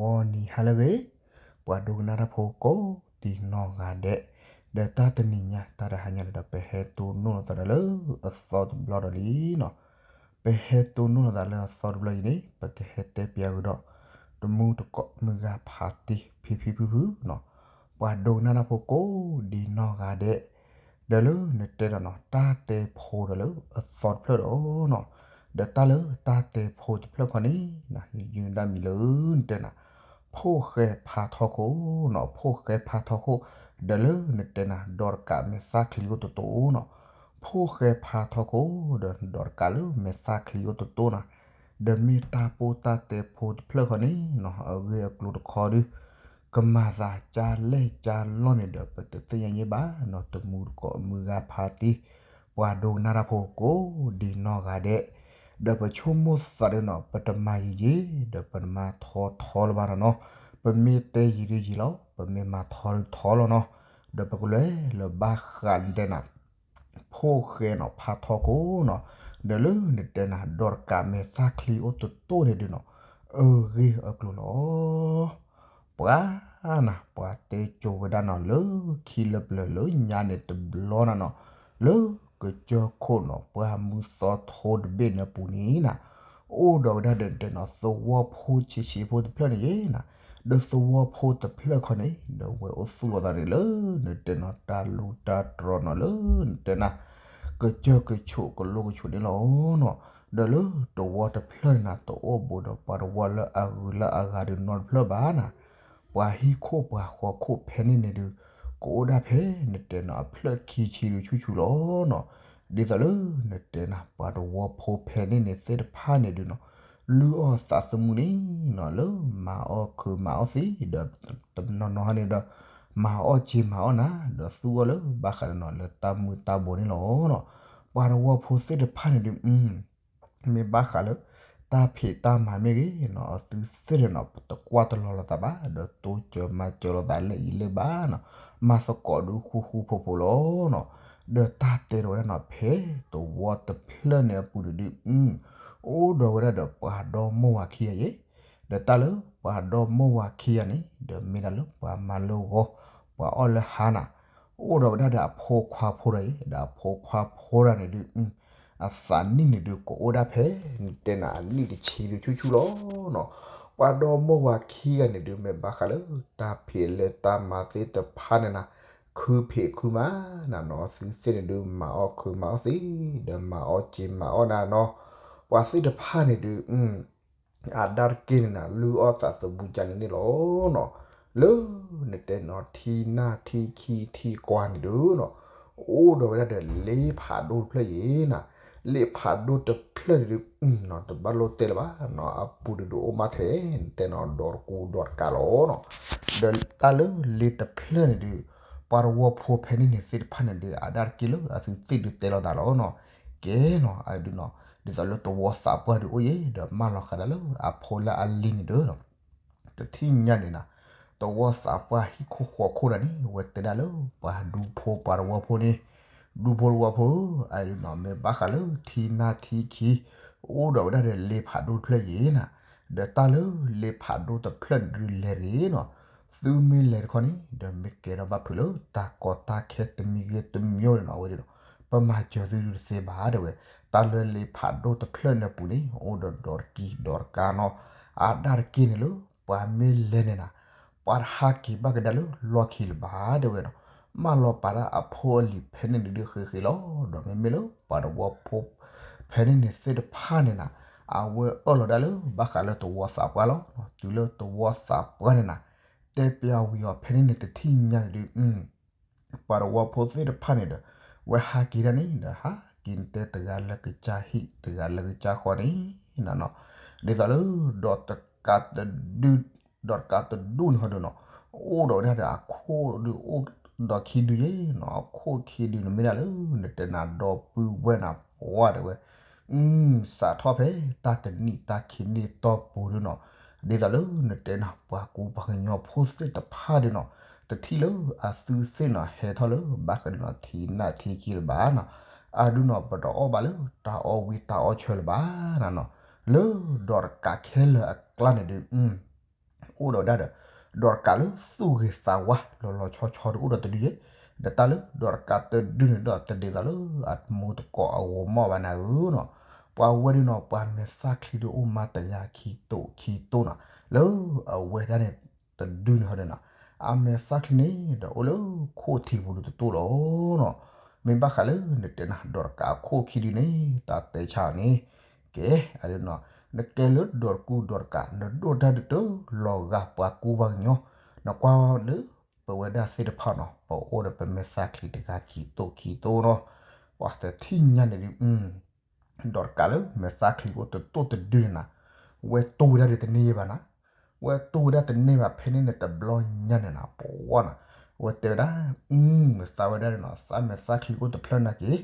ဂီၤနံၤဟါလၢအဂ့ၤ, ပှၤဒိကနၣ်တၢ်ဖိကိးဒံနီၢ်ဂၤဒဲး, ဒီးတၢ်တနံၤညါ တၢ်တဟါညါဒီး ပဟဲတိၢ်နီၣ်လိာ်သးဒီးလၢအသီတဘျီဒီးလံနီၤ. ပဟဲတိၢ်နီၣ်လိာ်သးလၢအသီတဘျီအံၤန့ၣ် ပကဟဲတဲပၠးဃုာ်ဒီး တမူတကိးမုၢ်ဂၤဖးတံၢ် ဖံဖံဖုဖုနီၤ, ပှၤဒိကနၣ်တၢ်ဖိကိးဒံနီၢ်ဂၤဒဲး, ဒီးလၢနတဲဒီးနီၤ တၢ်တဲဖိဒီးလၢအသီတဖျၢၣ်ဒီးနီၤ, ဒီးတၢ်လၢတၢ်တဲဖိတဖျၢၣ်ခီန့ၣ် ယနဒၣ်မံၤလၢနတဲနၤ ဖိၣ်ဃဲဖးထီခိၣ်နီၤ, ဖိၣ်ဃဲဖးထီခိၣ်, ဒီးလၢနတဲနၤ ဒီးတကးမဲာ်သၣ်ချံအိၣ်တတိၢ်နီၤ, ဖိၣ်ဃဲဖးထီခိၣ် ဒီးဒီးတကးလၢမဲာ်သၣ်ချံအိၣ်တတိၢ်နီၤ, ဒီးမ့ၢ်တၢ်ပိၢ်တၢ်တဲဖိတဖျၢၣ်ခီန့ၣ်နီၤ အဂ့ၢ်အကျိၤတခီဒု ကမၤသးကၢ်လဲၢ်ကၢ်လီၢ်န့ၣ်ဒီး ပတသ့ၣ်ညါယဲၢ်ဘၣ်နီၤ, တမူတကိးမုၢ်ဂၤဖးတံၢ် ပှၤဒိကနၣ်တၢ်ဖိကိးဒံနီၢ်ဂၤဒဲး, ဒီးပဆိကမိၣ်သးဒီးနီၤ ပတမၤယံာ်ယံာ် ဒီးပတမၤထီထီလၢၤဘၣ်နီၤနီၤ, ပမ့ၢ်တဲယံာ်ဒုယံာ်လီၤ, ပမ့ၢ်မၤထီဒုထီလီၤနီၤ, ဒီးပကလဲၤလၢဘၣ်ဃးနတဲနၤ ဖိၣ်ဃဲနီၤဖးထီခိၣ်နီၤ, ဒီးလၢနတဲနၤ ဒီးတကးမဲာ်သၣ်ချံအိၣ်တတိၢ်န့ၣ်ဒုနီၤ, အဂ့ၢ်အကျိၤလီၤ. ပှၤနၤ ပှၤတဲကိၤဝဲဒၣ်နီၤ လၢခံလၢပျၢၤလၢညါန့ၣ်တဘျီနၤနီၤ, လၢကစၢၢ်ခိၣ်နီၤ ပှၢ်မုၢ်သီထိတဘ့ၣ်န့ၣ်အပူၤန့ၣ်နၤ, အိၣ်ဒီးဝဲဒၣ်ဒီးနတဲနၤ သဝီဖိဆံးဆံးဖိတဖျၢၣ်န့ၣ်ယဲၢ်နၤ, ဒီးသဝီဖိတဖျၢၣ်ခီန့ၣ် ဒီးဝဲအိၣ်သူၣ်လီၤသးန့ၣ်လၢ နတဲနၤတၢ်လူၢ်တၢ်တြီၤနီၤ လၢနတဲနၤ ကစၢၢ်ကဆိးကလိကဆိးန့ၣ်လီၤနီၤ, ဒီးလၢသဝီတဖျၢၣ်န့ၣ်နၤ တအိၣ်ဘူးဒီးပှၤတဝီလၢအဂုၤလၢအဂၤဒုးနီတဖျၢၣ်ဘၣ်နၤ, ပှၤဟံၣ်ခိၣ်ပှၤဃီခိၣ်ဖဲန့ၣ်န့ၣ်ဒုး ကအိၣ်ဒၣ်ဖဲနတဲနၤအဖျၢၣ်ခံဆံဒုးဆူၣ်ဆူၣ်လီၤနီၤ, ဒ်သိးလၢနတဲနၤ ပှၤတဝီဖိဖဲန့ၣ်န့ၣ်သ့ၣ်တဖၣ်န့ၣ်ဒုးနီၤ လုၢ်အီၣ်သးသမူန့ၣ်နီၤ လၢမၤအီၣ်ခုးမၤအီၣ်သံဒီး တနီၤနီၤဟါန့ၣ်ဒီး မၤအီၣ်က့ၤမၤအီၣ်နၤ ဒီးသူအီၣ်လၢဘၣ်ဃးဒီးနီၤ လၢတၢ်မုၢ်တၢ်ဘိန့ၣ်လီၤနီၤ, ပှၤတဝီဖိသ့ၣ်တဖၣ်န့ၣ်ဒုး မ့ၢ်ဘၣ်ဃးလၢ တၢ်ဖံးတၢ်မၤမ့ၢ်ဂ့ၤနီၤ အသုသ့ၣ်န့ၣ်နီၤ တကွၢ်တလီၤလိာ်သးဘၣ် ဒီးတိစၢၤမၤစၢၤလိာ်သးလၢအံၤလၢဘၣ်နီၤ, မၤသကိးဒုးဃူဃူဖိးဖိးလီၤနီၤ, ဒီးတၢ်တဲဒီးဝဲဒၣ်နီၤ ဖဲသဝီတဖျၢၣ်န့ၣ်အပူၤန့ၣ်ဒုး အိၣ်ဒီးဝဲဒၣ်ဒီးပှၤဒီမါဝၤခံဂၤယဲၢ်, ဒီးတၢ်လၢပှၤဒီမါဝၤခံဂၤန့ၣ် ဒီးမ့ၢ်ဒၣ်လၢပှၤမၤလၢဂီၤ ပှၤအီၣ်လၢဟါနၤ, အိၣ်ဒီးဝဲဒၣ်ဒီးအဖိခွါဖိတဂၤအံၤ ဒီးအဖိခွါဖိတဂၤန့ၣ်ဒုး အသးနံၣ်န့ၣ်ဒုး ကအိၣ်ဒၣ်ဖဲနတဲနၤအနံၣ်တဆံဒုးဆူၣ်ဆူၣ်လီၤနီၤ, ပှၤဒီမါဝၤခံဂၤန့ၣ်ဒုး မ့ၢ်ဘၣ်ဃးလၢတၢ်ဖံးလၢတၢ်မၤသ့ၣ်တဖၣ်န့ၣ်နၤ ခုဖံးခုမၤနၤနီၤ သုသ့ၣ်န့ၣ်ဒုး မၤအီၣ်ခုးမၤအီၣ်သံ ဒီးမၤအီၣ်က့ၤမၤအီၣ်နၤနီၤ, ပှၤသ့ၣ်တဖၣ်န့ၣ်ဒုး အါဒၣ်တက့ၢ်န့ၣ်နၤ လုၢ်အီၣ်သးသမူကန့ၣ်န့ၣ်လီၤနီၤ, လၢနတဲနီၤ ထံနၢ်ထံခံထံကွၢ်န့ၣ်ဒုးနီၤ အိၣ်ဒီးဝဲဒၣ်ဒီးလ့ဖးဒိၣ်တဖျၢၣ်ယဲၢ်နၤ, လ့ဖးဒိၣ်တဖျၢၣ်န့ၣ်ဒုး တဘၣ်လိၣ်တဲလၢၤဘၣ်နီၤ အပူၤဒုးဒုးအိၣ်မးထဲ နတဲနီၤ ဒီးတကူဒီးတကးလီၤနီၤ, ဒီးတၢ်လၢလ့တဖျၢၣ်န့ၣ်ဒုး ပှၤတဝီဖိဖဲန့ၣ်န့ၣ်သ့ၣ်တဖၣ်န့ၣ်ဒုး အါဒၣ်တက့ၢ်လၢအသုသ့ၣ်ဒုးတဲလိာ်သးလီၤနီၤ, ကဲနီၤ အဒုးနီၤ ဒ်သိးလၢသဝီသးပှၢ်ဒုးအိၣ်ယဲၢ် ဒီးမၢလီၤဃာ်ဒၣ်လၢအဖိလၢအလံၤန့ၣ်ဒုး တထံၣ်ညါန့ၣ်နၤ, သဝီသးပှၢ်ဟံၣ်ခိၣ်ဃီခိၣ်တဂၤန့ၣ် အဝဲတဲဒၣ်လၢ ပှၤဒူဖိပှၤတဝီဖိန့ၣ်, ဒူဖိတဝီဖိဧၢ, အဒုးနီၤ မ့ၢ်ဘၣ်ဃးလၢထံနၢ်ထံခံ အိၣ်ဒီးဝဲဒၣ်ဒီးလ့ဖးဒိၣ်တဖျၢၣ်ယဲၢ်နၤ, ဒီးတၢ်လၢလ့ဖးဒိၣ်တဖျၢၣ်န့ၣ်ဒုးလဲၤတဂ့ၤနီၤ, သုမ့ၢ်လဲၤတခီန့ၣ် ဒီးမ့ၢ်ကဲထီၣ်ဘၣ်ဖုးလၢတၢ်ကီတၢ်ခဲတမံၤဂ့ၤတမံၤန့ၣ်နီၤ အဝဲဒၣ်နီၤ ပမၤစၢၤသုဒုးတသ့ဘၣ်တဲဝဲ, တၢ်လၢလ့ဖးဒိၣ်တဖျၢၣ်န့ၣ်အပူၤန့ၣ် အိၣ်ဒီးဒီးတကံဒီးတကးနီၤ, အါဒၣ်တက့ၢ်န့ၣ်လၢ ပှၤမ့ၢ်လဲၤန့ၣ်နၤ, ပှၤတဟးက့ၤဘၣ်ကဒါလၢလီၢ်ခံလၢၤဘၣ်တဲဝဲနီၤ, မၢလီၤပာ်ဒၣ်အဖိအလံၤဖဲန့ၣ်န့ၣ်ဒုးဃ့ဃ့လီၤ, ဒီးမ့မ့ၢ်လၢပှၤတဝီဖိ ဖဲန့ၣ်န့ၣ်သ့ၣ်တဖၣ်န့ၣ်နၤ, အဝဲအၢၣ်လီၤဒၣ်လၢဘၣ်ဃးလၢသဝီသးပှၢ်လီၤ, တုၤလၢသဝီသးပှၢ်န့ၣ်နၤ, တဲပျးဝံၤအီၤဖဲန့ၣ်န့ၣ်တထံၣ်ညါန့ၣ်ဒုး ပှၤတဝီဖိသ့ၣ်တဖၣ်န့ၣ်ဒီး ဝဲဟးက့ၤဒၣ်န့ၣ်ဒီး ဟးက့ၤနတဲတဂၤလၢကစၢ်ဟံၣ် တဂၤလၢကစၢ်ဃီန့ၣ်နၤနီၤ, ဒ်သိးလၢ ဒီးတကးတဒု ဒီးတကးတဒုန့ၣ်ဟီဒုးနီၤ, အိၣ်ဒီးဝဲဒၣ်ဒီးအခိၣ်ဒုးအိၣ်ဒီးခံဒုယဲၢ်နီၤ, အခိၣ်ခံဒုန့ၣ်မ့ၢ်ဒၣ်လၢ နတဲနၤဒီပုၢ်ဝဲၢ်နၤပှၢ်တဲဝဲ စးထီၣ်ဖဲတၢ်တနံၣ်တၢ်ခံနံၣ်တီၢ်ပူၤဒုးနီၤ, ဒ်သိးလၢနတဲနၤ ပှၤကူပှၤကညီဖိသ့ၣ်တဖၣ်ဒုးနီၤ, တထံၣ်လၢအသုသ့ၣ်နီၤ ဟဲထီၣ်လၢဘၣ်ဃးဒုးနီၤ ထံနၢ်ထံခံလၢၤဘၣ်နီၤ, အဒုးနီၤ ပတအီၣ်ဘၣ်လၢတၢ်အီၣ်ဝံတၢ်အီၣ်ဆၢလၢၤဘၣ်နၤနီၤ, လၢဒီးတကးခဲလၢာ်အကျါန့ၣ်ဒုး အိၣ်ဒီးဝဲဒၣ်ဒီး ဒီးတကးလၢသူၣ်ဂ့ၤသးဝါလီၤလီၤဆီဆီဒုးအိၣ်ဒီးတဒုယဲ, ဒီးတၢ်လၢဒီးတကးတဒုန့ၣ်ဒီးတဒ်သိးလၢအမိၢ်တကိးအဂီၤမီၢ်ဘၣ်နၤဧၢနီၤ, ပှၤဝဲဒၣ်နီၤ ပှၤမဲာ်သၣ်ချံဒုးအိၣ်မးတဂၤခံတိၢ်ခံတိၢ်နီၤ, လၢအဝဲဒၣ်န့ၣ် တဒုန့ၣ်ဟီဒုးနီၤ, အမဲာ်သၣ်ချံန့ၣ်ဒီးအိၣ်လၢခိၣ်ထံးပူၤဒုးတတိၢ်လီၤနီၤ, မ့ၢ်ဘၣ်ဃးလၢနတဲနၤ ဒီးတကးအခိၣ်ခံဒုန့ၣ် တၢ်တဲဆါအီၤန့ၣ် ကဲ အဒုးနီၤ, နကဲလၢဒီးတကူဒီးတကး နဒိၣ်တၢ်ဒုးတလီၤဂာ်ပှၤကူပှၤကညီ, နကွၢ်လၢ ပဝဲဒၣ်သ့ၣ်တဖၣ်နီၤ ပအိၣ်ဒီးပမဲာ်သၣ်ချံတဂၤခံတိၢ်ခံတိၢ်နီၤ, ပှၤတထံၣ်ညါန့ၣ်ဒုး ဒီးတကးလၢမဲာ်သၣ်ချံအိၣ်တတိၢ်တဒုန့ၣ်နၤ, ဝဲတိၢ်ဝဲဒၣ်ဒုးတန့ၢ်ဘၣ်နၤ, ဝဲတိၢ်ဝဲဒၣ်တန့ၢ်ဘၣ်ဖဲန့ၣ်န့ၣ်တဘျီညါန့ၣ်နၤ ပဝဲနၤ, ဝဲတဲဝဲဒၣ် အသးဝဲဒၣ်နီၤ သးမဲာ်သၣ်ချံအိၣ်တဖျၢၣ်နာ်က့ၤ,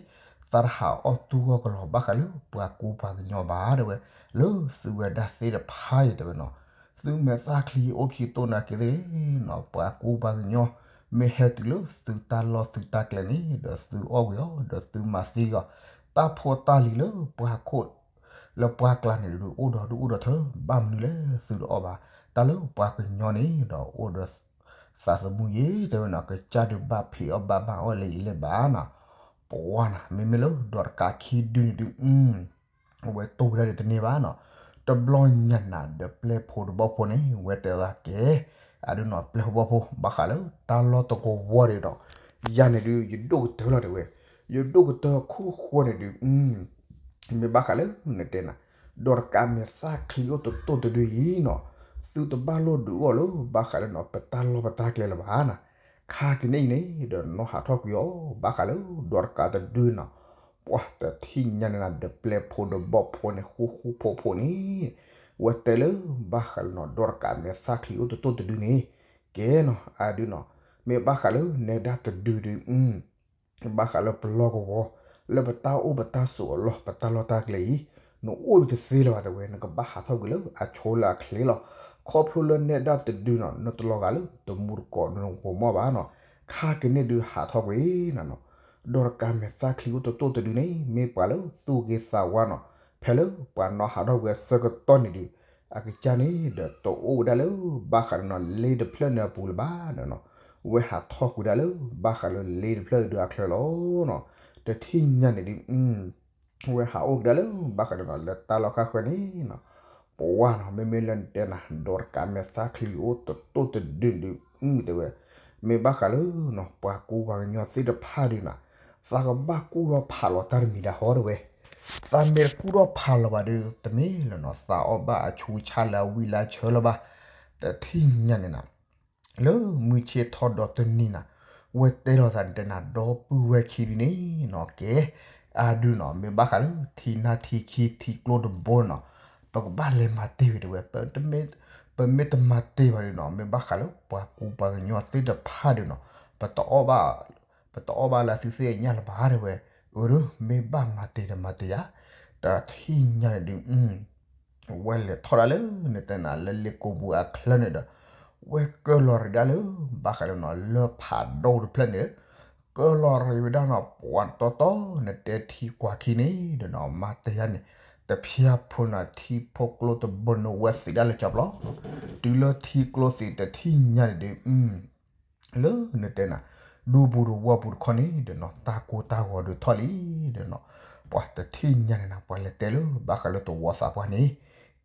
သးတဟးအီၣ်တူၢ်ဂီၢ်ကလီၤဘၣ်ဃးလၢပှၤကူပှၤကညီဘၣ်တဲဝဲ, လၢသုဝဲဒၣ်သ့ၣ်တဖၣ်အံၤတဲဝဲနီၤ, သုမဲာ်သၣ်ချံအိၣ်ခံတိၢ်နာ်က့ၤသ့ၣ်နီၤ ပှၤကူပှၤကညီ, မ့ၢ်ဟဲတုၤလၢသုတၢ်လီၢ်သုတၢ်ကျဲန့ၣ် ဒီးသုအီၣ်ကွံာ်အီၤ ဒီးသုမၤသံကွံာ်အီၤ, တၢ်ဖိတၢ်လံၤလၢပှၤခိၣ် လၢပှၤကျါန့ၣ်ဒုးအိၣ်ဒီးဒုးအိၣ်ဒီးထၢ ဘၣ်မနုၤလဲၣ်သုတအီၣ်ဘၣ်, တၢ်လၢပှၤကညီန့ၣ်ဒီးအိၣ်ဒီး သးသမူယဲတဲဝဲနီၤ ကစၢ်ဒုးဘၣ်ဖံးအီၣ်ဘၣ်မၤအီၣ်လၢယံာ်လၢဘၣ်နီၤ, ပဝဲနၤ မ့မ့ၢ်လၢဒီးတကးခံဒုန့ၣ်ဒုး ဝဲတိၢ်ဝဲဒၣ်ဒုးတန့ၢ်ဘၣ်နီၤ, တဘျီညါနၤဒီးပျဲၢ်ဖိတဘီၣ်ဖိန့ၣ် ဝဲတဲဝဲကဲ, အဒုးနီၤ ပျဲၢ်ဖိဘီၣ်ဖိ ဘၣ်ဃးလၢတၢ်လီၢ်တကဝီၤဒီးဒီး ယၤန့ၣ်ဒုး ယဒိၣ်ကတၢၢ်လီၤတဲဝဲ, ယဒိၣ်ကတၢၢ်ခိၣ်ဃိန့ၣ်ဒုး မ့ၢ်ဘၣ်ဃးလၢနတဲနၤ, ဒီးတကးမဲာ်သၣ်ချံအိၣ်တတိၢ်တဒုအံၤနီၤ, သုတဘၣ်လိၣ်ဒုးအီၣ်လၢဘၣ်ဃးလၢနီၤ ပတၢ်လီၢ်ပတၢ်ကျဲလၢၤဘၣ်နၤ, ခါကန့ၣ်အံၤန့ၣ် ဒီးနီၢ်ဟးထီၣ်ကွံာ်အီၤ ဘၣ်ဃးလၢဒီးတကးတဒုနီၤ, ပှၤတထံၣ်ညါန့ၣ်နၤ ဒီးပျဲၢ်ဖိဒီးဘီၣ်ဖိန့ၣ် ဃူဃူဖိးဖိးန့ၣ် ဝဲတဲလၢဘၣ်ဃးလၢနီၤ ဒီးတကးမဲာ်သၣ်ချံအိၣ်တတိၢ်တဒုန့ၣ်, ကဲနီၤ အဒုးနီၤ, မ့ၢ်ဘၣ်ဃးလၢနဲဒၣ်တဒုဒုး ဘၣ်ဃးလၢပလီၢ်ကဝီၤ လၢပတၢ်အိၣ်ပတၢ်ဆိးအလီၢ် ပတၢ်လီၢ်တၢ်ကျဲအံၤ, နအိၣ်ဒုးတသ့လၢၤဘၣ်တဲဝဲ နကဘၣ်ဟးထီၣ်ကွံာ်လၢအဆိလၢအချ့လီၤ. ခီဖျိလၢနဲဒၣ်တဒုနီၤ နတလီၤဂာ်လၢတမူတကိးနဂီၤမီၢ်ဘၣ်နီၤ, ခါကန့ၣ်ဒုးဟးထီၣ်ကွံာ်နၤနီၤ, ဒီးတကးမဲာ်သၣ်ချံအိၣ်တတိၢ်တဒုန့ၣ် မ့ၢ်ပှၤလၢသူၣ်ဂ့ၤသးဝါနီၤ, ဖဲလၢပှၤနီၤဟးထီၣ်ကွံာ်အဆၢကတီၢ်န့ၣ်ဒုး အကစၢ်န့ၣ်ဒီးတအိၣ်ဝဲဒၣ်လၢဘၣ်ဃးလၢနီၤ လ့တဖျၢၣ်န့ၣ်အပူၤလၢၤဘၣ်နီၤ, ဝဲဟးထီၣ်ကွံာ်ဒၣ်လၢဘၣ်ဃးလၢလ့တဖျၢၣ်ဒုးအချၢလီၤနီၤ, တထံၣ်ညါန့ၣ်ဒုး ဝဲဟးအိၣ်ကဒါလၢဘၣ်ဃးလၢနီၤ လၢတၢ်လီၢ်ဃၣ်ဃၢၤန့ၣ်နီၤ, ပဝဲနီၤ မ့မ့ၢ်လၢနတဲနၤ ဒီးတကးမဲာ်သၣ်ချံအိၣ်တတိၢ်တဒုဒုး အုတဲဝဲ, မ့ၢ်ဘၣ်ဃးလၢနီၤ ပှၤကူပှၤကညီသ့ၣ်တဖၣ်ဒုးနီၤ, သးကဘၣ်ကူၣ်ထီၣ်ဖးလီၤတၢ်တမံၤဒၣ်ဟီတဲဝဲ, သးမ့ၢ်တကူၣ်ထီၣ်ဖးလီၤဘၣ်ဒီး တမ့ၢ်လၢနီၤ သးအီၣ်ဘၣ်အဆူးဆါလၢအဝံၣ်လၢအဆၢလၢၤဘၣ်, တထံၣ်ညါန့ၣ်နၤ လၢမုၢ်ဆ့ၣ်ထီၣ်ဒီးတနံၤနၤ, ဝဲတဲလိာ်သးန့ၣ်တဲနၤ ဒီပုၢ်ဝဲၢ်ခံဒုန့ၣ်နီၤ ကဲ, အဒုနီၤ မ့ၢ်ဘၣ်ဃးလၢထံနၢ်ထံခံထံကျိတဘိနီၤ, ပကဘၣ်လဲၤမၤတ့ၢ်ဝဲတဲဝဲ, ပမ့ၢ်တမၤတ့ၢ်ဘၣ်ဒုနီၤ မ့ၢ်ဘၣ်ဃးလၢပှၤကူပှၤကညီသ့ၣ်တဖၣ်ဒုနီၤ, ပတအီၣ်ဘၣ် ပတအီၣ်ဘၣ်လၢသုသ့ၣ်ညါလၢၤဘၣ်တဲဝဲ, အၢ မ့ၢ်ဘၣ်မၤတ့ၢ်ဒီးမၤတ့ၢ်ဧါ, တထံၣ်ညါန့ၣ်ဒုး ဝဲလဲၤထီၣ်ဒၣ်လၢနတဲနၤ လၢလ့ကိပူၤအချၢန့ၣ်ဒီး, ဝဲကၢၢ်လီၤရံးဒၣ်လၢ ဘၣ်ဃးလၢနီၤ လၢဖးဒိၣ်တဖျၢၣ်န့ၣ်, ကၢၢ်လီၤရံးဝဲဒၣ်နီၤ ပှၤတီတီ နတဲထံကွၢ်ခံန့ၣ်ဒီးနီၤ မၤတ့ၢ်ယါန့ၣ်, တဖၠၣ်ဖိနီၤ ထံဖိကျိတဘိန့ၣ် ဝဲသံးဒၣ်လၢကၠီပျီ, တုၤလၢထံကျိသံးတထံၣ်ညါန့ၣ်ဒုး လၢနတဲနၤ ဒူပူၤတဝီပူၤတခီန့ၣ်ဒီးနီၤ တၢ်ကိၢ်တၢ်ဂီၤဒုးထီၣ်လံဒီးနီၤ, ပှၤတထံၣ်ညါန့ၣ်နၤ ပှၤလဲၤတဲလၢဘၣ်ဃးလၢတဝီသးပှၢ်န့ၣ်,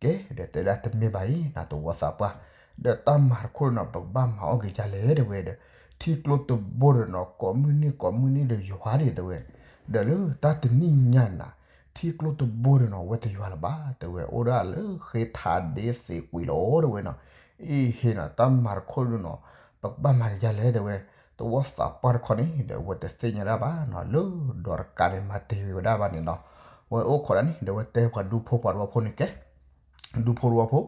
ကဲ ဒီးတဲဒၣ်တမ့ၢ်ဘၣ်အံၤနၤ တဝီသးပှၢ်, ဒီးတၢ်မၤတခီန့ၣ်နီၤ ပကဘၣ်မၤအီၣ်က့ၤဒ်လဲၣ်တဲဝဲဒီး, ထံကျိတဘိဒီးနီၤ ကိးမုၢ်နံၤကိးမုၢ်နံၤဒီးယွၤဒၣ်တဲဝဲ, ဒီးလၢတၢ်တနံၣ်ညါနၤ ထံကျိတဘိဒီးနီၤ ဝဲတယွၤလၢၤဘၣ်တဲဝဲ အိၣ်ဒၣ်လၢဃ့ထးဒ့သ့ကွံာ်လီၤတဲဝဲနီၤ, အ့ဟ့နီၤ တၢ်မၤတခီဒုးနီၤ ပကဘၣ်မၤက့ၤဒ်လဲၣ်တဲဝဲ, တဝီသးပှၢ်တခီန့ၣ် ဒီးဝဲတသ့ၣ်ညါဒၣ်ဘၣ်နီၤ လၢဒီးတကးန့ၣ် မၤတ့ၢ်ဝဲဒၣ်ဘၣ်န့ၣ်နီၤ, ဝဲအိၣ်ခိးဒၣ်န့ၣ် ဒီးဝဲတဲပှၤဒူဖိပှၤတဝီဖိန့ၣ်ကဲ ဒူဖိတဝီဖိ,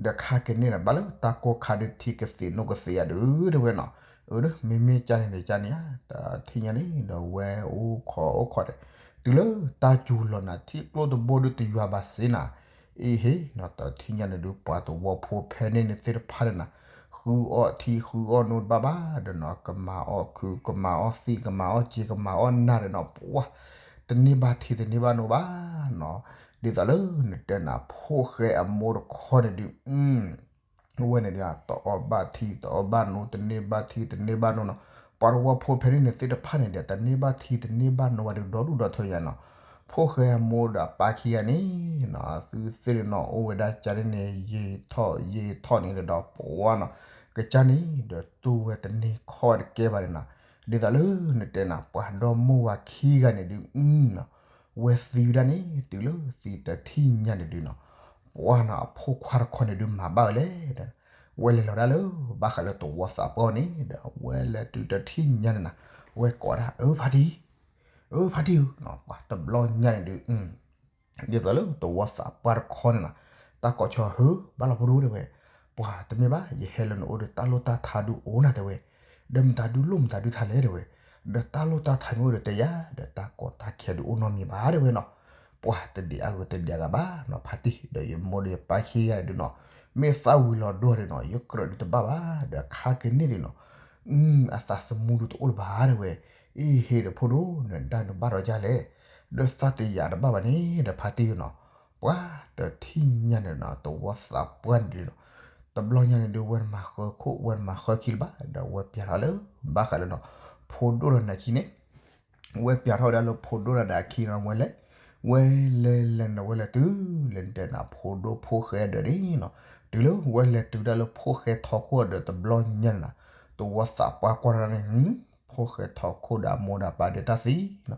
ဒီးခါက့ၤန့ၢ်နၤဘၣ်လၢတၢ်ကိၢ်ခါဒုးထံကသ့းနိကသ့းယါဒုးတဲဝဲနီၤ, အၢ မ့မ့ၢ်ကၢ်န့ၣ်ဒီးကၢ်န့ၣ်ဧါ, တထံၣ်ညါန့ၣ်ဒီးဝဲအိၣ်ခိးအိၣ်ခိးဒီး, တုၤလၢတၢ်စူၤလီၤနၤ ထံကျိတဘိဒုးတယွၤဘၣ်စ့နၤ, အ့ဟ့နီၤ တထံၣ်ညါန့ၣ်ဒုး ပှၤတဝီဖိဖဲန့ၣ်န့ၣ်သ့ၣ်တဖၣ်န့ၣ်နၤ, ဃုအီၣ်ထံဃုအီၣ်နိတဘၣ်ဘၣ်ဒီးနီၤ ကမၤအီၣ်ခုးကမၤအီၣ်သံးကမၤအီၣ်စ့ကမၤအီၣ်နၢ်ဒီးနီၤ ပှၤ တန့ၢ်ဘၣ်ထံတန့ၢ်ဘၣ်နိဘၣ်နီၤ, ဒ်သိးလၢနတဲနၤ ဖိၣ်ဃဲအမိၢ်တခီန့ၣ်ဒုး ဝဲန့ၣ်ဒုး တအီၣ်ဘၣ်ထံ တအီၣ်ဘၣ်နိ တန့ၢ်ဘၣ်ထံ တန့ၢ်ဘၣ်နိနီၤ. ပှၤတဝီဖိဖဲန့ၣ်န့ၣ်သ့ၣ်တဖၣ်န့ၣ်ဒီး တန့ၢ်ဘၣ်ထံ တန့ၢ်ဘၣ်နိဝဲဒုး ဒီဒူၣ်ဒီထၢယါနီၤ. ဖိၣ်ဃဲအမိၢ်ဒီးအပၢ်ခံဂၤန့ၣ်နီၤ သုသ့ၣ်န့ၣ်နီၤ အိၣ်ဝဲဒၣ်ကၢန့ၣ်န့ၣ် ယံာ်ထီၣ်ယံာ်ထီၣ်န့ၣ်ဒီး ပှၤနီၤ ကစၢ်န့ၣ်ဒီးတူၢ်ဝဲတန့ၢ်ခီၣ်တကဲဘၣ်န့ၣ်နီၤ. ဒ်သိးလၢနတဲနၤ ပှၤဒီမိၢ်ဝၤခံဂၤန့ၣ်ဒုး အနီၤ ဝဲသံဝဲဒၣ်န့ၣ် တုၤလၢသံတထံၣ်ညါန့ၣ်ဒုးနီၤ ပှၤနီၤ အဖိခွါတခီန့ၣ်ဒုး မၤဘၣ်ဝဲလဲၣ်ဒီး ဝဲလဲၤလီၤဒၣ်လၢ ဘၣ်ဃးလၢတဝီသးပှၢ်န့ၣ်ဒီး ဝဲလဲၤတုၤတထံၣ်ညါန့ၣ်နီၤ ဝဲကိးဒၣ် အၢ ဖါတံၢ်, အၢ ဖါတံၢ်ဧၢ, ပှၤတဘျီညါန့ၣ်ဒုး ဒ်သိးလၢတဝီသးပှၢ်တခီန့ၣ်နီၤ တၢ်ကိးဆီ ဟၢ ဘၣ်လီၤဖိဒိၣ်တဲဝဲ, ပှၤတမ့ၢ်ဘၣ် ယဟဲလၢနအိၣ်ဒီး တၢ်လိၣ်တၢ်ထါဒုးအိၣ်နၤတဲဝဲ, ဒီးမတၤဒုးလိၣ်မတၤဒုးထါလဲၣ်တဲဝဲ, ဒီးတၢ်လိၣ်တၢ်ထါမ့ၢ်အိၣ်ဒီးတဲယၤ ဒီးတၢ်ကီတၢ်ခဲဒုးအိၣ်နီတမံၤဘၣ်တဲဝဲနီၤ. ပှၤတဒံးအဂုၤတဒံးအဂၤဘၣ်နီၤ ဖါတံၢ် ဒီးယမိၢ်ဒီးယပၢ်ခံဂၤဒုးနီၤ မ့ၢ်သၣ်ဝံၤလီၤဒိၣ်ဒုးနီၤ ယကြၢးဒုးတဘၣ်ဘၣ် ဒီးခါကန့ၢ်ဒုးနီၤ အသးသမူဒုးတအိၣ်လၢၤဘၣ်တဲဝဲ, အ့ဟ့ၣ်ဒီးဖိဒိၣ် နဒါနဘၣ်ဒီးဒ်လဲၣ်, ဒီးသးတယာ်တဘၣ်ဘၣ်န့ၣ် ဒီးဖါတံၢ်နီၤ, ပှၤတထံၣ်ညါန့ၣ်နီၤ တဝီသးပှၢ်န့ၣ်ဒုးနီၤ, တဘျီညါန့ၣ်ဒုး ဝဲနမၤဃၢခိၣ် ဝဲနမၤဃၢခံလၢၤဘၣ် ဒီးဝဲပျးထီၣ်လၢ ဘၣ်ဃးလၢနီၤ ဖိဒိၣ်ဒီးနၤခံန့ၣ် ဝဲပျးထီၣ်ဝဲဒၣ်လၢဖိဒိၣ်ဒီးနၤခံနီၤ ဝဲလဲၤ, ဝဲလဲၤလဲၤနီၤ ဝဲလဲၤတုၤ လဲၤတဲနၤ ဖိဒိၣ်ဖိၣ်ဃဲဒၢးန့ၣ်နီၤ, တုၤလၢဝဲလဲၤတုၤဒၣ်လၢဖိၣ်ဃဲထီခိၣ်ဒီးတဘျီညါန့ၣ်နီၤ, တဝီသးပှၢ်ကွၢ်ထီၣ်န့ၣ် ဖိၣ်ဃဲထီခိၣ်ဒီးအမိၢ်ဒီးအပၢ်ဒုးတၢ်သံနီၤ,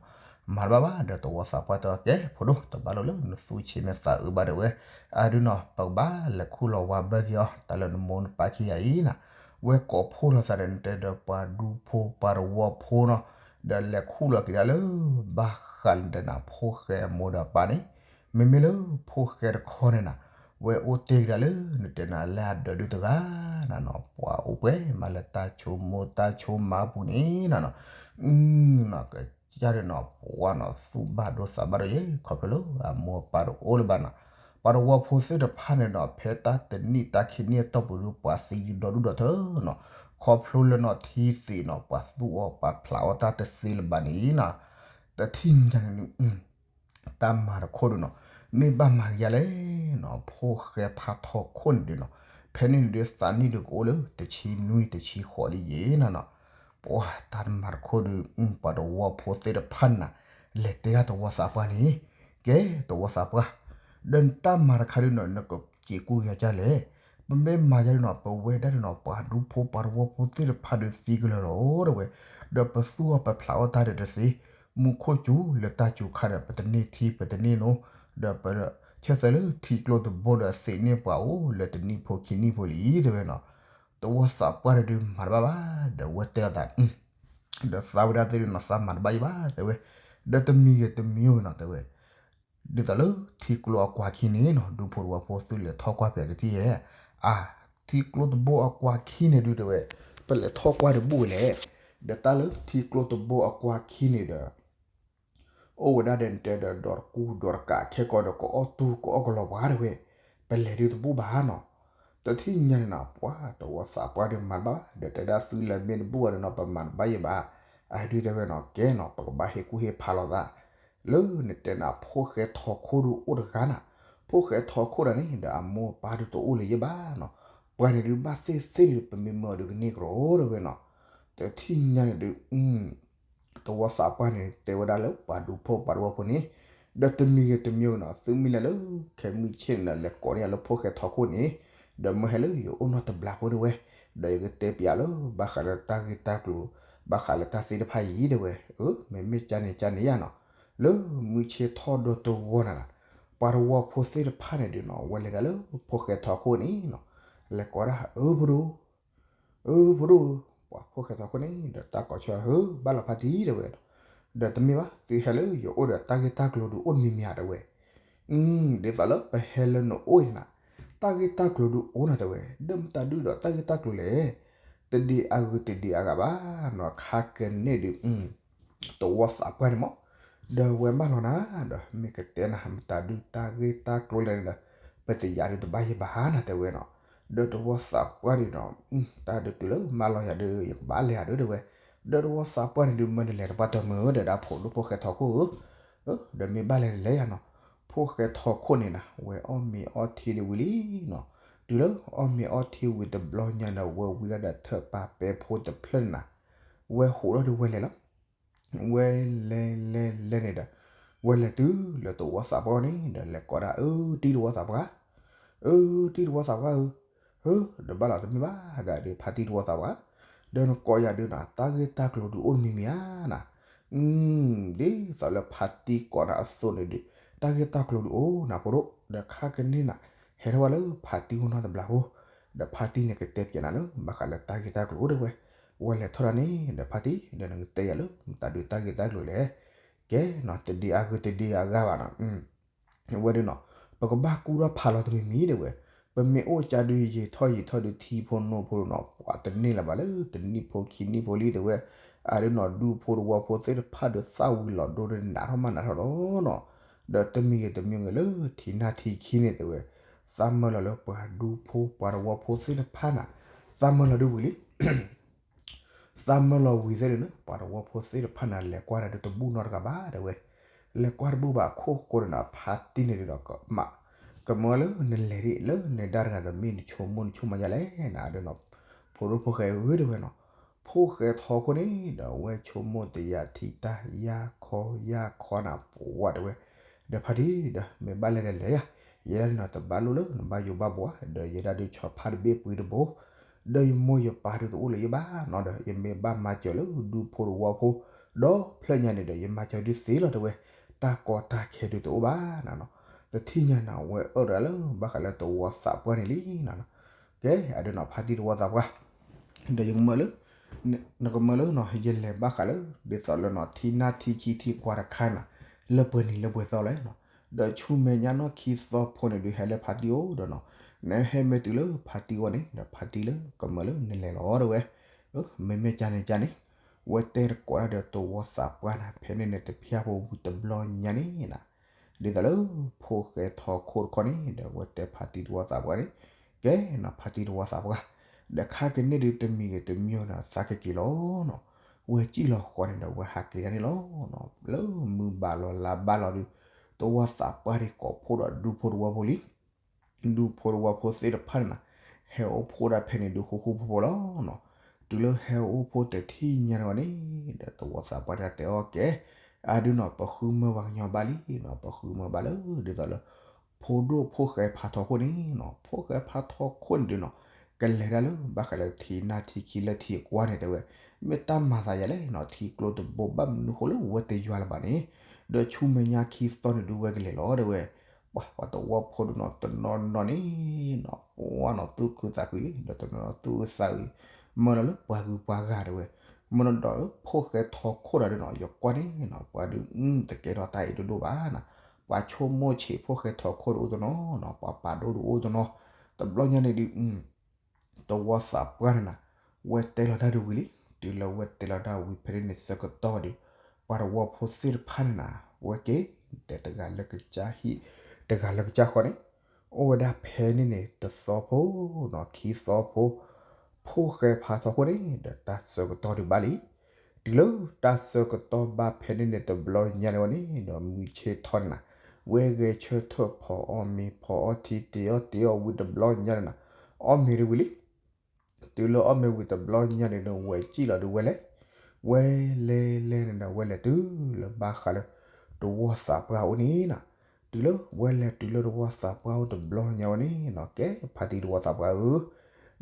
မၤတဘၣ်ဘၣ် ဒီးတဝီသးပှၢ်တဲအီၤ ကဲ ဖိဒိၣ် တဘၣ်လိာ်လၢနသူၣ်ဆံးနသးအုးဘၣ်တဲဝဲ, အဒုးနီၤ ပကဘၣ်လဲၤခူၣ်လီၤဝါဘၢက့ၤအီၤ တၢ်လၢနမိၢ်နပၢ်ခံဂၤအံၤနီၤ, ဝဲကိးဖှိၣ်လိာ်သးဒီး နတဲဒီးပှၤဒူဖိ ပှၤတဝီဖိနီၤ, ဒီးလဲၤခူၣ်လီၤက့ၤဒၣ်လၢ ဘၣ်ဃးလၢနတဲနၤ ဖိၣ်ဃဲအမိၢ်ဒီးအပၢ်န့ၣ်, မ့မ့ၢ်လၢဖိၣ်ဃဲတခီန့ၣ်နီၤ, ဝဲအိၣ်တ့ၢ်က့ၤဒၣ်လၢ နတဲနၤ လၢအဒၢးဒုးတဂၤနီၤနီၤ, ပှၤအိၣ်ပှဲၤမးလၢတၢ်ဆိကမိၣ်တၢ်ဆိကမးအပူၤန့ၣ်နီၤနီၤ, နီၤ ကစၢ်ဒုးနီၤ ပှၤနီၤ သူၣ်ဘၣ်ဒိသးဘၣ်ဒိယဲ ခီဖျိလၢအမိၢ်အပၢ်တအိၣ်လၢၤဘၣ်နီၤ, ပှၤတဝီဖိသ့ၣ်တဖၣ်န့ၣ်နီၤ ဖဲတၢ်တနံၣ်တၢ်ခံနံၣ်အတီၢ်ပူၤဒုး ပှၤသံဒုးဒီဒူၣ်ဒီထၢနီၤ, ခီဖျိလၢနီၤထံသ့ၣ်နီၤ ပှၤသူၣ်အီၣ်ပှၤဖျးအီၣ်တၢ်တသ့လၢၤဘၣ်န့ၣ်နီၤ, တထံၣ်ညါန့ၣ် တၢ်မၤတခိၣ်ဒုးနီၤ, မ့ၢ်ဘၣ်မၤကယၤလဲၣ်နီၤ, ဖိၣ်ဃဲဖးထီခိၣ်န့ၣ်ဒုးနီၤ, ဖဲန့ၣ်ဒုးသးနံၣ်ဒုးကအိၣ်လၢ တဆံနွံတဆံဃိးလံယဲနီၤနီၤ, ပှၤတၢ်မၤတခိၣ်ဒုး ပှၤတဝီဖိသ့ၣ်တဖၣ်န့ၣ်နီၤ, လဲၤတဲဒၣ်တဝီသးပှၢ်န့ၣ်, ကဲ တဝီသးပှၢ်, ဒီးနတၢ်မၤတခါဒုးနီၤ နကစံးကူကယၤကလဲၣ်, ပမ့ၢ်မၤယၤဒုးနီၤ ပဝဲဒၣ်ဒုးနီၤ ပှၤဒူဖိပှၤတဝီဖိသ့ၣ်တဖၣ်ဒုးသံကလၢာ်လီၤတဲဝဲ, ဒီးပသူၣ်အီၣ်ပဖျးအီၣ်တၢ်ဒီးတသ့, မူခိၣ်စူၤလၢတၢ်စူၤခါဒီး ပတန့ၢ်ထံပတန့ၢ်နိ, ဒီးပဆၢသၢလၢထံကျိတဘိဒီးသ့ၣ်န့ၢ်ပှၤအိၣ်လၢ တနံၣ်ဖိခံနံၣ်ဖိလံတဲဝဲနီၤ, တဝီသးပှၢ်န့ၣ်ဒုးမၤတဘၣ်ဘၣ် ဒီးဝဲတဲအသး ဒီးသးဝဲဒၣ်သ့ၣ်ဒုးနီၤ သးမၤတဘၣ်ယံၤဘၣ်တဲဝဲ, ဒီးတမံၤဂ့ၤတမံၤဂ့ၤနီၤတဲဝဲ, ဒ်သိးလၢထံကျိအကွၢ်ခံန့ၣ်နီၤ ဒူဖိတဝီဖိသုလဲၤထီၣ်ကွၢ်ဖဲတထံၣ်ဧါ, အါ, ထံကျိတဘိအကွၢ်ခံန့ၣ်ဒုးတဲဝဲ, ပလဲၤထီၣ်ကွၢ်တဘူၣ်ဝဲလဲၣ်, ဒီးတၢ်လၢထံကျိတဘိအကွၢ်ခံန့ၣ်ဒီး အိၣ်ဝဲဒၣ်ဒီးနတဲဒီး ဒီးတကူဒီးတကးခဲကီးဒီး ကအီၣ်တူၢ်ကအီၣ်ကလီၤပှၤတဲဝဲ, ပလဲၤဒုးတဘူၣ်ဘၣ်နီၤ, တထံၣ်ညါန့ၣ်နီၤ ပှၤတဝီသးပှၢ်ဒုးမၤတဘၣ်ဘၣ် ဒီးတဲဒၣ်သုလဲၤမ့ၢ်တဘူၣ်ဘၣ်ဒီးနီၤ ပမၤတဘၣ်ယံၤဘၣ်, အဒုးတဲဝဲနီၤ ကဲနီၤ ပကဘၣ်ဟ့ၣ်ကူၣ်ဟ့ၣ်ဖးလိာ်သး လၢနတဲနၤ ဖိၣ်ဃဲထီခိၣ်ဒုးအိၣ်တဂၤနၤ, ဖိၣ်ဃဲထီခိၣ်ဒၣ်န့ၣ် ဒီးအမိၢ်အပၢ်ဒုးတအိၣ်လၢၤယံၤဘၣ်နီၤ, ပှၤန့ၣ်ဒုးဘၣ်သ့ၣ်သ့ၣ်ဒုး ပမ့ၢ်မၢအီၤဒုးကန့ၢ်ကရိတဲဝဲနီၤ, တထံၣ်ညါန့ၣ်ဒုး တဝီသးပှၢ်န့ၣ် တဲဝဲဒၣ်လၢပှၤဒူဖိပှၤတဝီဖိန့ၣ်, ဒီးတမံၤဂ့ၤတမံၤဂ့ၤနီၤ သုမ့ၢ်လဲၤလၢ ခဲမုၢ်ဆ့ၣ်န့ၣ်ဒီး လဲၤကိးန့ၢ်ယၤလၢဖိၣ်ဃဲထီခိၣ်န့ၣ်, ဒီးမ့ၢ်ဟဲလၢယအိၣ်နီတဘျီဖိတဲဝဲ, ဒီးယကတဲပျးလၢ ဘၣ်ဃးလၢတၢ်ဂ့ၢ်တၢ်ကျိၤ, ဘၣ်ဃးလၢတၢ်သ့ၣ်တဖၣ်အံၤတဲဝဲ, အၢ မ့မ့ၢ်ကန့ၣ်ကန့ၣ်ယါနီၤ, လၢမုၢ်ဆ့ၣ်ထီၣ်ဒီးတဝီနၤနီၤ, ပှၤတဝီဖိသ့ၣ်တဖၣ်န့ၣ်ဒုးနီၤ ဝဲလဲၤဒၣ်လၢဖိၣ်ဃဲထီခိၣ်န့ၣ်နီၤ, လဲၤကိးဒၣ် အၢ ဖိဒိၣ် အၢ ဖိဒိၣ်ဧၢ, ပှၤဖိၣ်ဃဲထီခိၣ်န့ၣ် ဒီးတၢ်ကိးဆၢ ဟၢ ဘၣ်လီၤဖါတံၢ်တဲဝဲ, ဒီးတမ့ၢ်ဘၣ် သုဟဲလၢယအိၣ်ဒီးတၢ်ဂ့ၢ်တၢ်ကျိၤဒုးအိၣ်တမံၤမံၤဧါတဲဝဲ, ဒ်သိးလၢပဟဲလၢနအိၣ်အံၤနၤ, တၢ်ဂ့ၢ်တၢ်ကျိၤဒုးအိၣ်နၤတဲဝဲ, ဒီးမတၤဒုးဒီးတၢ်ဂ့ၢ်တၢ်ကျိၤလဲၣ်, တဒံးအဂုၤတဒံးအဂၤဘၣ်နီၤ ခါကန့ၢ်ဒုး တဝီသးပှၢ်န့ၣ်မး, ဒီးဝဲမၢလီၤနၤ, ဒီးမ့ၢ်ကတဲနၤ မတၤဒုးတၢ်ဂ့ၢ်တၢ်ကျိၤလဲၣ်န့ၣ်ဒီး, ပတယာ်ဒုးတဘၣ်ယံၤဘၣ်နၤတဲဝဲနီၤ, ဒီးတဝီသးပှၢ်ဒုးနီၤ, တၢ်ဒုးတုၤလၢမၢလီၤယၤဒုး ယကဘၣ်လဲၤယၤဒုးတဲဝဲ, ဒီးတဝီသးပှၢ်န့ၣ်ဒုး မၢနလဲၤတပှၢ်တၢၢ်မုာ်ဒီး ဒၣ်ဖိဒိၣ်ဖိၣ်ဃဲထီခိၣ်ဧၢ, ဒီးမ့ၢ်ဘၣ်လဲၤလဲၤယၤနီၤ, ဖိၣ်ဃဲထီခိၣ်န့ၣ်နၤ ဝဲအီၣ်မ့ၤအီထံဒုးဝံၤလံနီၤ, တုၤလၢအီၣ်မ့ၤအီထံဝံၤတဘျီညါဒီး ဝဲဝံၤဒၣ်ဒီးထၢၣ်ပာ်ပဲဖိတဖျၢၣ်န့ၣ်နၤ, ဝဲဟးထီၣ်ဒီးဝဲလဲၤလီၤ. ဝဲလဲၤလဲၤလဲၤန့ၣ်ဒီး ဝဲလဲၤတုၤလၢတဝီသးပှၢ်န့ၣ်ဒီး လဲၤကိးဒၣ် အၢ တံၤတဝီသးပှၢ်, အၢ တံၤတဝီသးပှၢ်ဧၢ, ဟၢ ဒီးဘၣ်လီၤတမ့ၢ်ဘၣ်ဒၣ်ဒီး ဖါတံၤတဝီသးပှၢ်, ဒီးနကိးယၤဒုးနၤ တၢ်ဂ့ၢ်တၢ်ကျိၤဒုးအိၣ်တမံၤမံၤဧါနၤ, ဒ်သိးလၢဖါတံၤကိးနၤအသိးန့ၣ်ဒီး တၢ်ဂ့ၢ်တၢ်ကျိၤဒုးအိၣ်နၤဖိဒိၣ်, ဒီးခါကန့ၣ်နၤ ဟဲထီၣ်ဝဲလၢဖါတံၤအိၣ်နီတဘျီဖိ, ဒီးဖါတံၤန့ၣ်ကတဲပၠးနၤလၢ ဘၣ်ဃးလၢတၢ်ဂ့ၢ်တၢ်ကျိၤအိၣ်ဒၣ်ဝဲ, ဝဲလဲၤထီၣ်ဒၣ်န့ၣ်ဒီး ဖါတံၤ ဒီးနကတဲယၤလၢ မတၤဒုးတၢ်ဂ့ၢ်တၢ်ကျိၤလဲၣ်, ကဲနီၤ တဒ့အါဂ့ၤတဒ့အါဂၤဘၣ်နီၤ ဝဲဒၣ်နီၤ ပကဘၣ်ကူၣ်ထီၣ်ဖးလီၤတမံၤမံၤဒၣ်ဝဲ, ပမ့ၢ်အိၣ်ကၢ်ဒုးယံာ်ထီၣ်ယံာ်ထီၣ်ဒုးထံဖိနိဖိဒုးနီၤ ပှၤတန့ၢ်လၢၤဘၣ်လၢတနံၣ်ဖိခံနံၣ်ဖိလံဒၣ်ဝဲ, အဒုးနီၤ ဒူဖိတဝီဖိသ့ၣ်တဖၣ်ဒီးသၣ်ဝံၤလီၤဒိဒီးနးထီၣ်မးနးထီၣ်လီၤနီၤ, ဒီးတမံၤဂ့ၤတမံၤဂ့ၤလၢထံနၢ်ထံခံန့ၣ်တဲဝဲ, သးမၢလီၤလၢပှၤဒူဖိပှၤတဝီဖိသ့ၣ်တဖၣ်နၤ, သးမၢလီၤဒုးဝံၤလံ သးမၢလီၤဝံၤသ့ၣ်န့ၣ် ပှၤတဝီဖိသ့ၣ်တဖၣ်န့ၣ် လဲၤကွၢ်တၢ်ဒုးတဘူၣ်နီတဂၤဘၣ်တဲဝဲ, လဲၤကွၢ်တဘူၣ်ဘၣ်အခိၣ်ဃိန့ၣ်ဒီး ဖါတံၢ်န့ၣ်ဒီး ကမၣ် ကမၢလၢနလဲၤဒ်လၢနဒါတဂၤဒီး မ့ၢ်နဆိကမိၣ်နဆိကမိၣ်ယါလဲၣ်နၤဒီးနီၤ, ဖိဒိၣ်ဖိၣ်ဃဲဧၢတဲဝဲနီၤ, ဖိၣ်ဃဲထီခိၣ်န့ၣ်ဒီး အဝဲဆိကမိၣ်တယၤထံတၢ်ယၢ်ခီယၢ်ခီနၤပှၤတဲဝဲ, ဒီးဖါတံၢ်ဒီး မ့ၢ်ဘၣ်လဲၤဒီးလဲၤယၤ, ယဲဒၣ်န့ၣ်နီၤ တဘၣ်လိၣ်လၢနဘၣ်ယိၣ်ဘၣ်ဘှီး ဒီးယဲဒၣ်ဒုးဆီဖါတဘ့ၣ်ပှ့ၤတဘိ ဒီးယမိၢ်ယပၢ်ဒုးတအိၣ်လၢၤယဘၣ်နီၤဒီး ယမ့ၢ်ဘၣ်မၤစၢၤလၢဒူဖိတဝီဖိ, ဒီးဖျၢၣ်ညါန့ၣ်ဒီး ယမၤစၢၤဒုးသ့လီၤတဲဝဲ, တၢ်ကီတၢ်ခဲဒုးတအိၣ်ဘၣ်နၤနီၤ, တထံၣ်ညါနၤ အဝဲအၢၣ်ဒီးလၢဘၣ်ဃးလၢတဝီသးပှၢ်န့ၣ်လံနၤနီၤ, ကဲ အဒုးနီၤ ဖါတံၢ်တဝီသးပှၢ် ဒီးယကမၢလၢ နကမၢလၢနီၤ ယလဲၤဘၣ်ဃးလၢ ဒ်သိးလၢနီၤ ထံနၢ်ထံခံထံကွၢ်တခါနၤ လၢပှဲၤနံၤလၢပှဲၤသီလဲၣ်နီၤ, ဒီးဆူမဲာ်ညါနီၢ်ခံသီဖိန့ၣ်ဒုးဟဲလၢဖါတံၢ်အိၣ်ဒီးနီၤ, နဟဲမ့ၢ်တုၤလၢဖါတံၢ်အဂီၢ်န့ၣ် ဒီးဖါတံၢ်လၢကမၢလၢနလဲၤလီၤတဲဝဲ, မ့မ့ၢ်ကန့ၣ်ကန့ၣ်, ဝဲတဲတကိးတၢ်ဒီးတဝီသးပှၢ်နၤ ဖဲန့ၣ်န့ၣ်တဖျၢၣ်ဖိဝံၤတဘျီညါန့ၣ်နၤ ဒ်သိးလၢ ဖိၣ်ဃဲထီခိၣ်တခီန့ၣ် ဒီးဝဲတဲဖါတံၢ်တဝီသးပှၢ်န့ၣ်, ကဲနီၤ ဖါတံၢ်တဝီသးပှၢ်, ဒီးခါကန့ၣ်ဒုးတမံၤဂ့ၤတမံၤဂ့ၤနီၤ သးကက့ၤလီၤနီၤ, ဝဲစံၣ်လီၤဃီန့ၣ်ဒီး ဝဲဟးက့ၤဒၣ်န့ၣ်လီၤနီၤ, လၢမုၢ်ဘၣ်လီၤလါဘၣ်လီၤဒုး တဝီသးပှၢ်ဒုးကိးဖှိၣ်ဒီးဒူဖိတဝီဖိလံ ဒူဖိတဝီဖိသ့ၣ်တဖၣ်န့ၣ်နၤ, ဟဲအိၣ်ဖှိၣ်ဒၣ်ဖဲန့ၣ်ဒုးဃူဃူဖိးဖိးလီၤနီၤ, တုၤလၢဟဲအိၣ်ဖှိၣ်တထံၣ်ညါတဂီၤန့ၣ် ဒီးတဝီသးပှၢ်တဂၤတဲအီၤကဲ, အဒုးနီၤ ပဃုမၢဘၣ်ကညီဘၣ်လံနီၤ, ပဃုမၢဘၣ်လၢ ဒ်သိးလၢ ဖိဒိၣ်ဖိၣ်ဃဲဖါထီခိၣ်န့ၣ်နီၤ, ဖိၣ်ဃဲဖါထီခိၣ်န့ၣ်ဒုးနီၤ, ကလဲၤဒၣ်လၢဘၣ်ဃးလၢထံနၢ်ထံခံလၢထံအကွၢ်န့ၣ်တဲဝဲ, မ့ၢ်တၢ်မၤသးယၤလဲၣ်နီၤ, ထံကျိတဘိဘၣ်မနုၤဃိလၢဝဲတယွၤလၢၤဘၣ်န့ၣ်, ဒီးဆူမဲာ်ညါခံသီန့ၣ်ဒုးဝဲကလဲၤလီၤတဲဝဲ ပှၤ ပှၤတဝီဖိဒုးနီၤ တနီၤနီၤန့ၣ်နီၤ ပှၤနီၤသူၣ်ခုသးခုအံၤ ဒီးတနီၤနီၤသူၣ်အုးသးအုးအံၤ, မၢလီၤလၢပှၤဂုၤပှၤဂၤတဲဝဲ, မၢလီၤဒီး ဖိၣ်ဃဲထီခိၣ်ဒီးဒုးနီၤ ယကွၢ်န့ၣ်နီၤ ပှၤဒုး တကဲထီၣ်တၢ်အံၤဒိၣ်ဒိၣ်ဘၣ်နီၤ, ပှၤဆိကမိၣ်ဆံးဖိၣ်ဃဲထီခိၣ်ဒုးအိၣ်တနီၤနီၤ ပှၤပာ်ဒိၣ်ဒုးအိၣ်တနီၤ, တဘျီညါန့ၣ်ဒုး တဝီသးပှၢ်န့ၣ်နၤ, ဝဲတဲလီၤတၢ်ဒုးဝံၤလံ, တုၤလၢဝဲတဲလီၤတၢ်ဝံၤဖဲန့ၣ်န့ၣ်ဆၢကတီၢ်ဝဲဒုး, ပှၤတဝီဖိသ့ၣ်တဖၣ်န့ၣ်နၤ, ဝဲက့ၤ တဲတဂၤလၢကစၢ်ဟံၣ် တဂၤလၢကစၢ်ဃီန့ၣ်, အိၣ်ဝဲဒၣ်ဖဲန့ၣ်န့ၣ် တသီဖိနီၤ ခံသီဖိ, ဖိၣ်ဃဲဖါထီခိၣ်န့ၣ် ဒီးတၢ်ဆၢကတီၢ်ဒုးဘၣ်လံ တုၤလၢတၢ်ဆၢကတီၢ်ဘၣ်ဖဲန့ၣ်န့ၣ် တဘျီညါန့ၣ်ဝဲန့ၣ် ဒီးမုၢ်ဆ့ၣ်ထီၣ်န့ၣ်နၤ, ဝဲဂဲၤဆၢထၢၣ်ဖီအီၣ်မ့ၤ ဖီအီၣ်ထံ တ့အီၣ်တ့အီၣ်ဝံၤတဘျီညါန့ၣ်နၤ, အီၣ်မ့ၤဒုးဝံၤလံ, တုၤလၢအီၣ်မ့ၤဝံၤတဘျီညါန့ၣ်ဒီး ဝဲစံၣ်လီၤဒုးဝဲလဲၤ, ဝဲလဲၤလဲၤန့ၣ်ဒီး ဝဲလဲၤတုၤလၢဘၣ်ဃးလၢ တဝီသးပှၢ်အိၣ်န့ၣ်နၤ, တုၤလၢဝဲလဲၤတုၤလၢတဝီသးပှၢ်အိၣ်တဘျီညါဝဲန့ၣ်နီၤ ကဲ ဖါတံၢ်တဝီသးပှၢ်ဧၢ,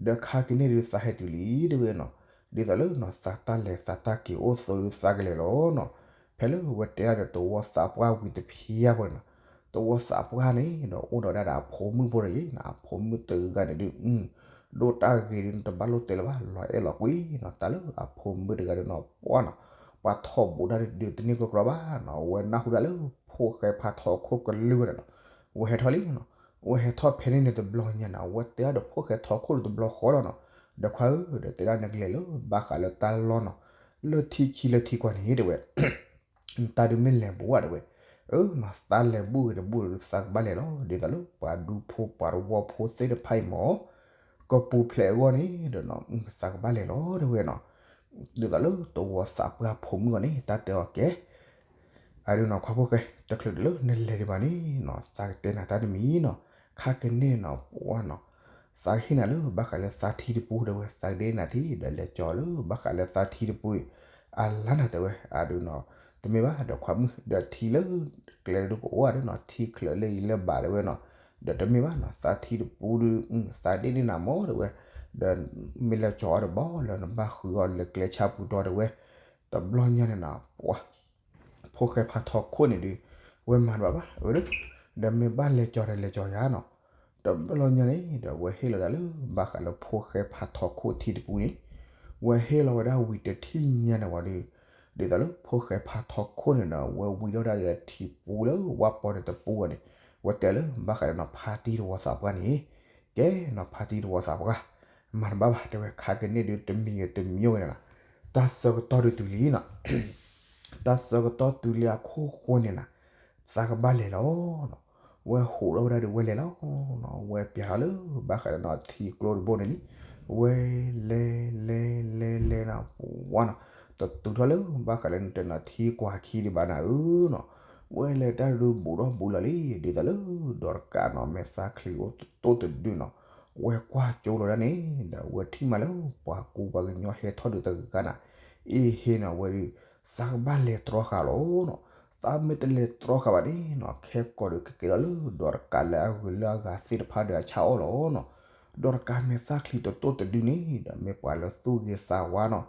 ဒီးခါက့ၤန့ၣ်ဒုးသးဟဲတုၤလံတဲဝဲနီၤ, ဒ်သိးလၢနီၤ သးတၢ်လဲၤသးတၢ်က့ၤအိၣ်သိးဒုးသးကလဲၤလီၤနီၤ, ဖဲလၢဝဲတဲဒၣ်ဒီးတဝီသးပှၢ်ဝံၤတဖျါဖိန့ၣ်နီၤ, တဝီသးပှၢ်န့ၣ်ဒီးအိၣ်ဒီးဒၣ်ဒီးအဖိမုၣ်ဖိတဂၤနီၤ, အဖိမုၣ်တဂၤန့ၣ်ဒုး ဒိၣ်တၢ်ဂ့ၤဒုး တဘၣ်လိၣ်တဲလၢၤဘၣ် လီၤအဲၣ်လီၤကွံနီၤ, တၢ်လၢအဖိမုၣ်တဂၤဒုးနီၤ ပှၢ်နီၤ, ပှၤထီၣ်ဘူးဒၣ်ဒုးတန့ၢ်ကြီကြီဘၣ်နီၤ, အဝဲနၢ်ဟူဒၣ်လၢဖိၣ်ဃဲဖါထီခိၣ်ကလုၢ်ဝဲဒၣ်နီၤ, ဝဲဟဲထီၣ်လံနီၤ, ဝဲဟဲထီၣ်ဖဲန့ၣ်န့ၣ်တဘျီညါန့ၣ် အဝဲတဲဒၣ်ဒီးဖိၣ်ဃဲထီခိၣ်ဒုးတဘျီဃီလီၤနီၤ, ဒီးခွါဧၢ ဒီးတဲဒၣ်နကလဲၤလၢဘၣ်ဃးလၢတၢ်လီၢ်နီၤ, လၢထံခံလၢထံကွၢ်န့ၣ်တဲဝဲ တၢ်ဒုးမ့ၢ်လဲၤဘူးဘၣ်တဲဝဲ, အၢနီၤ တၢ်လဲၤဘူးဂ့ၤတဘူးဂ့ၤဒုးသးကဘၣ်လဲၤလီၤ, ဒ်သိးလၢပှၤဒူဖိပှၤတဝီဖိသ့ၣ်တဖၣ်အံၤမ့ၢ် ကပူၤဖျဲးအဂီၢ်န့ၣ်ဒီးနီၤ သးကဘၣ်လဲၤလီၤတဲဝဲနီၤ, ဒ်သိးလၢတဝီသးပှၢ်ဖိမုၣ်အဂီၢ်န့ၣ် တၢ်တဲအီၤကဲ အဒုးနီၤ ခွါဖိၣ်ဃဲ တချုးဒုးလၢနလဲၤဒံးဘၣ်န့ၣ်နီၤ သးကတဲနၤတၢ်တမံၤနီၤ, ခါကန့ၣ်နီၤ ပှၢ်နီၤ, သးကဟ့ၣ်နၤလၢဘၣ်ဃးလၢသးထံတပူ တဲဝဲ, သးကဒ့နၤထံ ဒီးလဲၤကၠီလၢဘၣ်ဃးလၢသးထံတပူအံၤ အလါနၤ တဲဝဲ, အဒုးနီၤ, တမ့ၢ်ဘၣ်ဒီးခွါမုၣ် ဒီးထံလၢကျဲဒုးကအိၣ်ဧါဒုးနီၤ, ထံချၢးလၢအံၤလၢဘၣ် တဲဝဲနီၤ, ဒီးတမ့ၢ်ဘၣ်နီၤ သးထံတပူဒုး သးဒ့န့ၢ်နၤမ့ၢ် တဲဝဲ, ဒီးမ့ၢ်လဲၤကၠီအီၤတဘျီလၢနဘၣ်ဃုအီၤလၢကျဲဆၣ်ပူၤဒီး တဲဝဲ, တဘျီညါန့ၣ်နီၤ ပှၤ ဖိၣ်ဃဲဖးထီခိၣ်န့ၣ်ဒုး ဝဲမၤတဘၣ်ဘၣ် အၢဒုး, ဒီးမ့ၢ်ဘၣ်လဲၤကၠီဒီးလဲၤကၠီယၤနီၤ, တဘျီညါန့ၣ် ဒီးဝဲဟ့ၣ်လီၤဝဲဒၣ်လၢ ဘၣ်ဃးလၢဖိၣ်ဃဲဖးထီခိၣ်ထံတပူန့ၣ်, ဝဲဟ့ၣ်လီၤဝဲဒၣ်ဝံၤတထံၣ်ညါန့ၣ်ဝံၤဒီး, ဒ်သိးလၢဖိၣ်ဃဲဖးထီခိၣ်န့ၣ်ဒီး ဝဲဝံၤဒီးဒၣ်ဒီးထံပူလၢဝၣ်ပီန့ၣ်တပူအီၤန့ၣ်, ဝဲတဲလၢဘၣ်ဃးဒီးနီၤ ဖါတံၢ်တဝီသးပှၢ်န့ၣ်, ကဲနီၤ ဖါတံၢ်တဝီသးပှၢ်, မၤတဘၣ်ဘၣ် တဲဝဲ, ခါကန့ၣ်ဒုးတမံၤဂ့ၤတမံၤဂ့ၤန့ၣ်နီၤ, တၢ်ဆၢကတီၢ်ဒုးတုၤလံနီၤ တၢ်ဆၢကတီၢ်တုၤလံအခိၣ်ဃိန့ၣ်နီၤ, သးကဘၣ်လဲၤလီၤနီၤ, ဝဲဟိးထီၣ်ဝဲဒၣ်ဒီးဝဲလဲၤလီၤနီၤ, ဝဲပျးထီၣ်လၢ ဘၣ်ဃးဒီးနီၤ ထံကျိတဘိန့ၣ်လံ, ဝဲလဲၤလဲၤလဲၤလဲၤနီၤ ပှၤနီၤ, တတုၤထီၣ်လၢဘၣ်ဃးလၢနတဲနီၤ ထံကွၢ်ခံဒံးဘၣ်နၤဧၢနီၤ, ဝဲလဲၤတၢ်ဒုးဘူးထီၣ်ဘူးလီၤလံ, ဒ်သိးလၢ ဒီးတကးနီၤ မဲာ်သၣ်ချံအိၣ်တတိၢ်တဒုနီၤ, ဝဲကွၢ်ကၠိလီၤဒၣ်န့ၣ် ဒီးဝဲထံၣ်မးလၢပှၤကူပှၤကညီဟဲထီၣ်ဒုးတဂၤဂၤနၤ, အ့ဟ့နီၤ ဝဲဒုး သးကဘၣ်လဲၤတြီဃာ်လီၤနီၤ, သးမ့ၢ်တလဲၤတြီဃာ်ဘၣ်န့ၣ်နီၤ ခဲကိာ်ဒီးကကဲထီၣ်လၢ ဒီးတကးလၢအဂုၤလၢအဂၤသ့ၣ်တဖၣ်ဒီးအဆၣ်အီၣ်လီၤနီၤ, ဒီးတကးမဲာ်သၣ်ချံတတိၢ်တဒုန့ၣ် ဒီးမ့ၢ်ပှၤလၢသူၣ်ဂ့ၤသးဝါနီၤ,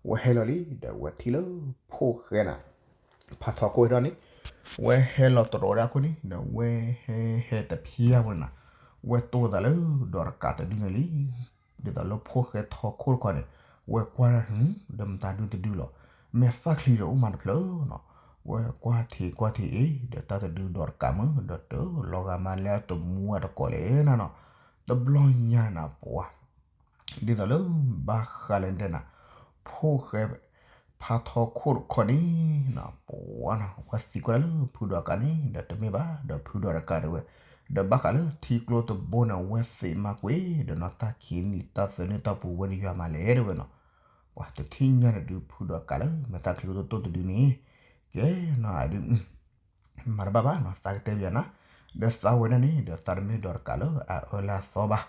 ဝဲဟဲလီၤလံ ဒီးဝဲထံၣ်လၢဖိၣ်ဃဲနၤ ဖးထီခိၣ်ဟဲထီၣ်န့ၣ်, ဝဲဟဲလီၤတရီၤဒၣ်အခိၣ်န့ၣ် ဒီးဝဲဟဲဟဲတဖျၢၣ်ဖိန့ၣ်နၤ, ဝဲတိၢ်လိာ်သးလၢ ဒီးတကးတဒုန့ၣ်လံ, ဒ်သိးလၢဖိၣ်ဃဲထီခိၣ်တခီန့ၣ်, ဝဲကွၢ်ဒၣ် ဒီးမတၤဒုတဒုလီၤ, မဲာ်သၣ်ချံဒီးအိၣ်မးတဖျၢၣ်နီၤ, ဝဲကွၢ်ထံးကွၢ်ထံးအ့ ဒီးတၢ်တဒုဒီးတကးမုၢ် ဒီးတလီၤဂာ်မးလၢအတမူအတကိးလဲၣ်နၤနီၤ, တဘျီညါနၤပှၤ ဒ်သိးလၢ ဘၣ်ဃးလၢနတဲနၤ, ဖိၣ်ဃဲ ဖးထီခိၣ်တခီန့ၣ် ပှၤနီၤ ဝဲသံကွၢ်လၢဖုဒီးတကးန့ၣ် ဒီးတမ့ၢ်ဘၣ် ဒီးဖုဒီးတကးတဲဝဲ, ဒီးဘၣ်ဃးလၢထံကျိတဘိန့ၣ် ဝဲသ့ၣ်မၤကွံာ် ဒီးနီၤတၢ်ခံးနံၣ်တၢ်သၢနံၣ်တၢ်ပူၤဝဲဒၣ်ယွၤမးလဲၣ်တဲဝဲနီၤ, ပှၤတထံၣ်ညါန့ၣ်ဒုး ဖုဒီးတကးလၢ မဲာ်သၣ်ချံအိၣ်တတိၢ်တဒုန့ၣ်, ကဲနီၤအဒုး မၤတဘၣ်ဘၣ်နီၤ သးကတဲဘၣ်ယၤနၤ, ဒီးသးဝဲဒၣ်န့ၣ် ဒီးသးတမ့ၢ်ဒီးတကးလၢအအၢလၢအသီဘၣ်,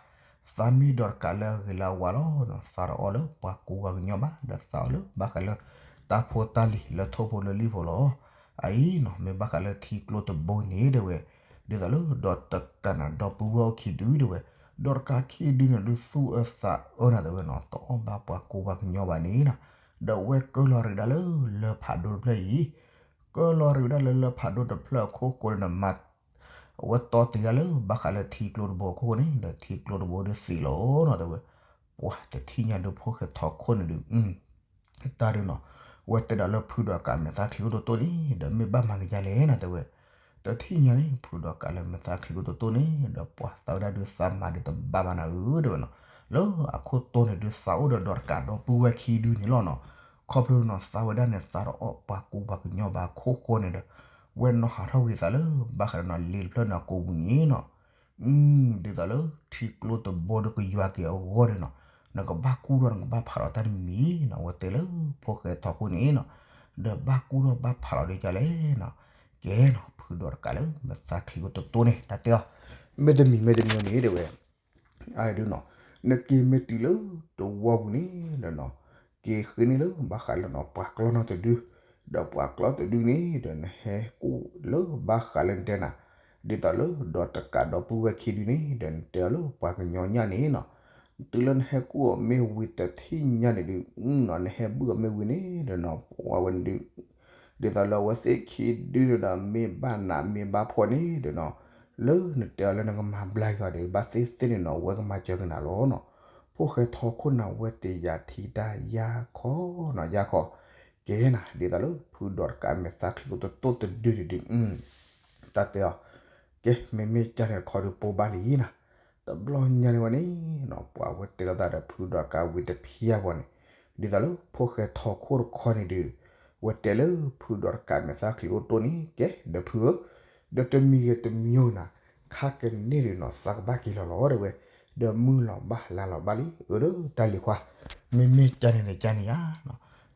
သးမ့ၢ်ဒီးတကးလၢအဂ့ၤလၢအဝါလီၤနီၤ, သးတအီၣ်လၢပှၤကူပှၤကညီဘၣ် ဒီးသးအီၣ်လၢဘၣ်ဃးလၢ တၢ်ဖိတၢ်လံၤလၢထိၣ်ဖိလၢလံၣ်ဖိလီၤ, အအံၤနီၤ မ့ၢ်ဘၣ်ဃးလၢထံကျိတဘိန့ၣ်တဲဝဲ, ဒ်သိးလၢဒီးတကးနၤဒီပုၢ်ဝဲၢ်အိၣ်ခံဒုတဲဝဲ, ဒီးတကးခံဒုန့ၣ်ဒုးသူၣ်အၢသးအၢနၤတဲဝဲနီၤ တအီၣ်ဘၣ်ပှၤကူပှၤကညီဘၣ်န့ၣ်နီၤ, ဒီးဝဲကၢလီၤရံးဒၣ်လၢလၢၢ်ဖးဒိၣ်တဖျၢၣ်အံၤ ကၢလီၤရံးဝဲဒၣ်လၢလၢၢ်ဖးဒိၣ်တဖျၢၣ်အခိၣ်ဃိန့ၣ်ဒီးမၤ အဝဲတီတ့ၢ်ဒၣ်လၢဘၣ်ဃးလၢထံကျိတဘိအခိၣ်ဃိန့ၣ် ဒီးထံကျိတဘိဒုးသံးလီၤနီၤတဲဝဲ, ပှၤတထံၣ်ညါဒုးဖိၣ်ဃဲထီခိၣ်န့ၣ်ဒုး တၢ်ဒုးနီၤ, ဝဲတဲဒီးလၢဖုဒီးတကးမဲာ်သၣ်ချံအိၣ်တတိၢ်န့ၣ် ဒီးမ့ၢ်ဘၣ်မၤကယါလဲၣ်နီၤတဲဝဲ, တထံၣ်ညါန့ၣ် ဖုဒီးတကးလၢမဲာ်သၣ်ချံအိၣ်တတိၢ်န့ၣ် ဒီးပှၤသးဝဲဒၣ်ဒုးသးမၤဒုးတဘၣ်ဘၣ်နၤဧၢတဲဝဲနီၤ, လၢအခိၣ်တီန့ၣ်ဒုးသးအိၣ်ဒီးဒီးတကးဒီပုၢ်ဝဲၢ်ခံဒုန့ၣ်လီၤနီၤ, ခီဖျိနီၤသးဝဲဒၣ်န့ၣ် သးတအီၣ်ပှၤကူပှၤကညီဘၣ်အခိၣ်ဃိန့ၣ်ဒီး ဝဲနီၤဟးထီၣ်ကွံာ်သးလၢ ဘၣ်ဃးဒီးနီၤလ့တဖျၢၣ်န့ၣ်အကိာ်ပူၤန့ၣ်နီၤ ဒ်သိးလၢထံကျိတဘိဒီးကယွၤက့ၤအဂီၢ်ဒီးနီၤ, နကဘၣ်ကူထီၣ်နကဘၣ်ဖးလီၤတၢ်တမံၤနီၤ ဝဲတဲလၢဖိၣ်ဃဲထီခိၣ်န့ၣ်နီၤ, ဒီးဘၣ်ကူထီၣ်ဘၣ်ဖးလီၤဒ်ကလဲၣ်နီၤ, ကဲနီၤ ဖုဒီးတကးလၢမဲာ်သၣ်ချံအိၣ်တတိၢ်န့ၣ် တၢ်တဲအီၤ, မ့တမံၤမ့တမံၤန့ၣ်တဲဝဲ အဒုးနီၤ, နက့ၤမ့ၢ်တုၤလၢတဝီပူၤန့ၣ်ဒီးနီၤ, က့ၤဃ့န့ၢ်လၢဘၣ်ဃးလၢနီၤ ပှၤကျီနီတဒု, ဒီးပှၤကျီတဒုန့ၣ်ဒီးနဟဲကူၣ်လၢဘၣ်ဃးလၢနတဲနၤ, ဒ်သိးလၢဒီးတကးဒီပုၢ်ဝဲၢ်ခံဒုန့ၣ် ဒီးနတဲအီၤလၢပှၤကညီညၣ်န့ၣ်နီၤ, တုၤလၢနဟဲကူၣ်အီၤမ့ၢ်ဝံၤတထံၣ်ညါန့ၣ်ဒုး နီၤ နဟဲဘုၣ်အီၤမ့ၢ်ဝံၤန့ၣ်ဒီးနီၤ ပှၤဝဲန့ၣ်ဒုး ဒ်သိးလၢအဝဲသ့ၣ်ခံဒုန့ၣ်ဒီး မ့ၢ်ဘၣ်နးမ့ၢ်ဘၣ်ဖှီၣ်န့ၣ်ဒီးနီၤ, လၢနတဲအီၤလၢနကမၤဘျါက့ၤအီၤဒီး ဘၣ်သ့ၣ်သ့ၣ်န့ၣ်နီၤ အဝဲကမၤစၢၤက့ၤနၤလီၤနီၤ, ဖိၣ်ဃဲထီခိၣ်န့ၣ် အဝဲတ့ၢ်ယၤထံတၢ်ယါခီနီၤ ယါခီ, ကဲနၤ ဒ်သိးလၢဖုဒီးတကးမဲာ်သၣ်ချံအိၣ်တတိၢ်တဒုန့ၣ်ဒုး တၢ်တဲအီၤ, ကဲ မ့မ့ၢ်ကၢ်န့ၣ်တခီဒုးပိၢ်ဘၣ်လံနၤ, တဘျီညါန့ၣ်ဝဲန့ၣ်နီၤ ပှၤဝဲတဲလိာ်သးဒီးဖုဒီးတကးဝံၤတဖျၢၣ်ပှၤန့ၣ်, ဒ်သိးလၢဖိၣ်ဃဲထီခိၣ်တခီန့ၣ်ဒုး ဝဲတဲလၢဖုဒီးတကးမဲာ်သၣ်ချံအိၣ်တတိၢ်န့ၣ် ကဲ ဒီးဖုဧၢ, ဒီးတမံၤဂ့ၤတမံၤဂ့ၤနၤ, ခါကန့ၣ်ဒုးနီၤ သးကဘၣ်က့ၤလီၤလီၤတဲဝဲ, ဒီးမုၢ်လီၤဘၣ်လါလီၤဘၣ်လံ အၢ ဒီးတၢ်လံၤခွါ, မ့မ့ၢ်ကၢ်န့ၣ်န့ၣ်ကၢ်န့ၣ်ယါ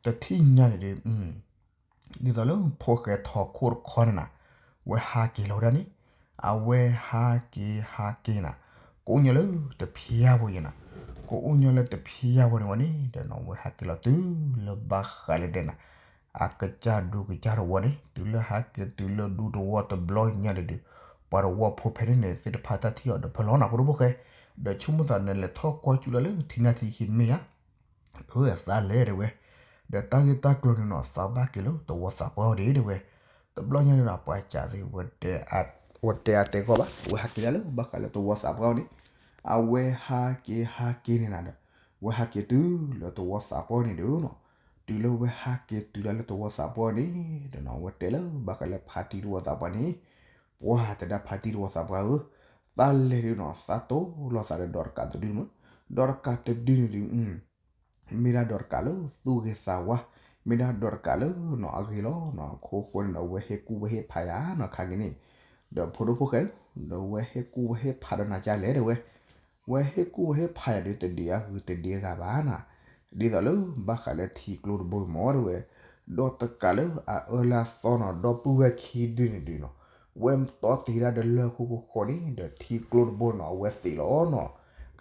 တထံၣ်ညါန့ၣ်ဒုး ဒ်သိးလၢဖိၣ်ဃဲထီခိၣ်တခီန့ၣ်နၤ, ဝဲဟးက့ၤလီၤဝဲဒၣ်န့ၣ်, အဝဲဟးက့ၤဟးက့ၤနၤ, ကအိၣ်ညီလၢတဖျါဖိယဲနီၤ, ကအိၣ်ညီလၢတဖျါဖိန့ၣ်ဝဲန့ၣ် ဒီးနီၤ ဝဲဟးက့ၤလီၤတုၤလၢဘၣ်ဃးလၢဒဲးနၤ အကစၢ်ဒူကစၢ်သဝီန့ၣ် တုၤလၢဟးက့ၤတုၤလၢဒူသဝီတဘျီညါန့ၣ်ဒုး ပှၤသဝီဖိဖဲန့ၣ်န့ၣ် သ့ၣ်တဖၣ်တၢ်ထံၣ်အီၤဒီးဖဲလီၤနီၤ ဖိဒိၣ်ဖိၣ်ဃဲ, ဒီးဆိကမိၣ်သးနလဲၤထီၣ်ကွၢ်စူၣ်လၢလၢထံနၢ်ထံခံမ့ၢ်ဧါ အသးလဲၤတဲဝဲ, ဒီးတၢ်ဂ့ၢ်တၢ်ကျိၤန့ၣ်နီၤ သးဘၣ်က့ၤလၢသဝီသးပှၢ်အအိၣ်ဒံးတဲဝဲ, တဘျီညါန့ၣ်ဒီး ပှၤစံးသ့ၣ် ဝဲတဲအါတဲဂီၢ်ဘၣ် ဝဲဟးက့ၤဒၣ်လၢဘၣ်ဃးလၢသဝီသးပှၢ်အအိၣ်န့ၣ်, အဝဲဟးက့ၤဟးက့ၤန့ၣ်နၤဒီး ဝဲဟးက့ၤတုၤလၢသဝီသးပှၢ်န့ၣ်ဒုးနီၤ, တုၤလၢဝဲဟးက့ၤတုၤဒၣ်လၢသဝီသးပှၢ်န့ၣ် ဒီးနီၤ ဝဲတဲလၢဘၣ်ဃးလၢဖါတံၢ်သဝီသးပှၢ်န့ၣ်, ပှၤတဲဒၣ်ဖါတံၢ်သဝီသးပှၢ်ဧၢ, သးလဲၤဒုးနီၤ သးတိၢ်လိာ်သးဒီးဒီးတကးတဒုန့ၣ်မး, ဒီးတကးတဒုန့ၣ်ဒုး မ့ၢ်ဒၣ်ဒီးတကးလၢသူၣ်ဂ့ၤသးဝါ, မ့ၢ်ဒၣ်ဒီးတကးလၢနီၤအဂ့ၤလီၤနီၤ, အခိဃိန့ၣ်ဒီး ဝဲဟ့ၣ်ကူၣ်ဝဲဟ့ၣ်ဖးယၤနီၤ ခါက့ၤန့ၣ်, ဒီးဖိဒိၣ်ဖိၣ်ဃဲ, ဒီးဝဲဟ့ၣ်ကူၣ်ဝဲဟ့ၣ်ဖးဒီးနၤကလဲၣ်တဲဝဲ, ဝဲဟ့ၣ်ကူၣ်ဝဲဟ့ၣ်ဖးယၤဒီးတဒံးအဂုၤတဒံးအဂၤဘၣ်နီၤ, ဒ်သိးလၢဘၣ်ဃးလၢထံကျိတဘိမ့ၢ်တဲဝဲ, ဒီးတကးလၢအအၢလၢအသီနီၤ ဒီပုၢ်ဝဲၢ်ခံဒုန့ၣ်ဒုးနီၤ, ဝဲတီတ့ၢ်ဒၣ်ဒီးလၢၢ်ဃိဃိဃိန့ၣ် ဒီးထံကျိတဘိနီၤ အဝဲသ့ၣ်လီၤနီၤ,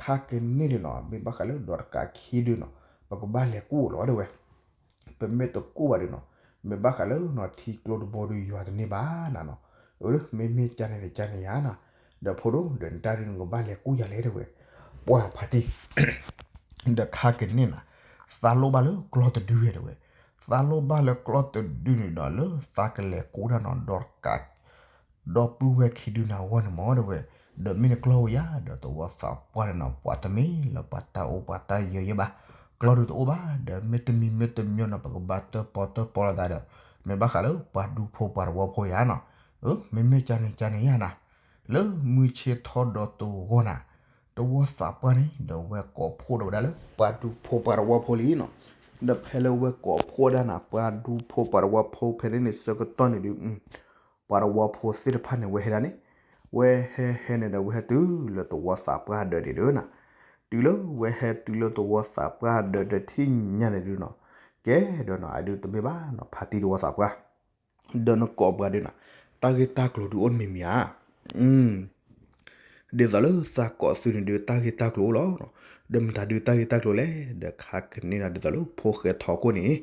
ခါက့ၤန့ၣ်ဒုးနီၤ မ့ၢ်ဘၣ်ဃးလၢဒီးတကးခံဒုနီၤ ပကဘၣ်လဲၤကူၣ်လီၤတဲဝဲ ပမ့ၢ်တကူၣ်ဘၣ်ဒုးနီၤ, မ့ၢ်ဘၣ်ဃးလၢနီၤထံကျိတဘိဒုးယွၤတန့ၢ်ဘၣ်နၤနီၤ, အမ့မ့ၢ်ကန့ၣ်တကန့ၣ်ယါနၤ, ဒီးဖိဒိၣ် ဒီးနတၢ်ဒုးနကဘၣ်လဲၤကူၣ်ယၤလဲၣ်တဲဝဲ, ပှၤဖါတံၢ် ဒီးခါက့ၤန့ၣ်နၤ, သးလိၣ်ဘၣ်လၢကျီၢ်တဒုတဲဝဲ, သးလိၣ်ဘၣ်လၢကျီၢ်တဒုန့ၣ်ဒီး လၢသးကလဲၤကူၣ်တၢ်နီၤ ဒီးတကး ဒီပုၢ်ဝဲၢ်ခံဒုန့ၣ်အဂီၢ်န့ၣ်မ့ၢ်တဲဝဲ, ဒီးမ့ၢ်နကျီၢ်ဝဲယါ ဒီးသဝီသးပှၢ်န့ၣ်နီၤ ပှၤတမ့ၢ်လၢပှၤတၢ်အိၣ်ပှၤတၢ်ယၢၤယဲဘၣ်, ကျီၢ်ဒုးတအိၣ်ဘၣ် ဒီးမ့တမံၤမ့တမံၤနီၤ ပကဘၣ်တၢၣ်ပီၣ်တၢၣ်ပီၣ်လိာ်သးဒီး, မ့ၢ်ဘၣ်ဃးလၢပှၤဒူဖိပှၤသဝီဖိယါနီၤ, အမ့မ့ၢ်ကန့ၣ်ကန့ၣ်ယါနၤ, လၢမုၢ်ဆ့ၣ်ထီၣ်ဒီးတဝီနၤ, သဝီသးပှၢ်န့ၣ် ဒီးဝဲကိးဖှိၣ်ဒီးဝဲဒၣ်လၢပှၤဒူဖိပှၤသဝီဖိလံနီၤ, ဒီးဖဲလၢဝဲကိးဖှိၣ်ဒၣ်နၤ ပှၤဒူဖိပှၤသဝီဖိဖဲန့ၣ်န့ၣ်ဆၢကတီၢ်န့ၣ်ဒုး ပှၤသဝီဖိသ့ၣ်တဖၣ်န့ၣ် ဝဲဟဲဒၣ်န့ၣ်, ဝဲဟဲဟဲန့ၣ်ဒီး ဝဲဟဲတုၤလၢသဝီသးပှၢ်ဒၢးဒံးဒုးနၤ, တုၤလၢဝဲဟဲတုၤလၢသဝီသးပှၢ်ဒၢးတထံၣ်ညါန့ၣ်ဒုးနီၤ, ကဲဒီးနီၤ အဒုးတမ့ၢ်ဘၣ်နီၤ ဖါတံၢ်သဝီသးပှၢ်, ဒီးနကိးပှၤဒုးနၤ, တၢ်ဂ့ၢ်တၢ်ကျိၤဒုးအိၣ်တမံၤမံၤဧါ ဒ်သိးလၢသးကိးသုန့ၣ်ဒုး တၢ်ဂ့ၢ်တၢ်ကျိၤအိၣ်လီၤ, ဒီးမတၤဒုးတၢ်ဂ့ၢ်တၢ်ကျိၤလဲၣ်, ဒီးခါကန့ၣ်ဒီး ဒ်သိးလၢဖိၣ်ဃဲထီခိၣ်န့ၣ်,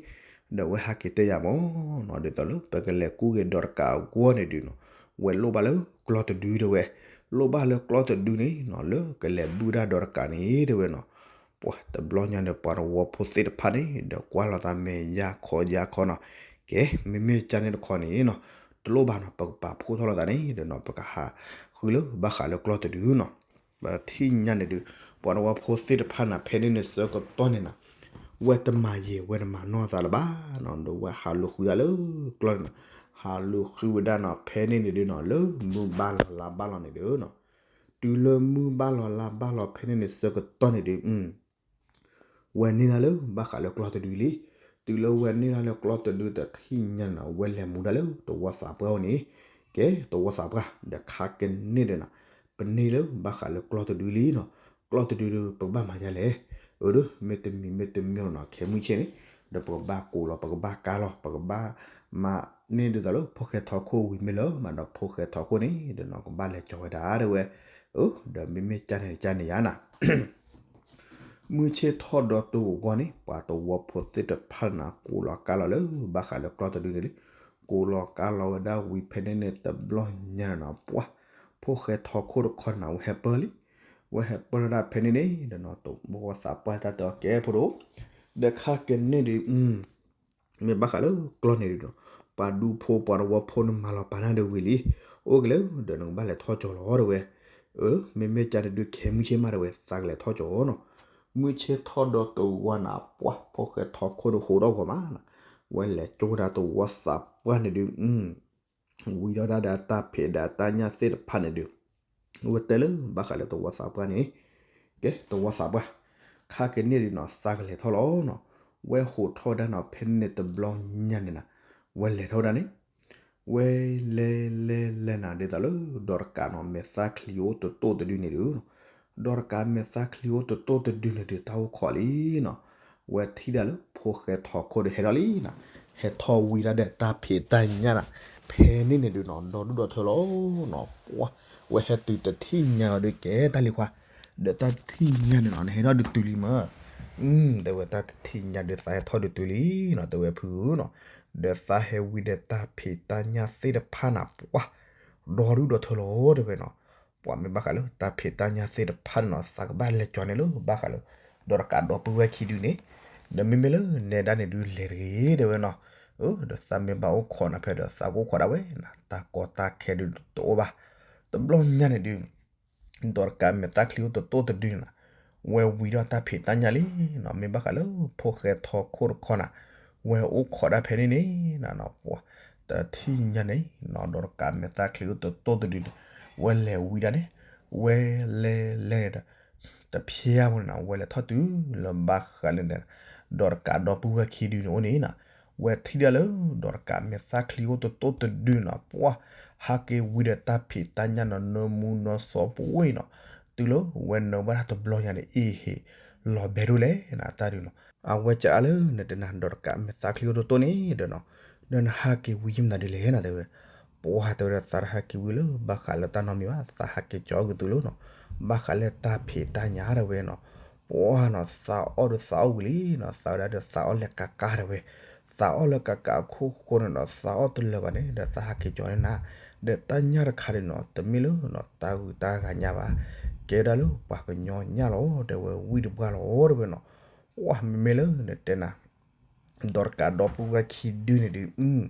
ဒီးဝဲဟးက့ၤတဲယၤမ့ၢ်နီၤ ဒ်သိးလၢပကလဲၤကူၣ်က့ၤဒီးတကးအဂီၢ်န့ၣ်ဒုးနီၤ, ဝဲလိၣ်ဘၣ်လၢကျီၢ်တဒုတဲဝဲ, လိၣ်ဘၣ်လၢကျီၢ်တဒုန့ၣ်နီၤ လၢကလဲၤဘုၣ်ဒၣ်ဒီးတကးန့ၣ်တဲဝဲနီၤ, ပှၤတဘျီညါန့ၣ် ပှၤသဝီဖိသ့ၣ်တဖၣ်န့ၣ် ဒီးကွၢ်လိာ်သးမဲာ်ယါခီယါခီနီၤ, ကဲ မ့မ့ၢ်ကန့ၣ်တခီန့ၣ်နီၤ, တလိၣ်ဘၣ်နီၤ ပကပာ်ဖှိၣ်ထီၣ်လိာ်သးန့ၣ်ဒီးနီၤ ပကဟးဃုလၢဘၣ်ဃးလၢကျီၢ်တဒုနီၤ, ပထံၣ်ညါန့ၣ်ဒုး ပှၤသဝီဖိသ့ၣ်တဖၣ်နၤ ဖဲန့ၣ်န့ၣ်ဆၢကတီၢ်န့ၣ်နၤ, ဝဲတမၤယံာ်ဝဲတမၤနီၢ်သးလၢၤဘၣ်နီၤ ဒီးဝဲဟးလူၤဃုဒၣ်လၢကျီၢ်န့ၣ်နီၤ, ဟးလူၤဃုဝဲဒၣ်နီၤ ဖဲန့ၣ်န့ၣ်ဒုးနီၤ လၢမုၢ်ဘၣ်လီၤလါဘၣ်လီၤန့ၣ်ဒုးနီၤ, တုၤလၢမုၢ်ဘၣ်လီၤလါဘၣ်လီၤဖဲန့ၣ်န့ၣ်ဆၢကတီၢ်န့ၣ်ဒုး ဝဲန့ၢ်ဒၣ်လၢဘၣ်ဃးလၢကျီၢ်တဒုလံ, တုၤလၢဝဲန့ၢ်ဒၣ်လၢကျီၢ်တဒုတထံၣ်ညါန့ၣ်နီၤ ဝဲလဲၤမူဒၣ်လၢသဝီသးပှၢ်အအိၣ်န့ၣ်, ကဲ သဝီသးပှၢ် ဒီးခါကန့ၣ်ဒီးနီၤ, ပန့ၢ်လၢဘၣ်ဃးလၢကျီၢ်တဒုလံနီၤ, ကျီၢ်တဒုဒီး ပကဘၣ်မၤဒ်လဲၣ်, အဒုး မ့တမံၤမ့တမံၤနီၤ ခဲမုၢ်ဆ့ၣ်န့ၣ်, ဒီးပကဘၣ်ကိးလီၤ ပကဘၣ်ကါလီၤပကဘၣ်မၤန့ၢ်ဒ်သိးလၢဖိၣ်ဃဲထီခိၣ်ဝံၤမ့ၢ်လၢမးဒီးဖိၣ်ဃဲထီခိၣ်န့ၣ် ဒီးနီၤကဘၣ်လဲၤကၠီၤဝဲဒၣ်တဲဝဲ, အဒုး မ့မ့ၢ်ကန့ၣ်ကန့ၣ်ယါနၤ မုၢ်ဆ့ၣ်ထီၣ်ဒီးတဝီန့ၣ် ပှၤသဝီဖိသ့ၣ်တဖၣ်န့ၣ် ကိးလီၤကါလီၤလၢဘၣ်ဃးလၢကျီၢ်တဒုန့ၣ်လံ, ကိးလီၤကါလီၤဝဲဒၣ်ဝံၤဖဲန့ၣ်န့ၣ်တဘျီညါန့ၣ်နီၤ ပှၤ ဖိၣ်ဃဲထီခိၣ်တခီန့ၣ် ဝဲဟဲပၢၢ်လံ, ဝဲဟဲပၢၢ်ဒၣ်ဖဲန့ၣ်န့ၣ်ဒီးနီၤ သဝီသးပှၢ်တၢ်တဲအီၤကဲဖိဒိၣ်, ဒီးခါကန့ၣ်ဒီး မ့ၢ်ဘၣ်ဃးလၢကျီၢ်န့ၣ်ဒီးနီၤ, ပှၤဒူဖိပှၤသဝီဖိန့ၣ်မၤလီၤပာ်နၤဒီးဝံၤလံ, အိၣ်က့ၤလၢဒီးနကဘၣ်လဲၤထီၣ်ကၠီၤလီၤတဲဝဲ, အဒုး မ့မ့ၢ်ကန့ၣ်ဒုးခဲမုၢ်ဆ့ၣ်မးတဲဝဲ သးကလဲၤထီၣ်ကၠီၤနီၤ, မုၢ်ဆ့ၣ်ထီၣ်ဒီးတဝီန့ၣ် ပှၤဖိၣ်ဃဲထီခိၣ်ဒီးဟိးထီၣ်ဂီၤမးနီၤ, ဝဲလဲၤကၠီၤဝဲဒၣ်သဝီသးပှၢ်န့ၣ်ဒုး ဝံၤဒီးဒၣ်ဒီးတၢ်ဖံးဒၣ်တၢ်ညၣ်သ့ၣ်တဖၣ်န့ၣ်ဒုး, ဝဲတဲလၢဘၣ်ဃးလၢသဝီသးပှၢ်န့ၣ်, ကဲ သဝီသးပှၢ်, ခါကန့ၣ်ဒီးနီၤ သးကလဲၤထီၣ်လီၤနီၤ, ဝဲဟိးထီၣ်ဝဲဒၣ်နီၤ ဖဲန့ၣ်န့ၣ်တဘျီညါန့ၣ်နီၤ, ဝဲလဲၤထီၣ်ဝဲဒၣ်န့ၣ်, ဝဲလဲၤလဲၤလဲၤနၤဒ်သိးလၢ ဒီးတကးနီၤ မဲာ်သၣ်ချံအိၣ်တတိၢ်တဒုန့ၣ်ဒုး ဒီးတကးမဲာ်သၣ်ချံအိၣ်တတိၢ်တဒုန့ၣ်ဒုး တၢ်အိၣ်ခိးလံနီၤ, ဝဲထံၣ်ဒၣ်လၢဖိၣ်ဃဲထီခိၣ်ဒီးဟဲထီၣ်လံနီၤ, ဟဲထီၣ်ဝံၤဒၣ်ဒီးတၢ်ဖံးတၢ်ညၣ်နီၤ, ဖဲန့ၣ်န့ၣ်ဒုးနီၤ ဒီဒူၣ်ဒီထၢလီၤနီၤ, ပှၤ ဝဲဟဲတုၤတထံၣ်ညါအီၤဒီးကဲတၢ်လံၤခွါ, ဒီးတၢ်တထံၣ်ညါန့ၣ်နီၤ နဟဲထီၣ်ဒုးတုၤလံမး, တဲဝဲတၢ်တထံၣ်ညါဒီးသးဟဲထီၣ်ဒုးတုၤလံနီၤ တဲဝဲဖုဧၢနီၤ, ဒီးသးဟဲဝံဒီးတၢ်ဖံးတၢ်ညၣ်သ့ၣ်တဖၣ်န့ၣ် ပှၤ ဒီဒူၣ်ဒီထၢလီၤတဲဝဲနီၤ, ပှၤမ့ၢ်ဘၣ်ဃးလၢတၢ်ဖံးတၢ်ညၣ်သ့ၣ်တဖၣ်န့ၣ်နီၤ သးကဘၣ်လဲၤကၠီၤန့ၣ်လၢဘၣ်ဃးလၢ ဒီးတကးဒီပုၢ်ဝဲၢ်ခံဒုန့ၣ်, ဒီးမ့မ့ၢ်လၢနဲဒၣ်န့ၣ်ဒုးလဲၤတဂ့ၤတဲဝဲနီၤ, ဒီးသးမ့ၢ်ဘၣ်အိၣ်ခိးနၤဖဲဒီးသးကအိၣ်ခိးဒၣ်ဝဲနီၤ တၢ်ကီတၢ်ခဲဒုးတအိၣ်ဘၣ်, တဘျီညါန့ၣ်ဒုး ဒီးတကးမဲာ်သၣ်ချံအိၣ်တတိၢ်တဒုန့ၣ်နီၤ, ဝဲဝံၤဒီးတၢ်ဖံးတၢ်ညၣ်လံနီၤ, မ့ၢ်ဘၣ်ဃးလၢဖိၣ်ဃဲထီခိၣ်တခီန့ၣ်, ဝဲအိၣ်ခိးဒၣ်ဖဲန့ၣ်န့ၣ်နီၤ, တထံၣ်ညါန့ၣ်နီၤ ဒီးတကးမဲာ်သၣ်ချံအိၣ်တတိၢ်တဒုန့ၣ်, ဝဲလဲၤဝံၤဒၣ်န့ၣ်, ဝဲလဲၤလဲၤန့ၣ်ဒီး တဖျဲဘၣ်န့ၣ်နီၤ ဝဲလဲၤထီၣ်တုၤလၢဘၣ်ဃးလၢန့ၣ်, ဒီးတကးဒီပုၢ်ဝဲၢ်ခံဒုန့ၣ်အိၣ်န့ၣ်နီၤ, ဝဲထံၣ်ဒၣ်လၢ ဒီးတကးမဲာ်သၣ်ချံအိၣ်တတိၢ်တဒုန့ၣ်နီၤ ပှၤ ဟးက့ၤဝံၤဒီးတၢ်ဖံးတၢ်ညၣ်နီၤ နၢမူနီၢ်စီၤပှ့ၤနီၤ, တုၤလၢဝဲနၢၤဘၣ်တၢ်တဘျီညါန့ၣ် အ့ဟ့ၣ် လီၤဘဲဒိၣ်လဲၣ်နီၤ တၢ်ဒုးနီၤ, အဝဲကးလၢနတဲနၤ ဒီးတကးမဲာ်သၣ်ချံအိၣ်တတိၢ်န့ၣ်ဒီးနီၤ, ဒီးနဟးက့ၤဝံၤယမနုၤဒ်လဲၣ်နီၤ တဲဝဲ, ပှၤတဲဝဲဒၣ်သးတဟးက့ၤဝံၤလၢဘၣ်ဃးလၢတၢ်နီတမံၤဘၣ် သးဟးက့ၤကၠီၤက့ၤသုလီၤနီၤ, ဘၣ်ဃးလၢတၢ်ဖံးတၢ်ညၣ်တဲဝဲနီၤ, ပှၤနီၤ သးအီၣ်ဒီးသးအီၣ်ဝံၤလံနီၤ သးဝဲဒၣ်ဒီးသးအီၣ်လၢကးကးတဲဝဲ, သးအီၣ်လၢကးကးအခိၣ်ဃိန့ၣ်နီၤ သးအီၣ်တလၢာ်ဘၣ်န့ၣ် ဒီးသးဟးက့ၤကၠီၤန့ၢ်နၤ, ဒီးတၢ်ညၣ်တခါဒုးနီၤ တမ့ၢ်လၢနီၤ တၢ်ဂုၤတၢ်ဂၤညၣ်ဘၣ်, ကဲဝဲဒၣ်လၢပှၤကညီညၣ်လီၤ တဲဝဲဝံၣ်တပှၢ်လီၤ တဲဝဲနီၤ, ပှၤမ့မ့ၢ်လၢနတဲနၤ ဒီးတကးဒီပုၢ်ဝဲၢ်ခံဒုန့ၣ်ဒုး,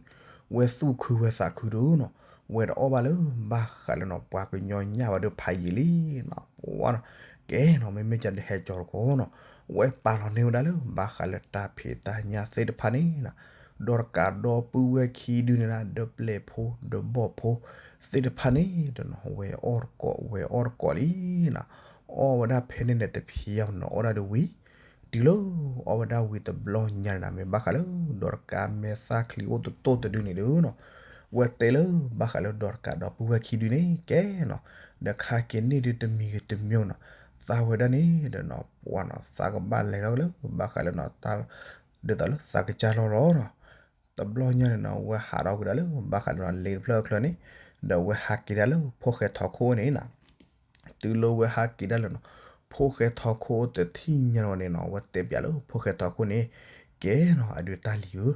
ဝဲသူၣ်ခုဝဲသးခုဒုးနီၤ, ဝဲတအီၣ်ဘၣ်လၢဘၣ်ဃးလၢနီၤ ပှၤကညီညၣ်ဘၣ်ဒီးဖးယံာ်လံနီၤ, ပှၤနီၤ, ကဲနီၤ မ့မ့ၢ်ကဒီးဟဲကၠီၤတခီနီၤ, ဝဲပာ်လီၤန့ၢ်ဝဲဒၣ်လၢဘၣ်ဃးလၢတၢ်ဖံးတၢ်ညၣ်သ့ၣ်တဖၣ်န့ၣ်နီၤ, ဒီးတကးဒီပုၢ်ဝဲၢ်ခံဒုန့ၣ်ဒၣ် ဒီးပျဲၢ်ဖိဒီးဘီၣ်ဖိသ့ၣ်တဖၣ်န့ၣ်ဒီးနီၤ ဝဲအီၣ်တကိး ဝဲအီၣ်တကိးလံနီၤ, အီၣ်ဝဲဒၣ်ဖဲန့ၣ်န့ၣ် တဖျဲဘၣ်နီၤ အီၣ်ဒၣ်ဒုးဝံၤ တုၤလၢအီၣ်ဝဲဒၣ်ဝံၤတဘျီညါန့ၣ်နီၤ မ့ၢ်ဘၣ်ဃးလၢ ဒီးတကးမဲာ်သၣ်ချံအိၣ်တတိၢ်တဒုန့ၣ်ဒုးနီၤ, ဝဲတဲလၢဘၣ်ဃးလၢဒီးတကးဒီပုၢ်ဝဲၢ်ခံဒုန့ၣ် ကဲနီၤ, ဒီးခါက့ၤန့ၣ်ဒုးတမံၤဂ့ၤတမံၤနီၤ, သးဝဲဒၣ်န့ၣ်ဒီးနီၤ ပှၤနီၤ သးကဘၣ်လဲၤထီၣ်လၢဘၣ်ဃးလၢနီၤ တၢ် ဒ်သိးလၢသးကစၢ်လီၤလီၤနီၤ, တဘျီညါန့ၣ်နီၤ ဝဲဟးထီၣ်ကွံာ်ဒၣ်လၢဘၣ်ဃးလၢနီၤ လ့တဖျၢၣ်အချၢန့ၣ်, ဒီးဝဲဟးက့ၤဒၣ်လၢဖိၣ်ဃဲထီခိၣ်န့ၣ်နီၤ တုၤလၢဝဲဟးက့ၤဒၣ်လၢနီၤ ဖိၣ်ဃဲထီခိၣ်တထံၣ်ညါန့ၣ်နီၤ ဝဲတဲပၠးလၢဖိၣ်ဃဲထီခိၣ်န့ၣ်, ကဲနီၤ အဒုးတၢ်လံၤဧၢ,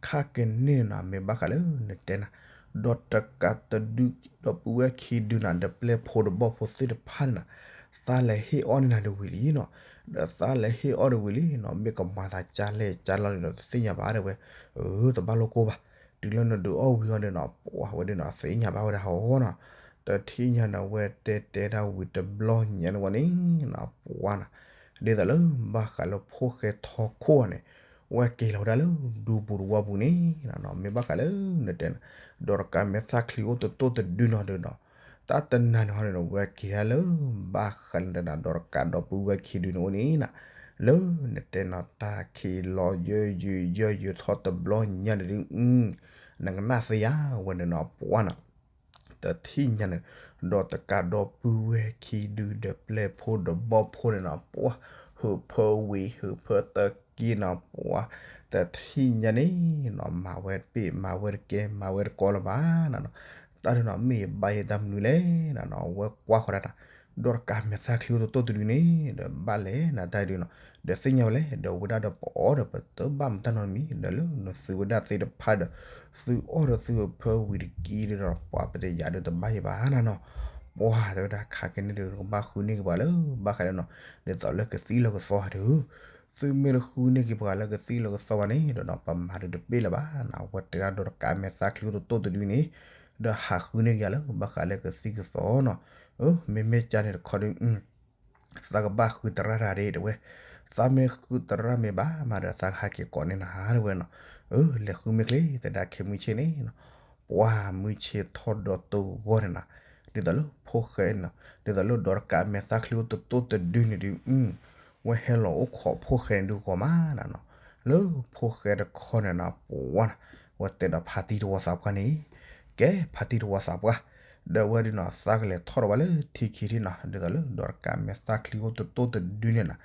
ခါက့ၤန့ၣ်နီၤ မ့ၢ်ဘၣ်ဃးလၢနတဲနၤ, ဒီးတကးတဒု ဒီပုၢ်ဝဲၢ်ခံဒုနၤ ဒီးပျဲၢ်ဖိဒီးဘီၣ်ဖိသ့ၣ်တဖၣ်န့ၣ်နီၤ, သးလဲၤဟ့ၣ်အီၣ်န့ၢ်နၤတဝံၤလံနီၤ, ဒီးသးလဲၤဟ့ၣ်အီၣ်တဝံၤလံနီၤ မ့ၢ်ကမၤသးကၢ်လဲၣ်ကၢ်လီၢ်န့ၣ်ဒီး တသ့ၣ်ညါဘၣ်တဲဝဲ, အၢ တဘၣ်လိၣ်ကိၢ်ဘၣ်, တုၤလၢနဒုးအီၣ်ဝံၤအီၤန့ၣ်နီၤ ပှၤဝဲဒၣ်နီၤ သ့ၣ်ညါဘၣ်ဝဲဒၣ်ဟီနီၤ, တထံၣ်ညါန့ၣ် ဝဲတဲတဲဒၣ်ဝံၤတဘျီညါန့ၣ်ဝဲန့ၣ်နီၤ ပှၤနီၤ, ဒ်သိးလၢဘၣ်ဃးလၢဖိၣ်ဃဲထီခိၣ်န့ၣ်, ဝဲက့ၤလီၤဝဲဒၣ်လၢဒူပူၤတဝီပူၤန့ၣ်နီၤ, မ့ၢ်ဘၣ်ဃးလၢနတဲနၤ, ဒီးတကးမဲာ်သၣ်ချံအိၣ်တတိၢ်တဒုနီၤဒီးနီၤ, တၢ်တနၤန့ၣ်ဟီန့ၣ်နီၤ ဝဲက့ၤဒၣ်လၢ ဘၣ်ဃးလၢနတဲနၤ ဒီးတကးဒီပုၢ်ဝဲၢ်ခံဒုန့ၣ်အိၣ်န့ၣ်နီၤ, လၢနတဲနၤ တၢ်ခံးလီၤယၢယုာ်ယၢယုာ်ထီၣ်တဘျီညါန့ၣ်ဒုး, နကနၣ်သ့ဧါဝဲန့ၣ်နီၤ ပှၤနီၤ တထံၣ်ညါန့ၣ်, ဒီးတကးဒီပုၢ်ဝဲၢ်ခံဒုဒီးပျဲၢ်ဖိဒီးဘီၣ်ဖိန့ၣ်နီၤ ပှၤ, ဟုးဖၢဝံၤ ဟုးဖၢသၢက့နီၤ ပှၤ, တထံၣ်ညါန့ၣ်နီၤ မၤဝဲတပ့ၢ် မၤဝဲတကဲ မၤဝဲတကီလၢၤဘၣ်နီၤ, တၢ်ဒုးနီၤ မ့ၢ်ဘၣ်ယဲတၢ်မနုၤလဲၣ်နီၤ ဝဲကွၢ်ဃီၤဒၣ်တၢ်, ဒီးတကးမဲာ်သၣ်ချံအိၣ်တတိၢ်တဒုန့ၣ် ဒီးဘၣ်လဲၣ်နၤတၢ်ဒုးနီၤ, ဒီးသ့ၣ်ညါဝဲလဲၣ် ဒီးဝဲဒၣ်ဒီးပအီၣ်ဒီးပတဘၣ်မတၢ်နီတမံၤ ဒီးလၢနသုဝဲဒၣ်သ့ၣ်တဖၣ်ဒီး သုအီၣ်ဒီးသုဟုးဖၢဝံၤတက့ဒီး ပှၤပတယာ်ဒီးတဘၣ်ယဲဘၣ်နၤနီၤ, ပှၤတဲဝဲဒၣ်ခါက့ၤန့ၣ်ဒီး ကဘၣ်ဃုန့ၢ်က့ၤပှၤလၢ ဘၣ်ဃးလၢနီၤ ဒ်သိးလၢကသံၣ်လၢကသီဧါဒီး သုမ့ၢ်တဃုန့ၢ်က့ၤပှၤလၢကသံၣ်လၢကသီဘၣ်န့ၣ်ဒီးနီၤ ပမၤဒုးတပ့ၢ်လၢၤဘၣ်နီၤ, အဝဲတဲဒၣ်ဒီးတကးမဲာ်သၣ်ချံအိၣ်တတိၢ်တဒုန့ၣ်, ဒီးဟးဃုန့ၢ်က့ၤယၤလၢ ဘၣ်ဃးလၢကသံၣ်ကသီနီၤ, မ့မ့ၢ်ကန့ၣ်တခီဒုး သးကဘၣ်ဃုသရၣ်တၢ်ဒ့တဲဝဲ, သးမ့ၢ်ဃုသရၣ်မ့ၢ်ဘၣ်မးဒီးသးကဟးက့ၤကိးန့ၢ်နၤတဲဝဲနီၤ, အၢ လဲၤဃုမ့ၢ်ချ့ သဒါခဲမုၢ်ဆ့ၣ်န့ၣ်နီၤ, ပှၤမုၢ်ဆ့ၣ်ထီၣ်ဒီးတဂီၢ်န့ၣ်နီၤ, ဒ်သိးလၢဖိၣ်ဃဲနီၤ ဒ်သိးလၢဒီးတကးမဲာ်သၣ်ချံအိၣ်တတိၢ်တဒုန့ၣ်ဒုး ဝဲဟဲလီၤအိၣ်ခိးဖိၣ်ဃဲန့ၣ်ဒုးဂီၤမးနီၤ, လၢဖိၣ်ဃဲတခီန့ၣ်နီၤ ပှၤနီၤ, ဝဲတဲဒီးဖါတံၢ်တဝီသးပှၢ်န့ၣ်, ကဲဖါတံၢ်တဝီသးပှၢ်, ဒီးဝဲဒုးနီၤ သးကလဲၤထီၣ်ဒီးဝဲလၢထံခံထံၣ်နီၤ ဒ်သိးလၢဒီးတကးမဲာ်သၣ်ချံအိၣ်တတိၢ်တဒုန့ၣ်နီၤ,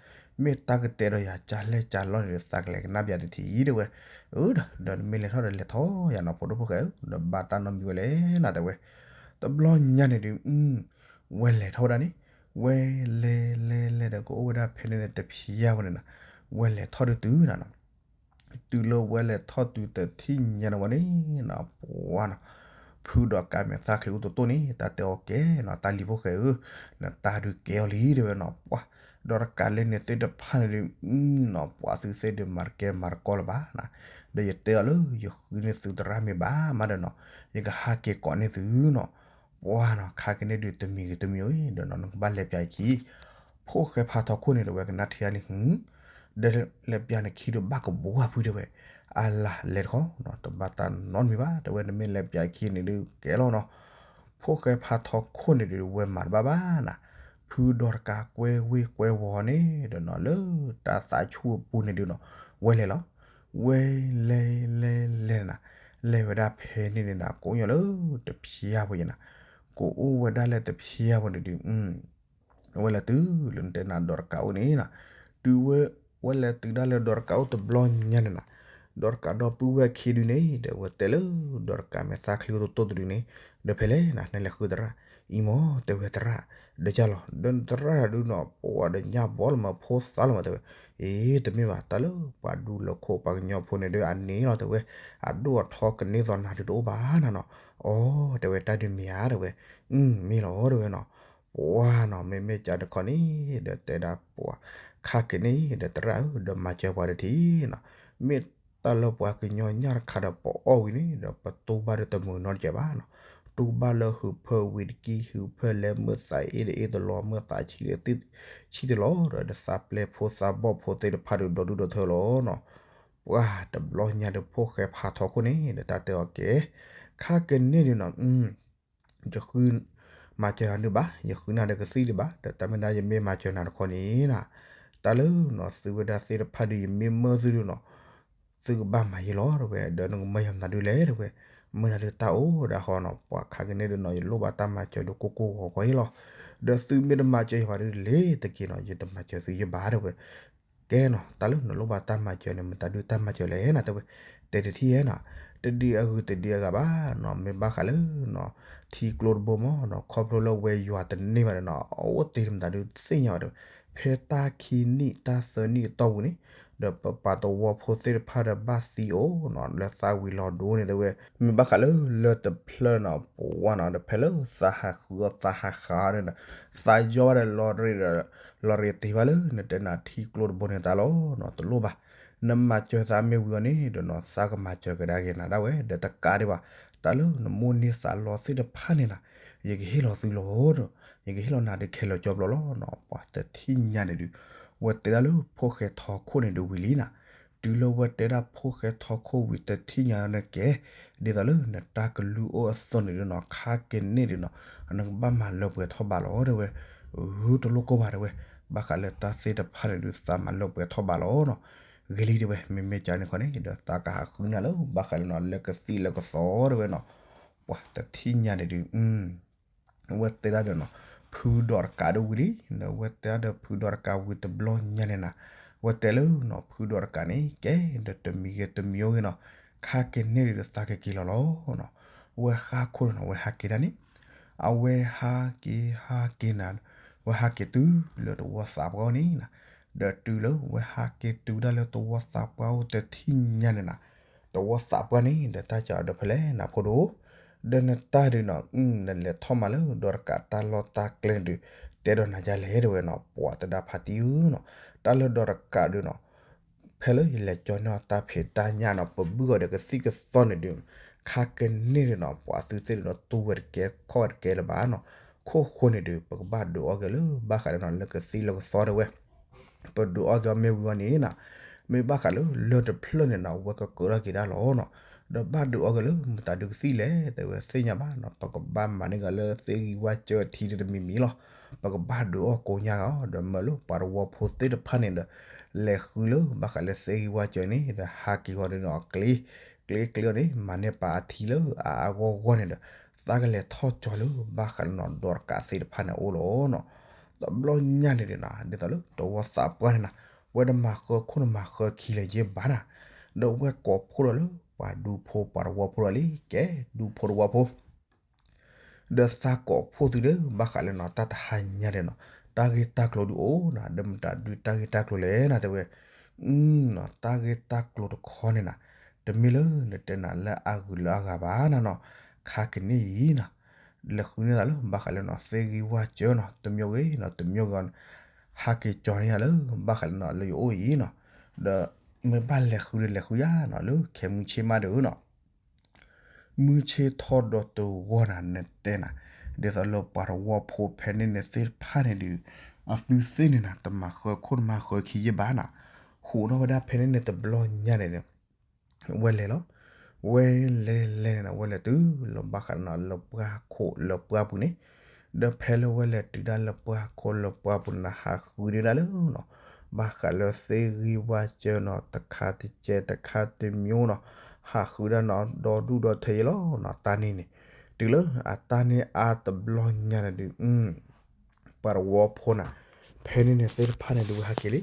မ့ၢ်တၢ်ကတဲဒီးယၤကၢ်လဲၣ်ကၢ်လီၢ်န့ၣ်ဒီး သးကလဲၤကနၣ်ပယၤတထံၣ်အံၤတဲဝဲ, အၢ ဒီး ဒီးနမ့ၢ်လဲၤထီၣ်ဒီးလဲၤထီၣ်ယၤနီၤ ဖိဒိၣ်ဖိၣ်ဃဲဧၢ, ဒီးဘၣ်တၢ်နီတမံၤဝဲလဲၣ်နၤတဲဝဲ, တဘျီညါန့ၣ်ဒုး ဝဲလဲၤထီၣ်ဝဲဒၣ်န့ၣ်, ဝဲလဲၤလဲၤလဲၤဒီး ကအိၣ်ဝဲဒၣ်ဖဲန့ၣ်န့ၣ် တဖျါဝဲန့ၣ်နီၤ, ဝဲလဲၤထီၣ်ဒုးတုၤနီၤနီၤ တုၤလၢဝဲလဲၤထီၣ်တုၤတထံၣ်ညါန့ၣ်ဝဲန့ၣ်နီၤ ပှၤနီၤ, ဖုဒီးကးမဲာ်သၣ်ချံအိၣ်တတိၢ်န့ၣ် တၢ်တဲအီၤကဲနီၤ တၢ်လံၤဖိၣ်ဃဲဧၢ, နတၢ်ဒုးကဲအီၤလံတဲဝဲနီၤ ပှၤ, ဒီးတကးလဲၣ်န့ၣ်သ့ၣ်တဖၣ်န့ၣ်ဒုး နီၤ ပှၤသုသ့ၣ်ဒုးမၤတကဲမၤတကီလၢၤဘၣ်နီၤ, ဒီးယတဲအီၤလၢယဃုန့ၢ်သုသရၣ်မ့ၢ်ဘၣ်မးဒီးနီၤ, ယကဟးက့ၤကိးန့ၢ်သုနီၤ, ပှၤနီၤ ခါကန့ၣ်ဒုးတမံၤဂ့ၤတမံၤဂ့ၤဒီးနီၤ နကဘၣ်လဲၤပၠးအခံ ဖိၣ်ဃဲဖးထီခိၣ်န့ၣ်တဲဝဲ ကနၣ်ထံၣ်အါန့ၣ် ဒီးလဲၤပၠးနခံဒီးဘၣ်ကဘှါဖုတဲဝဲ, အလၤလဲၤတခီနီၤ တဘၣ်တၢ်နီတမံၤဘၣ် တဲဝဲနမ့ၢ်လဲၤပၠးခံန့ၣ်ဒုးကဲလီၤနီၤ, ဖိၣ်ဃဲဖးထီခိၣ်န့ၣ်ဒုးဝဲမၤတဘၣ်ဘၣ်နီၤ, ဖုဒီးတကးကွဲဝ့ၢ်ကွဲဝီၤန့ၣ်ဒီးနီၤ လၢတၢ်သးဆူၣ်အပူၤန့ၣ်ဒုးနီၤ ဝဲလဲၤလီၤ, ဝဲလဲၤလဲၤလဲၤနီၤ, လဲၤဝဲဒၣ်ဖဲန့ၣ်န့ၣ်နီၤ ကိးညီလၢတဖျါဝဲယနီၤ, ကအိၣ်ဝဲဒၣ်လၢတဖျါဝဲန့ၣ်ဒုး အဝဲလဲၤတုၤလၢနတဲနၤဒီးတကးအိၣ်န့ၣ်နီၤ, တုၤဝဲ ဝဲလဲၤတုၤဒၣ်လၢဒီးတကးအိၣ်တဘျီညါန့ၣ်နီၤ, ဒီးတကးဒီပုၢ်ဝဲၢ်ခံဒုန့ၣ် ဒီးဝဲတဲလၢဒီးတကးမဲာ်သၣ်ချံအိၣ်တတိၢ်တဒုန့ၣ်, ဒီးဖဲလဲၣ်နၤ နလဲၤဃုသရၣ်, အံၤမ့ၢ်တဲဝဲသရၣ်, ဒီးယၤလီၤ ဒီးသရၣ်ဒုနီၤ ပှၤဒီးညၣ်ဘီလီၤမးဖိသၣ်လီၤမးတဲဝဲ, အ့ တမ့ၢ်ဘၣ် တၢ်လၢပှၤဒူလၢခိၣ်ပှၤကညီဖိန့ၣ်ဒီးအန့ၣ်လီၤတဲဝဲ, အဒိၣ်အထီကန့ၢ်သိးနၤဒုတအိၣ်ဘၣ်နၤနီၤ, အိ တဲဝဲတၢ်ဒုးမ့ၢ်ဧါတဲဝဲ, မ့ၢ်လီၤတဲဝဲနီၤ ပှၤနီၤ မ့မ့ၢ်ကန့ၣ်ခီန့ၣ် ဒီးတဲဒၣ်ပှၤ, ခါက့ၤန့ၣ် ဒီးသရၣ်ဧၢ ဒီးမၤစၢၤပှၤတထံၣ်နီၤ, မ့ၢ်တၢ်လၢပှၤကညီညၣ်တခါဒီးပအီၣ်ဝံၤန့ၣ် ဒီးပတူၢ်ဘၣ်ဒီးတမုာ်နီတကဲးဘၣ်နီၤ, တူၢ်ဘၣ်လၢဟုးဖၢဝံၤတကံ ဟုးဖၢလဲၤမုၢ်သးအ့ၣ်ဒီးအ့ၣ်တလီၤ မုၢ်သးဆံးဒီးဆံးတလီၤဒီး ဒီးသးပျဲဖိသးဘီၣ်ဖိသ့ၣ်တဖၣ်ဒီးဒီဒူၣ်ဒီထၢလီၤနီၤ, ပှၤတဘျီညါဒီးဖိၣ်ဃဲဖးထီခိၣ်န့ၣ် ဒီးတၢ်တဲအီၤကဲ, ခါက့ၤန့ၣ်ဒုနီၤ ယဃု မၤစၢၤနၤဒုးဘၣ် ယဃုနၤဒီးကသံၣ်ဒုးဘၣ် ဒီးတၢ်မ့ၢ်ဒၣ်ယမ့ၢ်မၤစၢၤနၤတခီန့ၣ်နီၤ, တၢ်လၢနီၤ သုဝဲဒၣ်သ့ၣ်တဖၣ်ဒုး ယမ့ၢ်မၢသုဒုနီၤ, သုကဘၣ်မၤယဲလီၤတဲဝဲ ဒီးနကမၢယၤမနုၤဒုလဲၣ်တဲဝဲ, မၢနၤဒုးတၢ်အိၣ်ဒၣ်ဃီနီၤ, ပှၤခါက့ၤန့ၣ်ဒုနီၤ ယလိၣ်ဘၣ်တၢ်မၤစၢၤဒုးကိၢ်ကိၢ်ဂီၤဂီၤယဲလီၤ, ဒီးသုမ့ၢ်တမၤစၢၤယၤဘၣ်ဒုးလဲၣ်တက့ၢ်နီၤ ယတမၤစၢၤသုယဲဘၣ်တဲဝဲ ကဲနီၤ တၢ်လၢနလိၣ်ဘၣ်တၢ်မၤစၢၤန့ၣ် မတၤဒုးတၢ်မၤစၢၤလဲၣ်နၤတဲဝဲ, တဲတထံၣ်ဧါနီၤ, တဒုးအဂုၤတဒုးအဂၤဘၣ်နီၤ, မ့ၢ်ဘၣ်ဃးလၢနီၤ ထံကျိတဘိမ့ၢ်နီၤ ခီဖျိလၢဝဲယွၤတန့ၢ်ဘၣ်ဒီးနီၤ အအိၣ်တ့ၢ်မတၤဒုးသ့ၣ်ညါဘၣ်တဲဝဲ, ဖဲတၢ်ခံနံၣ်တၢ်သၢနံၣ်အတီၢ်ပူၤန့ၣ်, ဒီးပပှၤသဝီဖိသ့ၣ်တဖၣ်ဒီးဘၣ်သံအိၣ်နီၤ လၢသးဝံၤလီၤဒိန့ၣ်တဲဝဲ, မ့ၢ်ဘၣ်ဃးလၢလၢတဖျၢၣ်နီၤ ပဝါနီၤ ဒီးဖဲလၢသးဟးဃုအီၣ်သးဟးဃးအီၣ်န့ၣ်ဒီး သးယီဘၣ်ဒီးလီၤရ့းဒီး လီၤရ့းတ့ၢ်ဘၣ်လၢနတဲနၤထံကျိတဘိန့ၣ်တၢ်လီၤနီၤ တလိၣ်ဘၣ်, နမၤစၢၤသးမ့ၢ်ဝံၤအီၤန့ၣ်ဒီးနီၤ သးကမၤစၢၤကဒါက့ၤနၤဒၣ်ဝဲ ဒီးတကးဒံးဘၣ်, တၢ်လၢနမိၣ်န့ၢ်သးလီသ့ၣ်တဖၣ်န့ၣ်နီၤ, ယကဟ့ၣ်လီၤသုလီၤဒီး, ယကဟ့ၣ်လီၤနၤဒုးခဲလၢာ်ကၠီဘျီလီၤနီၤ ပှၤတထံၣ်ညါန့ၣ်ဒုး, ဝဲတဲဒၣ်လၢဖိၣ်ဃဲထီခိၣ်န့ၣ်ဒုးဝံၤလံနီၤ, တုၤလၢဝဲတဲဒၣ်ဖိၣ်ဃဲထီခိၣ်ဝံၤတထံၣ်ညါန့ၣ်ကဲ, ဒ်သိးလၢနတၢ်ကလုၢ်အိၣ်အသိးန့ၣ်ဒုးနီၤ ခါက့ၤန့ၣ်ဒုးနီၤ, နကဘၣ်မၤလၢပှဲၤထီၣ်ဘးလီၤတဲဝဲ, အၢ တလိၣ်ကိၢ်ဘၣ်တဲဝဲ, ဘၣ်ဃးလၢတၢ်သ့ၣ်တဖၣ်န့ၣ်ဒုးသးမၤလၢပှဲၤထီၣ်ဘးလီၤနီၤ, ဂ့ၤလံတဲဝဲ မ့မ့ၢ်ကန့ၣ်ခီန့ၣ် ဒီးသးကဟးဃုနၤလၢဘၣ်ဃးလၢနီၤ လၢကသံၣ်လၢကသီတဲဝဲနီၤ, ပှၤတထံၣ်ညါန့ၣ်ဒုး ဝဲတဲဒၣ်ဒီးနီၤ, ဖုဒီးတကးဒုးဝံၤလံ, ဒီးဝဲတဲဒၣ်ဒီးဖုဒီးတကးဝံၤတဘျီညါန့ၣ်နီၤ, ဝဲတဲလၢနီၤ ဖုဒီးတကးန့ၣ် ကဲဒီးတမံၤဂ့ၤတမံၤအိၣ်ဂ့ၤနီၤ, ခါက့ၤန့ၣ်ဒုးဒီးသးကက့ၤလီၤလီၤနီၤ, ဝဲဃါခိၣ်န့ၣ်နီၤ ဝဲဟးက့ၤဒၣ်န့ၣ်, အဝဲဟးက့ၤဟးက့ၤနၤ, ဝဲဟးက့ၤတုၤလၢတဝီသးပှၢ်အအိၣ်န့ၣ်နီၤ, ဒီးတုၤလၢဝဲဟးက့ၤတုၤဒၣ်လၢတဝီသးပှၢ်အအိၣ်တထံၣ်ညါန့ၣ်နီၤ, တဝီသးပှၢ်န့ၣ် ဒီးတၢ်ကဒီးဖဲလဲၣ်နၤဖိဒိၣ်, ဒီးနတၢ်ဒုးနီၤ နလဲၤထီၣ်မၤလၢဒီးတကးတၢ်လီၢ်တၢ်ကျဲန့ၣ်ဒုး တဲဒီးနၤယါလဲၣ်တဲဝဲနီၤ ပှၤတဒါဖးတံၢ်ဧၢနီၤ, တၢ်လၢဒီးတကးဒုးနီၤ, ဖဲလၢယလဲၤကၠီန့ၢ်အီၤတၢ်ဖံးတၢ်ညၣ်နီၤ ပဘုၣ်အီၤဒီးကသံၣ်ကသီန့ၣ်ဒုး, ခါကန့ၣ်ဒုးနီၤ ပှၤသုသ့ၣ်ဒုးနီၤ တူၢ်ဝဲတကဲခီၣ်ဝဲတကဲလၢၤဘၣ်နီၤ, ခိၣ်ဃိန့ၣ်ဒုး ပကဘၣ်ဒုးအီၣ်က့ၤလၢဘၣ်ဃးလၢနီၤ လၢကသံၣ်လၢကသီတဲဝဲ ပဒုးအီၣ်က့ၤအီၤမ့ၢ်ဝံၤအီၤန့ၣ်နီၤ, မ့ၢ်ဘၣ်ဃးလၢလၢၢ်တဖျၢၣ်န့ၣ်နီၤ ဝဲကကၢထီၣ်က့ၤဒၣ်လီၤနီၤ, ဒီးဘၣ်ဒုးအီၣ်က့ၤလၢမတၤဒုးကသံၣ်လဲၣ် တဲဝဲသ့ၣ်ညါဘၣ်နီၤ, ပကဘၣ်မၤန့ၢ်က့ၤလၢသ့ၣ်ဂံၢ်ဝၣ်စၢၤထံတမံၤမံၤလီၤ, ပကဘၣ်ဒုးအီၣ်ကိညါဂ့ၤအီၤ ဒီးမၢလၢပှၤတဝီဖိသ့ၣ်တဖၣ်န့ၣ်ဒီး လဲၤဃုလၢဘၣ်ဃးလၢသ့ၣ်ဂံၢ်ဝၣ်စၢၤန့ၣ် ဒီးဟးက့ၤဂီၤန့ၣ်နီၤ ကျ့ ကျ့ကျ့အီၤန့ၣ် မၤန့ၢ်ပာ်အထံလၢအအဂီၢ်ဂီၢ်န့ၣ်ဒီး သးကလဲၤထီၣ်ကၠီလၢဘၣ်ဃးလၢနီၤ ဒီးတကးသ့ၣ်တဖၣ်န့ၣ်အအိၣ်လီၤနီၤ, တဘျီညါန့ၣ်ဒုးနီၤ ဒ်သိးလၢတဝီသးပှၢ်န့ၣ်နီၤ, ဝဲတမၤဃၢခိၣ်နမၤဃၢခံလၢၤယဲၢ်ဘၣ်နီၤ, ဒီးဝဲကိးဖှိၣ်ဒီးလၢပှၤဒူဖိပှၤတဝီဖိဒီးလံ ကဲဒူဖိတဝီဖိ ဒီးသးကိးဖှိၣ်သုဒီး ဘၣ်ဃးလၢနီၤ တၢ်တဟါညါဒီးနီၤ, တၢ်ဂ့ၢ်တၢ်ကျိၤဒုးအိၣ်နၤ, ဒီးမတၤဒုးတၢ်ဂ့ၢ်တၢ်ကျိၤလဲၣ်နၤ တဲဝဲ, တၢ်ဂ့ၢ်တၢ်ကျိၤတခီန့ၣ်နၤ, တမ့ၢ်လၢနတဲနၤလၢအဂုၤလၢအဂၤဘၣ်နၤနီၤ, ခါကန့ၢ်အံၤနၤ, လဲၤဃုန့ၢ်သးလၢဘၣ်ဃးလၢနီၤ သ့ၣ်ဂံၢ်ဝၣ်စၢၤနီၤ, တမံၤဂ့ၤနီၤ တမံၤဂ့ၤ ဟးက့ၤကၠီန့ၢ်ယၤလၢ ဘၣ်ဃးလၢနီၤ လၢယအိၣ်အံၤနီၤ, ဒီးမ့ၢ်ဘၣ်လဲၤဃုဒီးလဲၤဃုယၤနီၤ လၢခဲမုၢ်ဆ့ၣ်မးဒီးနီၤ မုၢ်ဆ့ၣ်ထီၣ်ဒီးတဂီၤနၤ နတဲနၤ, ဒ်သိးလၢပှၤတဝီဖိဖဲန့ၣ်န့ၣ်သ့ၣ်တဖၣ်န့ၣ်ဒုး အသုသ့ၣ်န့ၣ်နၤ တမၤဃၢခိၣ်တမၤဃၢခံယဲၢ်ဘၣ်နၤ, ဟူးထီၣ်ဝဲဒၣ်ဖဲန့ၣ်န့ၣ်တဘျီညါန့ၣ် ဝဲလဲၤလီၤ, ဝဲလဲၤလဲၤန့ၣ် ဝဲလဲၤတုၤလီၤဘၣ်ဃးနီၤ လၢပှၢ်ခိၣ်လၢပှၢ်ပူၤန့ၣ်, ဒီးဖဲလၢဝဲလဲၤတုၤဒၣ်လၢပှၢ်ခိၣ်လၢပှၢ်ပူၤန့ၣ် ဟးဃုဒၣ်လၢနီၤ ဘၣ်ဃးလၢသ့ၣ်ဂံၢ်ဝၣ်စၢၤနီၤ တခါတကဲတခါတမံၤနီၤ, ဟးဃုဒၣ်နီၤ ဒီဒူၣ်ဒီထၢယဲၢ်လီၤနီၤ တၢ်န့ၣ်န့ၣ်, တုၤလၢအတၢ်န့ၣ်အါတဘျီညါန့ၣ်ဒုး ပှၤတဝီဖိနၤ ဖဲန့ၣ်န့ၣ်သ့ၣ်တဖၣ်န့ၣ်ဒုးဝဲဟးက့ၤလံ,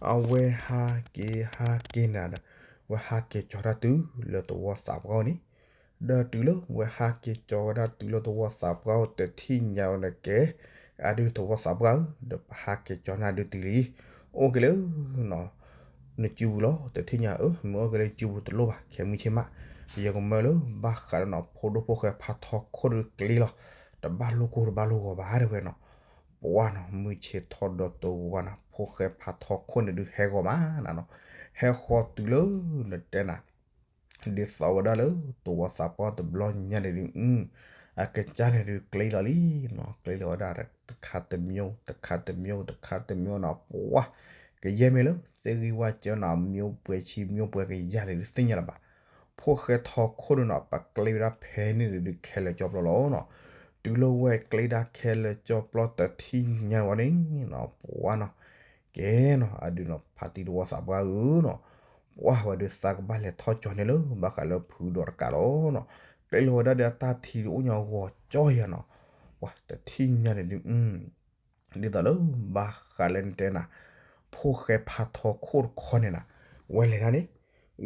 အဝဲဟးက့ၤဟးက့ၤနၤဒီး ဝဲဟးက့ၤကၠီတၢ်တုၤလၢသဝီသးပှၢ်အိၣ်န့ၣ်, ဒီးတုၤလၢဝဲဟးက့ၤကၠီဝဲဒၣ်တုၤလၢသဝီသးပှၢ်အိၣ် တထံၣ်ညါဝဲန့ၣ်ကဲ, အဒုးသဝီသးပှၢ်ဧၢ ဒီးပဟးက့ၤကၠီနၤဒုးတုၤလံ, အိၣ်က့ၤလၢ နစုပူၤလီၤ တထံၣ်ညါဧၢ မ့ၢ်အိၣ်က့ၤလၢစုပူၤတလိၣ်ဘၣ် ခဲမုၢ်ဆ့ၣ်မး, ယကမၢလၢဘၣ်ဃးလၢနီၤ ဖိဒိၣ်ဖိၣ်ဃဲဖးထီခိၣ်ဒုးကျ့လီၤ, တဘၣ်လိၣ်ကိၢ်တဘၣ်လိၣ်ဂီၤဘၣ်တဲဝဲနီၤ, ပှၤနီၤ မုၢ်ဆ့ၣ်ထီၣ်ဒီးတဂီၤနၤ ဖိၣ်ဃဲဖးထီခိၣ်န့ၣ်ဒုးဟဲဂီၤမးနၤနီၤ, ဟဲဃီၤတုၤလၢနတဲနၤ ဒ်သိးဝဲဒၣ်လၢသဝီသးပှၢ်တဘျီညါန့ၣ်ဒုး အကစၢ်န့ၣ်ဒုးကျ့လီၤလံနီၤ, ကျ့လီၤဝဲဒၣ်တခါတမံၤ တခါတမံၤ တခါတမံၤနီၤ ပှၤ ကယဲၢ်မ့ၢ်လၢ သ့ၣ်ဂံၢ်ဝၣ်စၢၤနီၤ မံၤပှဲၤဆံမံၤပှဲၤကယၤန့ၣ်ဒုးသ့ၣ်ညါလၢၤဘၣ်, ဖိၣ်ဃဲထီခိၣ်ဒုးနီၤ ပကျ့ဝဲဒၣ်ဖဲန့ၣ်ဒုးခဲလၢာ်ကၠီပျီလီၤနီၤ, တုၤလၢဝဲကျ့ဒၣ်ခဲလၢာ်ကၠီပျီတထံၣ်ညါဝဲန့ၣ်နီၤ ပှၤနီၤ ကဲနီၤ အဒုးနီၤ ဖါတံၢ်တဝီသးပှၢ်ဧၢနီၤ, ပှၤဝဲဒုးသးကဘၣ်လဲၤထီၣ်ကၠီန့ၣ်လၢ ဘၣ်ဃးလၢဖုဒီးတကးလီၤနီၤ, ကျ့လီၤဝဲဒၣ်ဒီးအတၢ်ထံဒုးအိၣ်ညီဂီၤကၠီယၤနီၤ, ပှၤတထံၣ်ညါန့ၣ်ဒုး ဒ်သိးလၢ ဘၣ်ဃးလၢနတဲနၤ ဖိၣ်ဃဲဖးထီခိၣ်တခီန့ၣ်နၤ, ဝဲလဲၤဒၣ်န့ၣ်,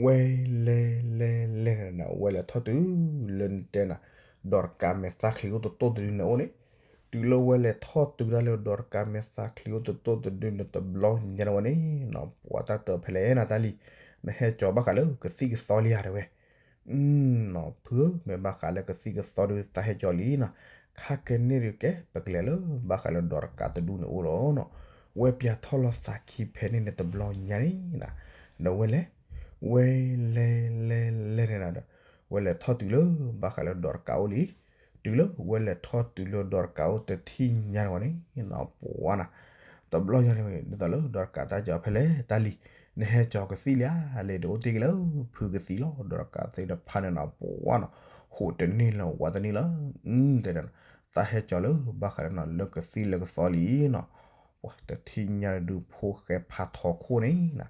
ဝဲလဲၤလဲၤလဲၤန့ၣ်နၤ ဝဲလဲၤထီၣ်တုၤလၢနတဲနၤ ဒီးတကးမဲာ်သၣ်ချံအိၣ်တတိၢ်တဒုန့ၣ်အိၣ်န့ၣ်, တုၤလၢဝဲလဲၤထီၣ်တုၤဒၣ်လၢဒီးတကးမဲာ်သၣ်ချံအိၣ်တတိၢ်တဒုန့ၣ်တဘျီညါန့ၣ်ဝဲန့ၣ်နီၤ ပှၤတၢ်တၢၢ်ဖဲလဲၣ်နၤတၢ်လံၤ, နဟဲကၠီဘၣ်ဃးလၢကသံၣ်ကသီလံဧါတဲဝဲ နီၤ ဖုဧၢ မ့ၢ်ဘၣ်ဃးလၢကသံၣ်ကသီဒုးသးဟဲကၠီလံနီၤ, ခါကန့ၢ်ဒုးကဲ ပကလဲၤလၢ ဘၣ်ဃးလၢဒီးတကးတဒူၣ်န့ၣ်အိၣ်လီၤနီၤ, ဝဲပၠးထီၣ်လီၤသးခံဖဲန့ၣ်န့ၣ်တဘျီညါန့ၣ်နၤ, ဒီးဝဲလဲၤ, ဝဲလဲၤလဲၤလဲၤန့ၣ်နၤဒီး, ဝဲလဲၤထီၣ်တုၤလၢ ဘၣ်ဃးလၢဒီးတကးအိၣ်လံ, တုၤလၢဝဲလဲၤထီၣ်တုၤလၢဒီးတကးအိၣ်တထံၣ်ညါန့ၣ်ဝဲန့ၣ်နီၤ ပှၤနီၤ တဘျီညါန့ၣ် ဒ်သိးလၢဒီးတကးတၢ်ကၠီဖဲလဲၣ်တၢ်လံၤ, နဟဲကၠီကသံၣ်လံဧါလဲၣ် တအိၣ်တ့ၢ်က့ၤလၢဖုကသံၣ်လီၤ ဒီးတကးသ့ၣ်တဖၣ်န့ၣ်နီၤ ပှၤနီၤ, ဟိးတန့ၢ်လၢၤဝးတန့ၢ်လၢၤ, တဲဒၣ်နီၤ, သးဟဲကၠီလၢဘၣ်ဃးလၢနီၤ လၢကသံၣ်လၢကသီလံနီၤ, ပှၤတထံၣ်ညါဒုးဖိၣ်ဃဲဖးထီခိၣ်န့ၣ်နၤ,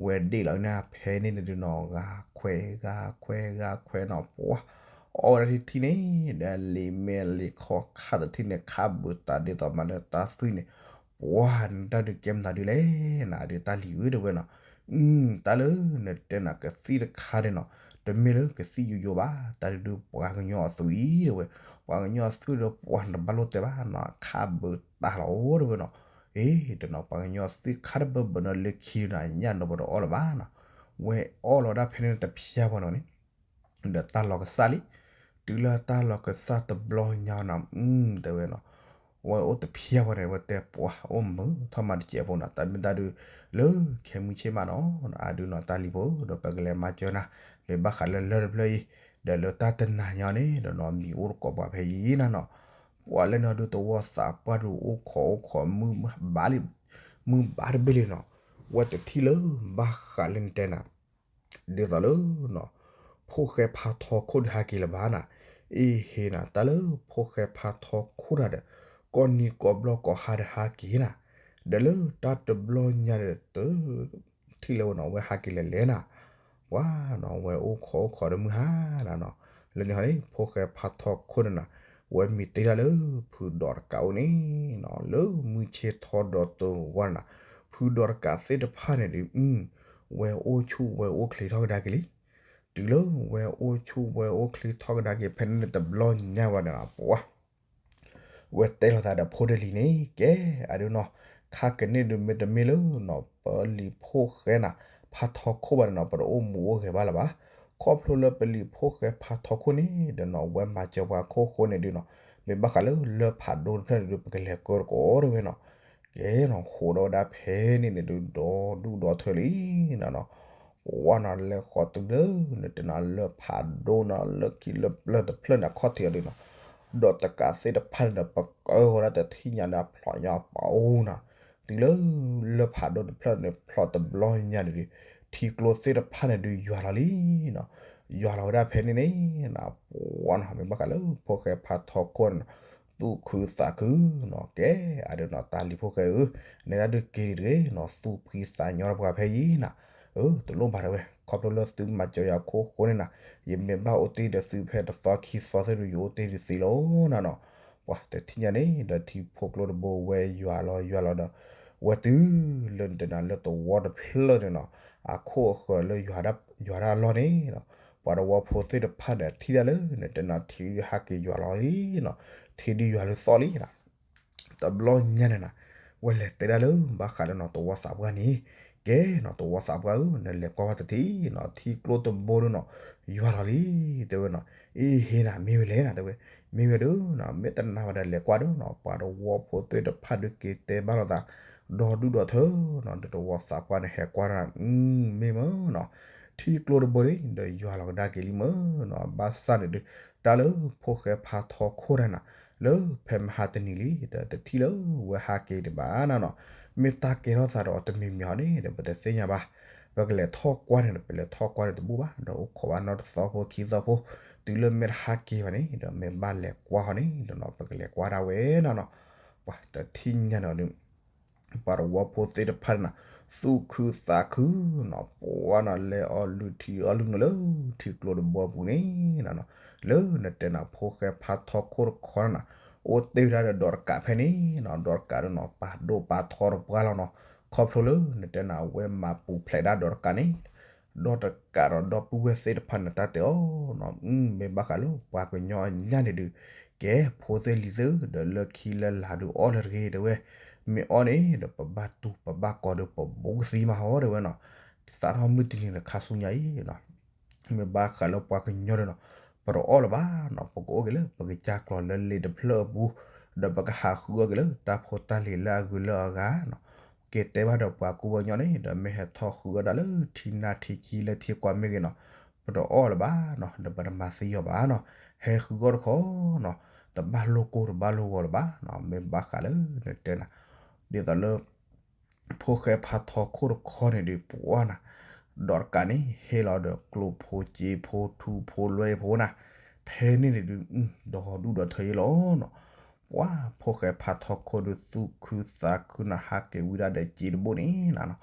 ဝဲဒ့ၣ်လီၤန့ၣ်ဖဲန့ၣ်န့ၣ်ဒုးနီၤ ဂၤခွဲးဂၤခွဲးဂၤခွဲးနီၤ ပှၤ အီၣ်ဝဲဒၣ်တထံၣ်န့ၣ် ဒီးလံာ်မဲာ်လံာ်ခီခါတထံၣ်န့ၣ် ခးဘုးတၢ်ဒ်သိးမးလၢတၢ်သွံၣ်န့ၣ်, ပှၤနတၢ်ဒုးကဲမနုၤဒုးလဲၣ်နၤ ဒုးတၢ်လံၤဧၢတဲဝဲနီၤ, တၢ်လၢနတဲနၤကသံၣ်တခါန့ၣ်နီၤ, တမ့ၢ်လၢကသံၣ်ယိယိဘၣ် တၢ်ဒုးဒုးပှၤကညီအသွံၣ်တဲဝဲ, ပှၤကညီအသွံၣ်ဒီးပှၤနတဘၣ်လိၣ်တဲဘၣ်နီၤ ခးဘုးတၢ်လီၤတဲဝဲနီၤ, အ့ တနီၤပှၤကညီအသွံၣ်ခးတဘၢဘၢနီၤလၢခံဒုးနီၤ ညၣ်နီၤပတအီၣ်လၢၤဘၣ်နီၤ, ဝဲအီၣ်လီၤဒၣ်ဖဲန့ၣ်တဖျၢၣ်ပှၤနီၤန့ၣ် ဒီးတၢ်လီၤကစၢ်လံ, တုၤလၢတၢ်လီၤကစၢ်တဘျီညါနီၤ တဲဝဲနီၤ, ဝဲအိၣ်တဖျၢၣ်ဝဲန့ၣ် ဝဲတဲပှၤအိၣ်မုာ်ထီၣ်မးတစဲးဖိနီၤ တၢ်မ့ၢ်တၢ်ဒုး လၢခဲမုၢ်ဆ့ၣ်မးနီၤ အဒုးနီၤတၢ်လံၤဖိ ဒီးပကလဲၤမၤစၢၤနၤ မ့ၢ်ဘၣ်ဃးလၢလၢၢ်တဖျၢၣ်အံၤ ဒီးလၢတၢ်တနၤညါန့ၣ် ဒီးနီၤမံၤအိၣ်တကိးပှၤဖဲအံၤနၤနီၤ, ပှၤလၢနီၤဒုးသဝီသးပှၢ်ဒုးအိၣ်ခိးအိၣ်ခိး မုၢ်ဘၣ်တဘ့ၣ်လံနီၤ, ဝဲတထံၣ်လၢဘၣ်ဃးလၢနတဲနၤ ဒ်သိးလၢ ဖိၣ်ဃဲဖးထီခိၣ်ဒီးဟးက့ၤလၢၤဘၣ်နၤ, အ့ဟ့နၤ တၢ်လၢဖိၣ်ဃဲဖးထီခိၣ်တၢ်ဒီး ကိးနံၤကိးဘျီကိးဟါဒီးဟးက့ၤနၤ, ဒီးလၢတၢ်တဘျီညါဒီး တထံၣ်လၢၤဝဲနီၤ ဝဲဟးက့ၤလဲၤလဲၣ်နၤ, ပှၤနီၤ ဝဲအိၣ်ခိးအိၣ်ခိးဒီးမုၢ်ဟါနၤနီၤ, လၢန့ၣ်ဟီန့ၣ် ဖိၣ်ဃဲဖးထီခိၣ်န့ၣ်နၤ, ဝဲမ့ၢ်တ့ၢ်ဒၣ်လၢဖုဒီးတကးအိၣ်န့ၣ်နီၤ လၢမုၢ်ဆ့ၣ်ထီဒီးတဂီၢ်နၤ, ဖုဒီးတကးသ့ၣ်တဖၣ်န့ၣ်ဒုး ဝဲအိၣ်ဆူၣ်ဝဲအိၣ်ချ့ထီၣ်ကဒါက့ၤလံ, တုၤလၢဝဲအိၣ်ဆူၣ်ဝဲအိၣ်ချ့ထီၣ်ကဒါက့ၤဖဲန့ၣ်တဘျီညါဝဲန့ၣ်နီၤ ပှၤ ဝဲတဲလိာ်သးဒီးဖိတလံၤန့ၣ် ကဲ အဒုးနီၤ, ခါကန့ၣ်ဒုးမ့တမ့ၢ်လၢနီၤ ပလံၤဖိၣ်ဃဲနၤ ဖးထီခိၣ်ဘၣ်န့ၣ်နီၤ ပတအိၣ်မူအိၣ်ဂဲၤဘၣ်လၢၤဘၣ်. ခီဖျိလၢပလံၤဖိၣ်ဃဲဖးထီခိၣ်န့ၣ်ဒီးနီၤ ဝဲမၤစၢၤပှၤခိၣ်ဃိန့ၣ်ဒုးနီၤ မ့ၢ်ဘၣ်ဃးလၢလၢၢ်ဖးဒိၣ်တဖျၢၣ်န့ၣ်ဒုး ပကလဲၤကၢတကိးတဝဲနီၤ. ကဲနီၤ ဃိးဒီးဝဲဒၣ်ဖဲန့ၣ်န့ၣ်ဒုး ဒီဒူၣ်ဒီထၢလံနီၤနီၤ. ပဝဲနီၤ လဲၤဃီၤတုၤလၢ နတဲနၤလၢၢ်ဖးဒိၣ်နီၤ လၢခံလၢပျၢၢ်တဖျၢၣ်န့ၣ် အခီၣ်ထံးအီၤဒုးနီၤ, ဒီးတကးသ့ၣ်တဖၣ်န့ၣ်ဒီး ပကၢဂီၤဒၣ်တထံၣ်ညါန့ၣ် အဖျိးညါပအိၣ်နီၤ. တုၤလၢ လၢၢ်ဖးဒိၣ်တဖျၢၣ်န့ၣ် ဖျိးတဘျီညါန့ၣ်ဒုး ထံကျိသ့ၣ်တဖၣ်န့ၣ်ဒုးယွၤလီၤလံနီၤ. ယွၤလီၤဝဲဒၣ်ဖဲန့ၣ်န့ၣ် ပဝဲနီၤ မ့ၢ်ဘၣ်ဃးလၢဖိၣ်ဃဲဖးထီခိၣ်န့ၣ် သူၣ်ခုသးခုနီၤ ကဲ အဒုးနီၤ တၢ်လံၤဖိၣ်ဃဲဧၢ, နဲဒၣ်ဒုးက့ၤဒံးတဂ့ၤနီၤ သူၣ်ဖှံသးညီဒီးပှၤဖဲအံၤနီၤ. အၢ တလိၣ်ဘၣ်တဝဲ ခီဖျိလၢသုမၤစၢၤယၤခိၣ်ဃိန့ၣ်နီၤ ယမ့ၢ်ဘၣ်အိၣ်တ့ၢ်ဒီးသုဖဲတသီခံသီသ့ၣ်ဒုး ယအိၣ်တ့ၢ်ဒံးသ့လီၤနီၤနီၤ. ပှၤတထံၣ်ညါန့ၣ်ဒီးထံဖိကျိတဘိဝဲယွၤလီၤယွၤလီၤဒီး ဝဲတုၤလၢနတဲနၤလၢသဝီတဖျၢၣ်န့ၣ်နီၤ အခိၣ်အဃၢၤလၢ ယွၤဒၣ်အလီၢ်န့ၣ်နီၤ ပှၤသဝီဖိသ့ၣ်တဖၣ်န့ၣ် ထံၣ်ဒၣ်လၢနတဲနၤထံဒုးဟးက့ၤယွၤလီၤလံနီၤ, ထံဒုးယွၤလၢသီၣ်လံနီၤ. တဘျီညါန့ၣ်နီၤ ဝဲလဲၤတဲဒၣ်လၢဘၣ်ဃးလၢနီၤ သဝီသးပှၢ်န့ၣ်, ကဲနီၤ သဝီသးပှၢ်ဧၢ နလဲၤကွၢ်ဘၣ်တထံၣ်နီၤ ထံကျိတဘိဒုးနီၤ ယွၤလီၤလံ တဲဝဲနီၤ. အ့ ဟ့နၤ မ့ၢ်ဝဲလဲၣ်နီၤ တဲဝဲ, မ့ၢ်ဝဲဒုးနီၤ မ့ၢ်တနာ်ဘၣ်ဒီးလဲၤကွၢ်ဒုးနီၤ ပှၤသဝီဖိသ့ၣ်တဖၣ်ဒုးက့ၤတဲဘၣ်လိာ်သး ဒီဒူၣ်ဒီထၢနီၤ ဒီးသဝီသးပှၢ်န့ၣ် ဟဲကွၢ်ဒၣ် မ့ၢ်မ့ၢ်နီၤ ထံကျိတဘိန့ၣ် ဒီးယွၤလီၤကဒါက့ၤလံမ့ၢ်နီၤ. ဘၣ်ဆၣ်န့ၣ်ဒုး တၢ်လၢဖိၣ်ဃဲဖးထီခိၣ်တၢ်နီၤ လၢဖဲမဟါတနံၤလံ ဒီးတထံၣ်လၢဝဲဟးက့ၤဒံးဘၣ်နီၤနီၤ. မ့ၢ်တၢ်ကဲထီၣ်သးဒီးတမံၤမံၤအီၤန့ၣ်ဒီး ပတသ့ၣ်ညါဘၣ်. ပကလဲၤထီၣ်ကွၢ်န့ၣ်ဒီး ပလဲၤထီၣ်ကွၢ်န့ၣ်တဘူၣ်ဘၣ် ဒီးအိၣ်ခိးဘၣ်နီတသီဖိခံသီဖိ, တုၤလၢမ့ၢ်တဟးက့ၤဘၣ်န့ၣ်ဒီး မ့ၢ်ဘၣ်လဲၤကွၢ်ဃီန့ၣ်ဒီးနီၤ ပကလဲၤကွၢ်ဒၣ်ဝဲနီၤနီၤ. ပှၤတထံၣ်ညါန့ၣ်ဒီး ပှၤသဝီဖိသ့ၣ်တဖၣ်န့ၣ်နီၤ သူၣ်ခုသးခုနီၤ ပှၤနီၤ လဲၤအီၣ်လုၢ်ထံအီၣ်လုၢ်နိလၢထံကျိတဘိပူၤန့ၣ်နီၤနီၤ. လၢနတဲနၤဖိၣ်ဃဲဖးထီခိၣ်တခီနီၤနီၤ အိၣ်တ့ၢ်ဝဲဒၣ်ဒီးဒီးတကးဖဲန့ၣ်နီၤ ဒီးတကးဒီးနီၤ ပာ်ဒိၣ်ပာ်ထီတပှၢ်လီၤနီၤ. ခီဖျိလၢနတဲနၤ အဝဲမၤပူၤဖျဲးဒၣ်ဒီးတကးန့ၣ် ဒီးတကးဒီးဒီပုၢ်ဝဲၢ်သ့ၣ်တဖၣ်န့ၣ် တၢ်တဲအီၤနီၤ မ့ၢ်ဘၣ်ဃးလၢပှၤကညီအညၣ်န့ၣ်ဒုး ကဲ ဖိသ့ၣ်လံၤသ့ၣ်ဧၢ ဒီးလၢခံလၢလာ်ဒုးအီၣ်လၢတဂ့ၤ တဲဝဲ, မ့ၢ်အီၣ်န့ၣ်ဒီး ပဘၣ်တူၢ်ပဘၣ်ကီၤဒီး ပဘူးကသံမးဟီ တဲဝဲနီၤ. စးထီၣ်မုၢ်တနံၤန့ၣ် ခါဆူညါအံၤနီၤ မ့ၢ်ဘၣ်ဃးလၢပှၤကညီဒီးနီၤ ပတအီၣ်လၢၤဘၣ်နီၤ ပကအိၣ်က့ၤလၢပကစၢ်ကျီၤလၢလ့တဖျၢၣ်အပူၤ ဒီးပကဟးဃုအီၣ်က့ၤလၢတၢ်ဖိတၢ်လံၤလၢအဂုၤလၢအဂၤနီၤ. က့ၤတဲဘၣ်ဒီးပှၤကူပှၤကညီန့ၣ်ဒီး မ့ၢ်ဟဲထီၣ်ဃုအီၣ်ဒၣ်လၢထံနၢ်ထံခံလၢထံကွၢ်မ့ၢ်ဂ့ၤနီၤ ပတအီၣ်လၢၤဘၣ်နီၤ ဒီးပတမၤသံအီၤဘၣ်နီၤ. ဟဲဃုအီၣ်တခီနီၤ တဘၣ်လိၣ်ကိၢ်တဘၣ်လိၣ်ဂီၤလၢၤဘၣ်နီၤ. မ့ၢ်ဘၣ်ဃးလၢနတဲနၤ ဒ်သိးလၢ ဖိၣ်ဃဲဖးထီခိၣ်တခီန့ၣ်ဒီး ပှၤနီၤ ဒီးတကးန့ၣ် ဟ့ၣ်လီၤဒီးကျိဖိစ့ဖိထူဖိလွဲဖိနီၤ ဖဲန့ၣ်န့ၣ်ဒုး ဒီဒူၣ်ဒီထၢယဲလီၤနီၤ. ပှၤဖိၣ်ဃဲဖးထီခိၣ်ဒုး သူၣ်ခုသးခုနီၤ ဟးက့ၤဝံဒၣ်ဒီးစ့တဘိန့ၣ်နီၤနီၤ.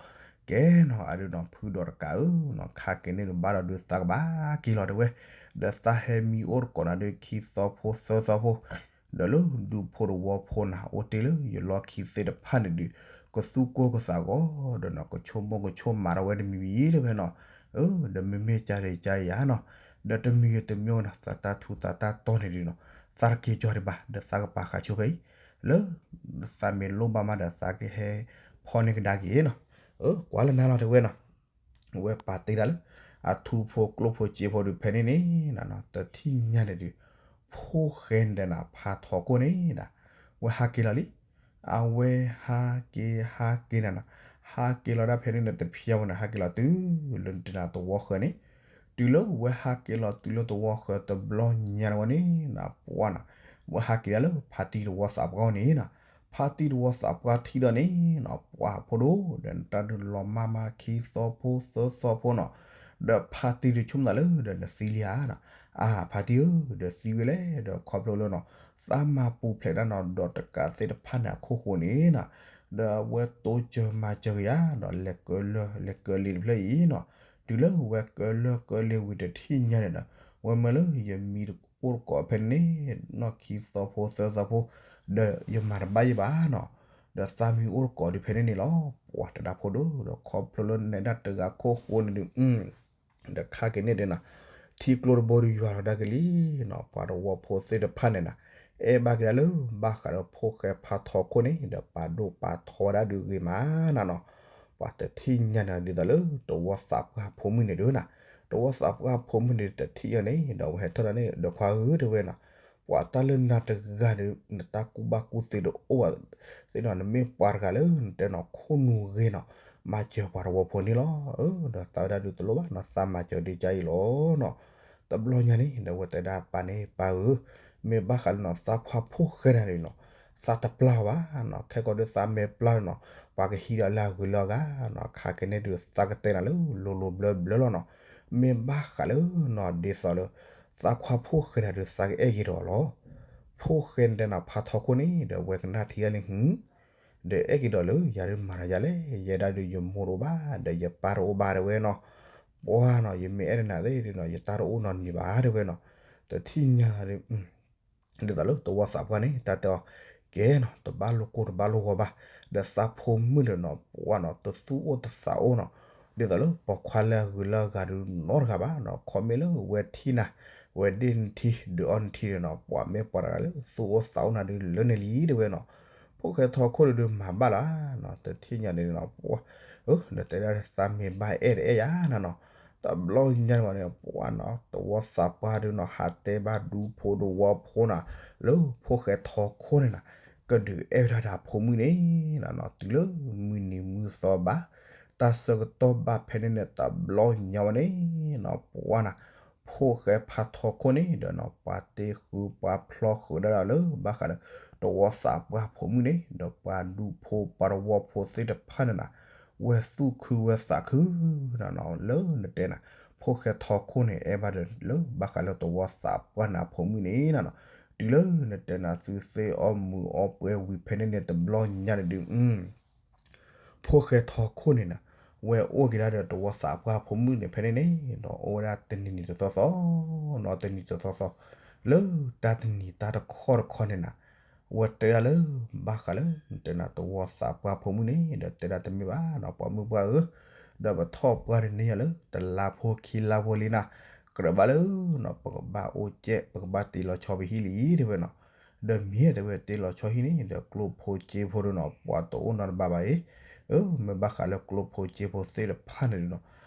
ကဲနီၤ အဒုးနီၤ ဖုဒီးတကးဧၢနီၤ ခါက့ၤန့ၣ်ဒုး ဘၣ်ဒီးဒုးသးကဘၣ်က့ၤလီၤတဲဝဲ, ဒီးသးဟဲမံအိၣ်တကိးနၤဒုး ခံသီဖိသၢသီဖိ ဒီးလၢဒူဖိတဝီဖိနီၤ အိၣ်တ့ၢ်လၢယလီၢ်ခံသ့ၣ်တဖၣ်န့ၣ်ဒုး ကသူၣ်ကိၢ်ကသးဂီၤဒီးနီၤ ကဆိကမိၣ်ကဆိကမးထီၣ်ဝဲတမံၤမံၤလၢၤဖဲနီၤ. အၢ ဒီးမ့မ့ၢ်ကါဒံးကါယၤနီၤ ဒီးတမံၤတမံၤနီၤ သးတၢ်ထူသးတၢ်တီၢ်န့ၣ်ဒုးနီၤ သးတက့ၤကၠီဒံးဘၣ် ဒီးသးကပာ်ဃာ်ဆိဖဲအံၤ လၢ သးမ့ၢ်လိၣ်ဘၣ်မးဒီးသးကဟဲဖီၣ်န့ၢ်ကဒါက့ၤနီၤ. အၢ ကွၢ်လၢနၤလီၤတဲဝဲနီၤ ဝဲပာ်တ့ၢ်ဒၣ်လၢ အထူဖိကျိဖိစ့ဖိဒုးဖဲန့ၣ်န့ၣ်နီၤ တထံၣ်ညါန့ၣ်ဒုး ဖိၣ်ဃဲနတဲနၤ ဖးထီခိၣ်န့ၣ်ဒီး ဝဲဟးက့ၤလီၤလံ. အဝဲဟးက့ၤဟးက့ၤနၤနီၤ ဟးက့ၤလီၤဒၣ်ဖဲန့ၣ်န့ၣ် တဖျါဝဲန့ၣ် ဟးက့ၤလီၤတုၤလၢနတဲနၤသဝီဃၢၤန့ၣ်, တုၤလၢဝဲဟးက့ၤလီၤတုၤလၢသဝီဃၢၤတဘျီညါန့ၣ်ဝဲန့ၣ်နီၤ ပှၤနီၤ ဝဲဟးက့ၤဒၣ်လၢဖါတံၢ်တဝီသးပှၢ်န့ၣ်နီၤ. ဖါတံၢ်တဝီသးပှၢ်ထံၣ်ဒီးန့ၣ်နီၤ ပှၤဖိဒိၣ် ဒီးနတၢ်ဒုးလီၤမၢ်မးခံသီဖိသၢသီဖိနီၤ, ဒီးဖါတံၢ်ဒုးဆိကမိၣ်သးလၢဒီးနသံလံဧါနီၤ. အါ ဖါတံၢ်ဧၢ ဒီးသံဝဲလဲၣ် ဒီးခီဖျိလၢနီၤ သးမၤပူၤဖျဲးဒၣ်နီၤ ဒီးတကးသ့ၣ်တဖၣ်န့ၣ်အခိၣ်ဃိန့ၣ်နီၤ, ဒီးအဝဲတိစၢၤမၤစၢၤက့ၤယၤဒီး လဲၤကၢလၢၢ်လဲၤကၢလ့တဖျၢၣ်အံၤနီၤ, တုၤလၢဝဲကၢလၢၢ်ကၢလ့ဝံၤတထံၣ်ညါန့ၣ်ဒီး ဝဲမၢလၢယမံအိၣ်တကိးဖဲန့ၣ် နီၢ်ခံသီဖိသၢသီဖိ, ဒီးယမၤတဘၣ်ယဲဘၣ်နီၤ, ဒီးသးမံအိၣ်တကိးဒုးဖဲန့ၣ်န့ၣ်လီၤ. ပှၤတဒါဖိဒိၣ် ဒီးခီဖျိလၢနဲဒၣ်တဂၤခိၣ်ဃိန့ၣ်ဒုး ဒီးခါက့ၤန့ၣ်ဒုးနီၤ, ထံကျိတဘိဒုးယွၤလီၤဒၣ်က့ၤလံနီၤ, ပှၤတဝီဖိသ့ၣ်တဖၣ်န့ၣ်နီၤ, ဒီးပအဲၣ်ဘၣ်က့ၤဒၣ်လၢ ဘၣ်ဃးလၢဖိၣ်ဃဲဖးထီခိၣ်န့ၣ် ဒီးပာ်ဒိၣ်ပာ်ထီဝဲဒၣ်ဒုးဂ့ၤမးနၤနီၤ. ပှၤတထံၣ်ညါန့ၣ်ဒ်သိးလၢ တဝီသးပှၢ်ဖိမုၣ်န့ၣ်ဒုးနၤ, တဝီသးပှၢ်ဖိမုၣ်န့ၣ်တထံၣ်ညါန့ၣ် ဒီးဝဲဟဲထီၣ်ဒၣ်န့ၣ် ဒီးခွါဧၢ တဲဝဲနီၤ, ပှၤတၢ်လၢနၤတဂၤဒီး နတၢ်ကူၣ်ဘၣ်ကူၣ်သ့တအိၣ်ဘၣ်သ့ၣ်နီၤ, နမ့ၢ်ပှၤတဂၤလၢနတဲနီၤ ခိၣ်နူာ်ဂ့ၤနီၤ, မၤစၢၤပှၤတဝီဖိန့ၣ်လီၤ. ဒီးသးဝဲဒၣ်ဒုးတလိၣ်ဘၣ်နီၤ, သးမၤစၢၤဒ်ကါအံၤလီၤနီၤ. တဘျီညါန့ၣ် ဒီးဝဲတဲဒၣ်ပၢ်န့ၣ် ပၢ်ဧၢ, မ့ၢ်ဘၣ်ဃးလၢနီၤ သးခွါဖိၣ်ဃဲနၤန့ၣ်နီၤ, သးတပျၢ်ဘၣ်နီၤ, ခဲကီးဒုးသးမ့ၢ်ပျၢ်နီၤ ပှၤကဟံးဒီးလၢအဂုၤလၢအဂၤနီၤ, ခါက့ၤန့ၣ်ဒုးသးကတဲနၤလၢလိၤလိၤဘျၢဘျၢလီၤနီၤ. မ့ၢ်ဘၣ်ဃးလၢနီၤ ဒ်သိးလၢ သးခွါဖိၣ်ဃဲနၤဒုးသးကအဲၣ်က့ၤဒီးလီၤ. ဖိၣ်ဃဲနတဲနၤဖးထီခိၣ်န့ၣ် ဒီးဝဲကနၣ်ထံအါလံဟု ဒီးအဲၣ်က့ၤဒီးလၢယၤဒုးမၤတၢ်ယၤလဲၣ်, ယဲဒၣ်ဒုးယမိၢ်တအိၣ်ဘၣ် ဒီးယပၢ်တအိၣ်ဘၣ်တဲဝဲနီၤ. ပှၤနီၤ ယမ့ၢ်အဲၣ်ဒိးနၤသ့ၣ်ဒုးနီၤ ယတၢ်တအိၣ်နီတမံၤဘၣ်တဲဝဲနီၤ. တထံၣ်ညါဒုး ဒ်သိးလၢတဝီသးပှၢ်န့ၣ် တၢ်တဲအီၤ ကဲနီၤ တဘၣ်လိၣ်ကိၢ်တဘၣ်လိၣ်ဂီၤဘၣ်, ဒီးသးဖိမုၣ်ဒီးနီၤ ပှၤနီၤ တသူၣ်အိၣ်တသးအိၣ်နီၤ, ဒ်သိးလၢပိာ်ခွါလၢအဂုၤလၢအဂၤဒုးနီတဂၤဘၣ်နီၤ, ခီမ့ၢ်လၢဝဲထံၣ်နၤ ဝဲဒ့ၣ်နထံ ဒုးအီၣ်နထံဒီးနီၤ ပှၤမ့ၢ်ပှၤတဂၤလၢသူၣ်အိၣ်သးအိၣ်နၤဒုးလၢန့ၣ်လံတဲဝဲနီၤ. ဖိၣ်ဃဲထီခိၣ်ဒုးမၤဘၣ်လီၤနီၤ, တထံၣ်ညါန့ၣ်နီၤ ပှၤ ဒီးတဲဒၣ်သးမ့ၢ်ဘၣ်အဲၣ်တအဲၣ်ယၤနၤနီၤ. တဘျီညါန့ၣ် ပှၤနီၤ တဝီသးပှၢ်ဒုးနီၤ ဟးတဲဘၣ်ဒူဖိတဝီဖိနၤ လၢဖိၣ်ဃဲထီခိၣ်န့ၣ်နၤ ကဒုးအဲၣ်ဝဲဒၣ်ဒီးအဖိမုၣ်န့ၣ်နၤနီၤ, တုၤလၢမုၢ်နံၤမုၢ်သီဘၣ် တၢ်ဆၢကတီၢ်ဘၣ်ဖဲန့ၣ်န့ၣ် တဘျီညါဝဲန့ၣ်နီၤ ပှၤနၤ ဖိၣ်ဃဲဖးထီခိၣ်န့ၣ်ဒီးနီၤ ပှၤတ့ဃုပှၤဖျီဃုာ်ဒၣ်ဒီးလၢဘၣ်ဃးလၢ တဝီသးပှၢ်ဖိမုၣ်န့ၣ် ဒီးပှၤဒူဖိပှၤတဝီဖိသ့ၣ်တဖၣ်န့ၣ်နၤ ဝဲသူၣ်ခုဝဲသးခုနၤနီၤ, လၢနတဲနၤ ဖိၣ်ဃဲထီခိၣ်န့ၣ် အဲၣ်ဘၣ်ဒီးလၢဘၣ်ဃးလၢတဝီသးပှၢ်နၤဖိမုၣ်န့ၣ်နၤနီၤ, တုၤလၢနတဲနၤသုသ့ၣ်အီၣ်မုာ်အီၣ်ပှဲၤဝံၤဖဲန့ၣ်န့ၣ် တဘျီညါန့ၣ်ဒုး ဖိၣ်ဃဲထီခိၣ်န့ၣ်နၤ ဝဲအိၣ်က့ၤဒၣ်ဒီးတဝီသးပှၢ်ဖိမုၣ်န့ၣ်ဖဲန့ၣ်န့ၣ် ဒီးအိၣ်ဝဲဒၣ်တနံၤနံၤတသီသီနီၤ, တနံၤတသီသီ လၢတၢ်တနံၤတၢ်တခီတခီန့ၣ်နၤ ဝဲတဲဒၣ်လၢ ဘၣ်ဃးလၢ နတဲနၤတဝီသးပှၢ်ဖိမုၣ်န့ၣ် ဒီးတဲဒၣ်တမ့ၢ်ဘၣ်နီၤ ပှၤမုၣ်ပှၢ်ဧၢ, ဒီးပထီၣ်ပှၢ်တန့ၢ်ယၤလၢ တလါဖိခံလါဖိလံနၤ, ကြၢးဘၣ်လၢနီၤ ပကဘၣ်အိၣ်ကဲး ပကဘၣ်တ့လီၤဆီပဟံၣ်လံတဲဝဲနီၤ, ဒီးမ့ၢ်တဲဝဲတ့လီၤဆီဟံၣ်န့ၣ် ဒီးကျိဖိစ့ဖိဒုးနီၤ ပှၤတအိၣ်နီတဘ့ၣ်ဘၣ်အံၤ, အၢ မ့ၢ်ဘၣ်ဃးလၢကျိဖိစ့ဖိသ့ၣ်တဖၣ်န့ၣ်ဒုးနီၤ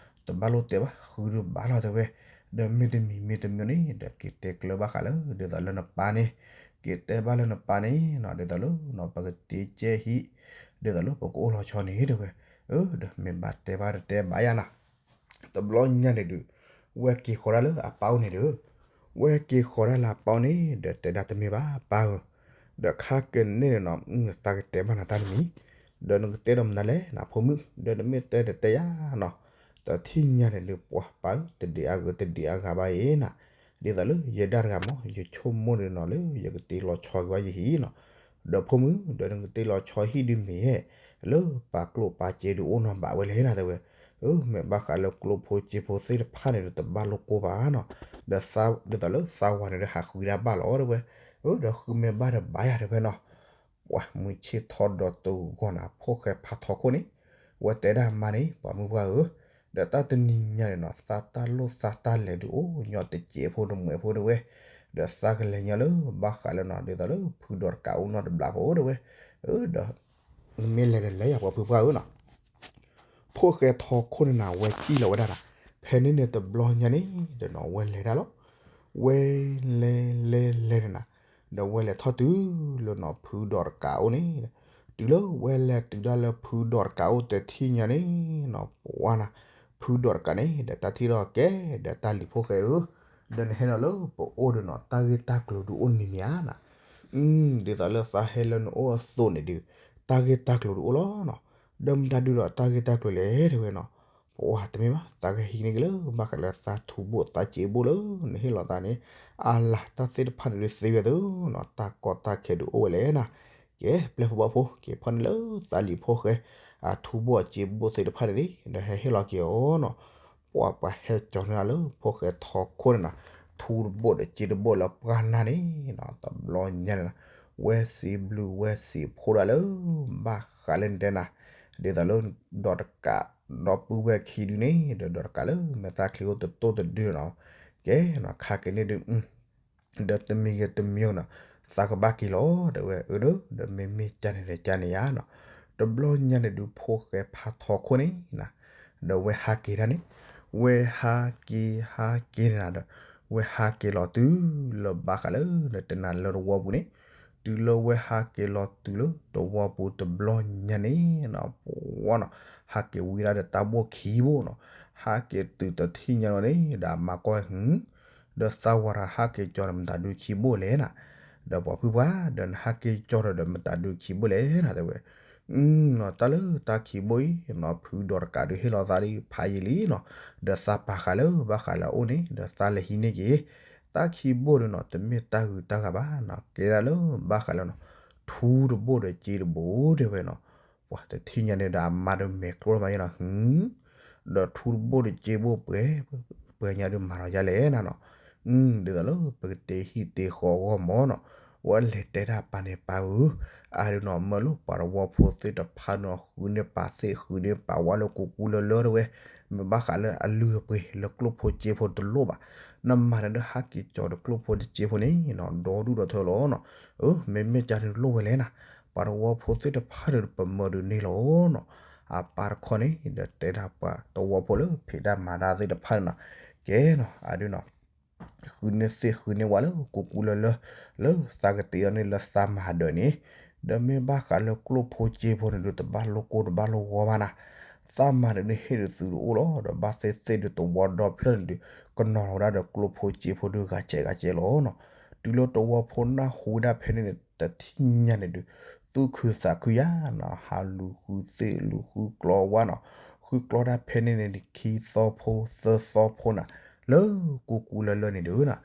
တဘၣ်လိၣ်တဲဘၣ် ဃုဒုးဘၣ်လီၤတဲဝဲ, ဒီးမ့ၢ်တမံၤမ့ၢ်တမံၤန့ၣ် ဒီးက့ၤတဲကျၢၤဘၣ်ဃးလၢ ဒ်သိးလၢနပၢ်န့ၣ်, က့ၤတဲဘၣ်လၢနပၢ်န့ၣ်နီၤ ဒ်သိးလၢနီၤ ပကတ့ကဲဟံၣ်, ဒ်သိးလၢပကအိၣ်လီၤဆီန့ၣ်တဲဝဲ, အၢ ဒီးမ့ၢ်ဘၣ်တဲဘၣ်တတဲဘၣ်ယၤနၤ တဘျီညါန့ၣ်ဒုး ဝဲက့ၤဃီၤဒၣ်လၢအပၢ်အိၣ်န့ၣ်ဒီး, ဝဲက့ၤဃီၤဒၣ်လၢအပၢ်အိၣ်န့ၣ် ဒီးတဲဒၣ်တမ့ၢ်ဘၣ် ပၢ်ဧၢ, ဒီးခါကန့ၣ်နီၤ သးကတဲဘၣ်နၤတၢ်တမံၤ, ဒီးနကတဲဒီးမနုၤလဲၣ် နဖိမုၣ် ဒီးနမ့ၢ်တဲတတဲယၤနီၤ, တထံၣ်ညါန့ၣ်ဒုး ပှၤပၢ်ဧၢ တဒံးအဂၤတဒံးအဂၤဘၣ်အံၤနၤ, ဒ်သိးလၢယဲဒၣ်တဂၤမ့ၢ် ယဆိကမိၣ်န့ၣ်နီၤ လၢယကတ့လီၤဆီက့ၤဘၣ်ယဟံၣ်နီၤ, ဒီးဖိမုၣ် ဒီးနကတ့လီၤဆီဟံၣ်ဒုးမ့ၢ် လၢပာ်ကျိၣ်ပာ်စ့ဒုးအိၣ်နီၤဘၣ်ဝဲလဲၣ်နၤတဲဝဲ, အၢ မ့ၢ်ဘၣ်ဃးလၢကျိဖိစ့ဖိသ့ၣ်တဖၣ်န့ၣ်ဒီး တဘၣ်လိၣ်ကိၢ်ဘၣ်နီၤ, ဒီးဒ်သိးလၢသးဝၤန့ၣ်ဒီးဟးဃုဒၣ်ဘၣ်လီၤတဲဝဲ, အၢ ဒီးဃုမ့ၢ်ဘၣ်ဒီးဘၣ်ယၤတဲဝဲနီၤ, ပှၤမုၢ်ဆ့ၣ်ထီၣ်ဒီးတဂီၤနၤ ဖိၣ်ဃဲဖးထီခိၣ်န့ၣ်, ဝဲတဲဒၣ်မါန့ၣ် ပှၤမုၣ်ပှၢ်ဧၢ, ဒီးတၢ်တနံၤညါန့ၣ်နီၤ သးတၢ်လိၣ်သးတၢ်လဲၤဒုးအိၣ်ညီတစဲးဖိတမှဲးဖိတဲဝဲ, ဒီးသးကလဲၤညီလၢဘၣ်ဃးလၢနီၤ ဒ်သိးလၢဖုဒီးတကးအိၣ်နီတဘျီဖိတဲဝဲ, အၢ ဒီး နမ့ၢ်လဲၤဒီးလဲၤယၤပှၤဖုပှၢ်ဧၢနီၤ, ဖိၣ်ဃဲထီခိၣ်န့ၣ်နၤ ဝဲစံၣ်လီၤဝဲဒၣ်နၤ, ဖဲန့ၣ်န့ၣ်တဘျီညါန့ၣ်ဒီးနီၤ ဝဲလဲၤဒၣ်လီၤ, ဝဲလဲၤလဲၤလဲၤန့ၣ်နၤ, ဒီးဝဲလဲၤထီၣ်တုၤလၢနီၤ ဖုဒီးတကးအိၣ်န့ၣ်, တုၤလၢဝဲလဲၤတုၤဒၣ်လၢဖုဒီးတကးအိၣ်တထံၣ်ညါန့ၣ်နီၤ ပှၤနၤ, ဖုဒီးတကးန့ၣ် ဒီးတၢ်ထံၣ်ထီၣ်ကဲ ဒီးတၢ်လံၤဖိၣ်ဃဲဧၢ, ဒီးနဟဲလီၤလၢပအိၣ်ဒီးနီၤ တၢ်ဂ့ၢ်တၢ်ကျိၤဒုးအိၣ်န့ၣ်မ့ၢ်ဧါနၤ, ဒ်သိးလၢသးဟဲလၢနအိၣ်အသိးန့ၣ်ဒုး တၢ်ဂ့ၢ်တၢ်ကျိၤဒုးအိၣ်လီၤနီၤ, ဒီးမတၤဒုးဒီးတၢ်ဂ့ၢ်တၢ်ကျိၤလဲၣ်တဲဝဲနီၤ, ပှၤတမ့ၢ်ဘၣ် သးကဟံးန့ၢ်က့ၤလၢ ဘၣ်ဃးလၢသးထူဘိၣ်သးစ့ဘိၣ်လၢနဟ့ၣ်လီၤသးန့ၣ်, အလၤတၢ်သ့ၣ်တဖၣ်န့ၣ်ဒုးသ့ဝဲသ့နီၤ တၢ်ကီတၢ်ခဲဒုးအိၣ်ဝဲလဲၣ်နၤ, ကဲ ပျဲၢ်ဖိဘီၣ်ဖိ က့ၤဖီၣ်န့ၢ်လၢသးလံၤဖိၣ်ဃဲ အထူဘိၣ်အစ့ဘိၣ်သ့ၣ်တဖၣ်န့ၣ်ဒုး ဒီးဟဲဟ့ၣ်လီၤက့ၤအီၤနီၤ, ပှၤပှၤဟဲကၠီၤန့ၢ်လၢဖိၣ်ဃဲထီခိၣ်န့ၣ်နၤ, ထူတဘိၣ်ဒီးစ့တဘိၣ်လၢပှၢ်နၢ်န့ၣ်နီၤ, တဘျီညါန့ၣ်နၤ, ဝဲစံးဘျုးဝဲစံးဖှိၣ်ဒၣ်လၢ ဘၣ်ဃးလၢနတဲနၤ, ဒ်သိးလၢ ဒီးတကး ဒီပုၢ်ဝဲၢ်ခံဒုန့ၣ် ဒီးဒီးတကးလၢမဲာ်သၣ်ချံအိၣ်တတိၢ်တဒုနီၤ, ကဲနီၤ ခါက့ၤန့ၣ်ဒုး ဒီးတမံၤဂ့ၤတမံၤဂ့ၤနီၤ, သးကဘၣ်က့ၤလီၤ တဲဝဲ, အၢ ဒီးမ့မ့ၢ်ကန့ၣ်ဒီးကန့ၣ်ဧါနီၤ. တဘျီညါန့ၣ်ဒုး ဖိၣ်ဃဲဖးထီခိၣ်န့ၣ်နီၤ, ဒီးဝဲဟးက့ၤတၢ်န့ၣ်, ဝဲဟးက့ၤ ဟးက့ၤန့ၣ်နီၤဒီး ဝဲဟးက့ၤလီၤတုၤလၢဘၣ်ဃးလၢ တနၤလၢတဝီပူၤန့ၣ်, တုၤလၢဝဲဟးက့ၤလီၤတုၤလၢတဝီပူၤတဘျီညါန့ၣ်, ပှၤနီၤ, ဟးက့ၤဝံၤဒၣ်ဒီးတၢ်ဘိၣ်ခံဘိၣ်နီၤ, ဟးက့ၤတုၤတထံၣ်ညါန့ၣ် ဒီးအမါကွၢ်ဟု ဒီးသးဝၤရၤဟးက့ၤကၠီဒီးမတၤဒုးခံဘိၣ်လဲၣ်နီၤ. ဒီးပှၤဖုပှၢ် ဒီးနဟးက့ၤကၠီဒီးမတၤဒုးခံဘိၣ်လဲၣ်နီၤ တဲဝဲ. နီၤ တၢ်လၢတၢ်ခံဘိၣ်အံၤနီၤ ဖုဒီးတကးဒုးဟ့ၣ်လီၤသးဒ်ဖးယံာ်လံနီၤ, ဒီးသးပာ်ဃာ်လၢဘၣ်ဃးလၢအအိၣ်န့ၣ် ဒီးသးလဲၤဟံးန့ၢ်က့ၤ တၢ်ခံဘိၣ်ဒီးနီၤ တမ့ၢ်တၢ်ဂုၤတၢ်ဂၤဘၣ်နီၤ, ကဲဒၣ်လၢဘၣ်ဃးလၢနီၤ ထူတဘိၣ်ဒီးစ့တဘိၣ် တဲဝဲနီၤ. ပှၤတထံၣ်ညါန့ၣ်ဒီးအမါဒီးမဲာ်ကျိၣ်မးယဲနီၤ ဟု ဒီးထူတဘိၣ်ဒီးစ့ဘိၣ်ပှဲၤ, ပှဲၤညါဒုးမၤလီၤယါလဲၣ်နၤနီၤ. ဒ်သိးလၢပကတဲဟံၣ်တဲဃီအဂီၢ်မးနီၤ, ဝဲလဲၤတဲဒၣ်ပၢ်န့ၣ် ပၢ်ဧၢ, အါဒုးနီၤ မၢလီၤပှၤတဝီဖိသ့ၣ်တဖၣ်နီၤ ဃုန့ၢ်ပာ်သ့ၣ် ဃုန့ၢ်ပာ်ဝဲလၢကူကူလၢလၢတဲဝဲ, မ့ၢ်ဘၣ်ဃးလၢအလုၢ်အပှ့ၤလၢကျိၣ်ဖိစ့ဖိတလိၣ်ဘၣ်, နမၤန့ၣ်ဒီးဟးက့ၤကၠီဒီးကျိၣ်ဖိဒီးစ့ဖိန့ၣ်နီၤ ဒီဒူၣ်ဒီထၢလီၤနီၤ. အၢ မ့မ့ၢ်ကန့ၣ်လိၣ်ဝဲလဲၣ်နၤ, ပှၤတဝီဖိသ့ၣ်တဖၣ်ဒီး ပမၢဒုးန့ၢ်လီၤနီၤ. အပၢ်တခီန့ၣ်ဒီးတဲဒၣ်ပှၤတဝီဖိလၢဖံးတၢ်မၤတၢ်သ့ၣ်တဖၣ်န့ၣ်နီၤ, ကဲနီၤ အါဒုးနီၤ ဃုန့ၢ်သ့ၣ်ဃုန့ၢ်ဝဲလၢကူကူလၢလၢ, လၢသးကတ့အီၤန့ၣ်လၢသးမၤဒၢးန့ၣ်, ဒီးမ့ၢ်ဘၣ်ဃးလၢကျိၣ်ဖိစ့ဖိန့ၣ်ဒုး တဘၣ်လိၣ်ကိၢ်တဘၣ်လိၣ်ဂီၤဘၣ်နၤ, သးမၤဒၢးန့ၣ်ဟ့ၣ်ဒုးသုတအိၣ်လီၤ. ဒီးဘၣ်သ့ၣ်သ့ၣ်ဒုးတဝီဒီဖျၢၣ်န့ၣ်ဒုး ကနီၤလီၤဝဲဒၣ်ဒီးကျိၣ်ဖိစ့ဖိဒုးဂၤစဲးဂၤစဲးလီၤနီၤ. တုၤလၢတဝီဖိနၢ်ဟူဝဲဒၣ်ဖဲန့ၣ်န့ၣ် တထံၣ်ညါန့ၣ်ဒုး သူၣ်ခုသးခုယါနီၤ, ဟးလူၤဃုသ့ၣ်လူၤဃုကျီဝဲနီၤ, ဃုကျီတၢ်ဖဲန့ၣ်န့ၣ် ခံသီဖိသၢသီဖိနၤ, လၢကူကူလၢလၢန့ၣ်ဒုးနီၤ,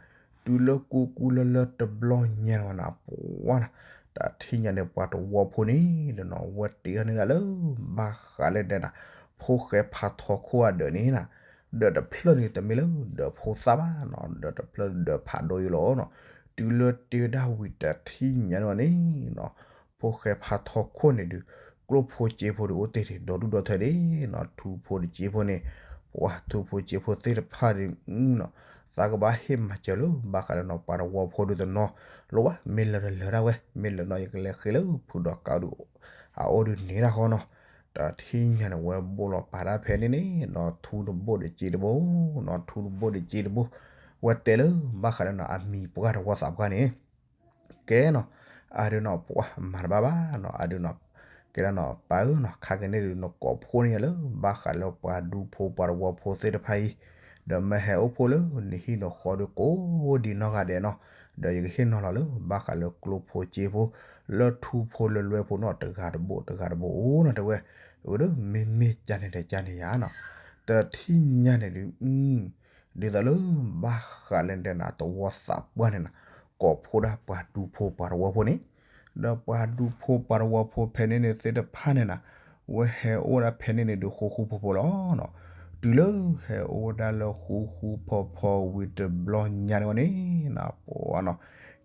တုၤလၢကူကူလၢလၢတဘျီညါန့ၣ်ဝဲနၤ ပှၤနီၤ, တထံၣ်ညါန့ၣ် ပှၤတဝီဖိန့ၣ်ဒီးနီၤ ဝဲတ့ထီၣ်န့ၢ်ဒၣ်လၢ ဘၣ်ဃးလၢဒဲနၤ ဖိၣ်ဃဲဖးထီခိၣ်အဒၢးန့ၣ်နၤ, ဒီးတဖျၢၣ်န့ၣ်တမ့ၢ်လၢဒၢးဖိသၣ်ဘၣ်နီၤ, ဒီးတဖျၢၣ်ဒၢးဖးဒိၣ်အံၤလီၤနီၤ. တုၤလၢတ့ဝဲဒၣ်ဝံၤတထံၣ်ညါန့ၣ်ဝဲန့ၣ်နီၤ, ဖိၣ်ဃဲဖးထီခိၣ်န့ၣ်ဒုး ကျိၣ်ဖိစ့ဖိဒုးအိၣ်တ့ၢ်တ့ၢ်ဒီဒူၣ်ဒီထၢဒၣ်နီၤ, ထူဖိဒီးစ့ဖိန့ၣ်, ပှၤထူဖိစ့ဖိသ့ၣ်တဖၣ်ဒုးနီၤ, သးကဘၣ်ဟ့ၣ်မၤစၢၤလၢ ဘၣ်ဃးလၢနီၤ ပှၤတဝီဖိဒုးတနီၤလိၣ်ဘၣ်, မ့ၢ်လၢာ်တလၢာ်ဒၣ်ဝဲ, မ့ၢ်လၢာ်နီၤ ယကလဲၤဃ့လၢဖုဒီးကးဒုး အအိၣ်ဒုးန့ၣ်ဒၣ်ဃီနီၤ. တထံၣ်ညါန့ၣ် ဝဲဘိၣ်လီၤပာ်တၢ်ဖဲန့ၣ်န့ၣ်နီၤ, ထူတဘိၣ်ဒီးစ့တဘိၣ်, ထူတဘိၣ်ဒီးစ့တဘိၣ်, ဝဲတဲလၢ ဘၣ်ဃးလၢနီၤ အမံၤပှၢ်တဝီသးပှၢ်န့ၣ် ကဲနီၤ, အါဒုးနီၤ ပှၤမၤတဘၣ်ဘၣ်နီၤ, အါဒုးနီၤ, ကဲဒၣ်နီၤပၢ်ဧၢနီၤ, ခါကန့ၣ်ဒုး နကိးဖှိၣ်န့ၢ်ယၤလၢ ဘၣ်ဃးလၢပှၤဒူဖိပှၤတဝီဖိသ့ၣ်တဖၣ်အံၤ, ဒီးမ့ၢ်ဟဲအိၣ်ဖှိၣ်လၢနဟံၣ်နဃီဒီးကိးဒံးနီၢ်ဂၤဒဲးနီၤ, ဒီးယကဟ့ၣ်နီၤလီၤလၢ ဘၣ်ဃးလၢကျိၣ်ဖိစ့ဖိ, လၢထူဖိလၢလွဲဖိနီၤ တဂၤတဘိၣ်တဂၤတဘိၣ်အိၣ်နီၤ တဲဝဲ, အၢ ဒီးမ့မ့ၢ်ကန့ၣ်ဒီးကန့ၣ်ယါနီၤ, တထံၣ်ညါန့ၣ်ဒုး ဒ်သိးလၢ ဘၣ်ဃးလၢဒဲနၤ တဝီသးပှၢ်န့ၣ်နၤ, ကိးဖှိၣ်ဒၣ်ပှၤဒူဖိပှၤတဝီဖိန့ၣ်, ဒီးပှၤဒူဖိပှၤတဝီဖိဖဲန့ၣ်န့ၣ်သ့ၣ်တဖၣ်န့ၣ်နၤ, ဝဲဟဲအိၣ်ဒၣ်ဖဲန့ၣ်န့ၣ်ဒုးဃူဃူဖိးဖိးလီၤနီၤ, တုၤလၢဟဲအိၣ်ဝဲဒၣ်လၢဃူဃူဖိးဖိးဝံၤတဘျီညါန့ၣ်ဝဲန့ၣ်နၤ ပှၤနီၤ,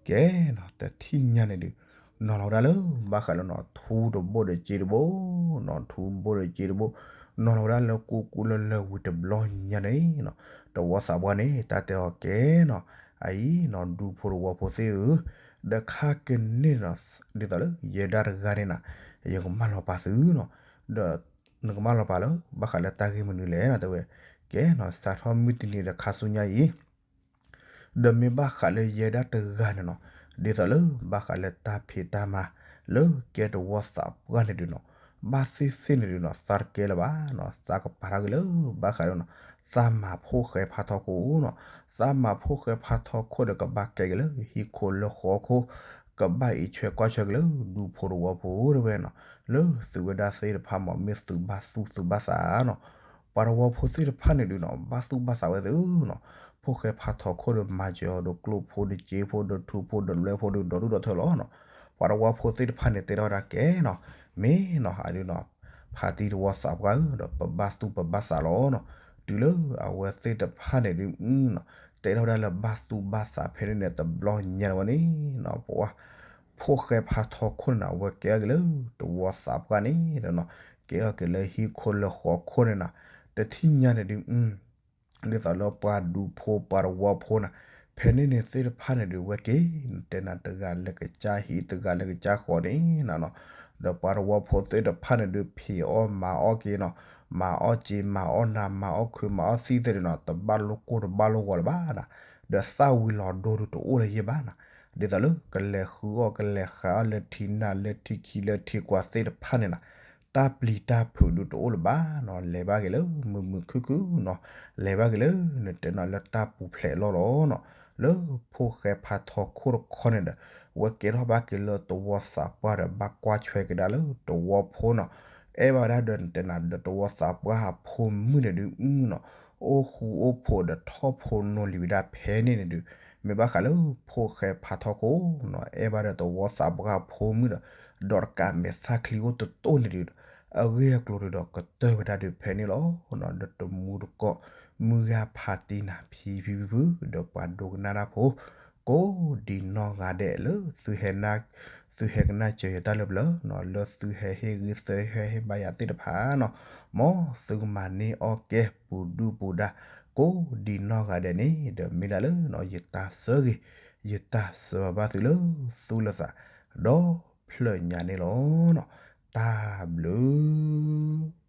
ကဲနီၤ တထံၣ်ညါန့ၣ်ဒုး နီၤလီၤဝဲဒၣ်လၢ ဘၣ်ဃးလၢနီၤ ထူတဘိၣ်ဒီးစ့တဘိၣ်နီၤ, ထူတဘိၣ်ဒီးစ့တဘိၣ်, နီၤလီၤဝဲဒၣ်လၢကူကူလၢလၢဝံၤတဘျီညါန့ၣ်နီၤ, တဝီသးပှၢ်န့ၣ် တၢ်တဲအီၤကဲနီၤ, အအံၤနီၤ ဒူဖိတဝီဖိသ့ၣ်ဧၢ, ဒီးခါကန့ၣ်နီၤ, ဒ်သိးလၢယဲဒၣ်တဂၤန့ၣ်နၤ, ယကမၢလီၤပာ်သုနီၤ, ဒီးနကမၢလီၤပာ်လၢ ဘၣ်ဃးလၢတၢ်ဂ့ၢ်မနုၤလဲၣ်နီၤ တဲဝဲ, ကဲနီၤ စးထီၣ်မုၢ်တနံၤဒီးခါဆူညါအံၤ ဒီးမ့ၢ်ဘၣ်ဃးလၢယဲဒၣ်တဂၤန့ၣ်နီၤ, ဒ်သိးလၢ ဘၣ်ဃးလၢတၢ်ဖံးတၢ်မၤ လၢကဲတဝီသးပှၢ်န့ၣ်ဒုးနီၤ, ဘၣ်သ့ၣ်သ့ၣ်န့ၣ်ဒုးနီၤ သးတကဲလၢၤဘၣ်နီၤ, သးကပာ်ထီၣ်က့ၤလၢ ဘၣ်ဃးလၢနီၤ, သးမၤဖိၣ်ဃဲဖးထီခိၣ်နီၤ, သးမၤဖိၣ်ဃဲဖးထီခိၣ်ဒီးကဘၣ်ကဲက့ၤလၢဟံၣ်ခိၣ်လၢဃီခိၣ်, ကဘၣ်အံးဆွဲကွၢ်ဆွဲက့ၤလၢဒူဖိတဝီဖိတဲဝဲနီၤ, လၢသုဝဲဒၣ်သ့ၣ်တဖၣ်မး မ့ၢ်သုဘၣ်သူၣ်သုဘၣ်သးနီၤ, ပှၤတဝီဖိသ့ၣ်တဖၣ်န့ၣ်ဒုးနီၤ ဘၣ်သူၣ်ဘၣ်သးဝဲသ့ၣ်နီၤ, ဖိၣ်ဃဲဖးထီခိၣ်ဒီးမၤစၢၤအီၤဒီးကျိၣ်ဖိဒီးစ့ဖိဒီးထူဖိဒီးလွဲဖိဒီး ဒီဒူၣ်ဒီထၢလီၤနီၤ, ပှၤတဝီဖိသ့ၣ်တဖၣ်န့ၣ် တဲထီၣ်ဝဲဒၣ်ကဲနီၤ, မ့ၢ်နီၤ အဒုးနီၤ, ဖါတံၢ်တဝီသးပှၢ်ဧၢ ဒီးပဘၣ်သူၣ်ပဘၣ်သးလီၤနီၤ, တုၤလၢအဝဲသ့ၣ်တဖၣ်န့ၣ်ဒုးနီၤ, တဲထီၣ်ဝဲဒၣ်လၢဘၣ်သူၣ်ဘၣ်သးဖဲန့ၣ်န့ၣ် တဘျီညါန့ၣ်ဝဲန့ၣ်နီၤ, ပှၤ ဖိၣ်ဃဲဖးထီခိၣ်န့ၣ်နီၤ အဝဲကဲထီၣ်က့ၤလၢတဝီသးပှၢ်န့ၣ်ဒီးနီၤ, ကဲထီၣ်က့ၤလၢဟံၣ်ခိၣ်လၢဃီခိၣ်န့ၣ်နီၤ, တထံၣ်ညါန့ၣ်ဒုး ဒ်သိးလၢပှၤဒူဖိပှၤတဝီဖိန့ၣ်, ဖဲန့ၣ်န့ၣ်သ့ၣ်တဖၣ်န့ၣ်ဒုး ဝဲက့ၤ နတဲနၤတဂၤလၢကစၢ်ဟံၣ် တဂၤလၢကစၢ်ဃီန့ၣ်နီၤ, ဒီးပှၤသဝီဖိသ့ၣ်တဖၣ်န့ၣ်ဒုး ဖံးအီၣ်မၤအီၣ်က့ၤနီၤ, မၤအီၣ်စ့မၤအီၣ်နၤ မၤအီၣ်ခုးမၤအီၣ်သံသ့ၣ်န့ၣ်နီၤ, တဘၣ်လိၣ်ကိၢ်တဘၣ်လိၣ်ဂီၤလၢၤဘၣ်နီၤ, ဒီးသၣ်ဝံၤလီၤဒိဒုးတအိၣ်လၢၤယဲၢ်ဘၣ်နီၤ, ဒ်သိးလၢကလဲၤဃုအီၣ်ကလဲၤဃးအီၣ်လၢထံနၢ်လၢထံခံလၢထံကွၢ်သ့ၣ်တဖၣ်န့ၣ်နီၤ, တၢ်ပျံၤတၢ်ဖုးဒုးတအိၣ်လၢၤဘၣ်နီၤ, လဲၤဘၣ်က့ၤလၢမုာ်မုာ်ခုၣ်ခုၣ်နီၤ, လဲၤဘၣ်က့ၤလၢ နတဲနၤလၢတၢ်ပူၤဖျဲးလီၢ်လီၤနီၤ, လၢဖိၣ်ဃဲဖးထီခိၣ်တခီန့ၣ်ဒီး ဝဲကဲထီၣ်ဘၣ်က့ၤလၢသဝီသးပှၢ်ဒီး ဘၣ်ကွၢ်ဆွဲကဒါလၢသဝီဖိနီၤ, အဲၣ်ဘၣ်ဝဲဒၣ်ဒီးနတဲနၤဒီးသဝီသးပှၢ်အဖိမုၣ်န့ၣ်ဒုး မုၣ်နီၤ, အိၣ်ဃူအိၣ်ဖိးဒီးထီၣ်ဖိနီၤလံၤဝဲဒၣ်ဖဲန့ၣ်န့ၣ်ဒုး, မ့ၢ်ဘၣ်ဃးလၢဖိၣ်ဃဲဖးထီခိၣ်နီၤ, အဲၣ်ဘၣ်ဒီးသဝီသးပှၢ်အဖိမုၣ်ဒီး, ဒီးတကးမဲာ်သၣ်ချံအိၣ်တတိၢ်န့ၣ်ဒုး, အဂ့ၢ်အကျိၤဒုးဒီးကတၢၢ်ဝဲဒၣ်ဒုးဖဲန့ၣ်လီၤ. ဒီးတမူတကိး မုၢ်ဂၤဖးတံၢ်နၤဖံဖံဖုဖု, ဒီးပှၤဒိကနၣ်တၢ်ဖိ ကိးဒံနီၢ်ဂၤဒဲးလၢသုဟဲ သုဟဲကနၣ်စၢၤယတၢ်လၢပျၢၤနီၤ, လၢသုဟဲဟ့ၣ်ဂံၢ်သုဟဲဟ့ၣ်ဘါယၤသ့ၣ်တဖၣ်နီၤ, မ်သုကမၤန့ၢ်အီၣ်ကဲပူၤဒုၣ်ပူၤဒါ ကိးဒံနီၢ်ဂၤဒဲးန့ၣ်ဒီး မ့ၢ်ဒၣ်လၢယတၢ်ဆၢဂ့ၤ ယတၢ်ဆၢဘၣ်ဘၣ်သုလၢသူၣ်လၢသး ဒီဖျၢၣ်ညါန့ၣ်လီၤ. တၢ်ဘျုး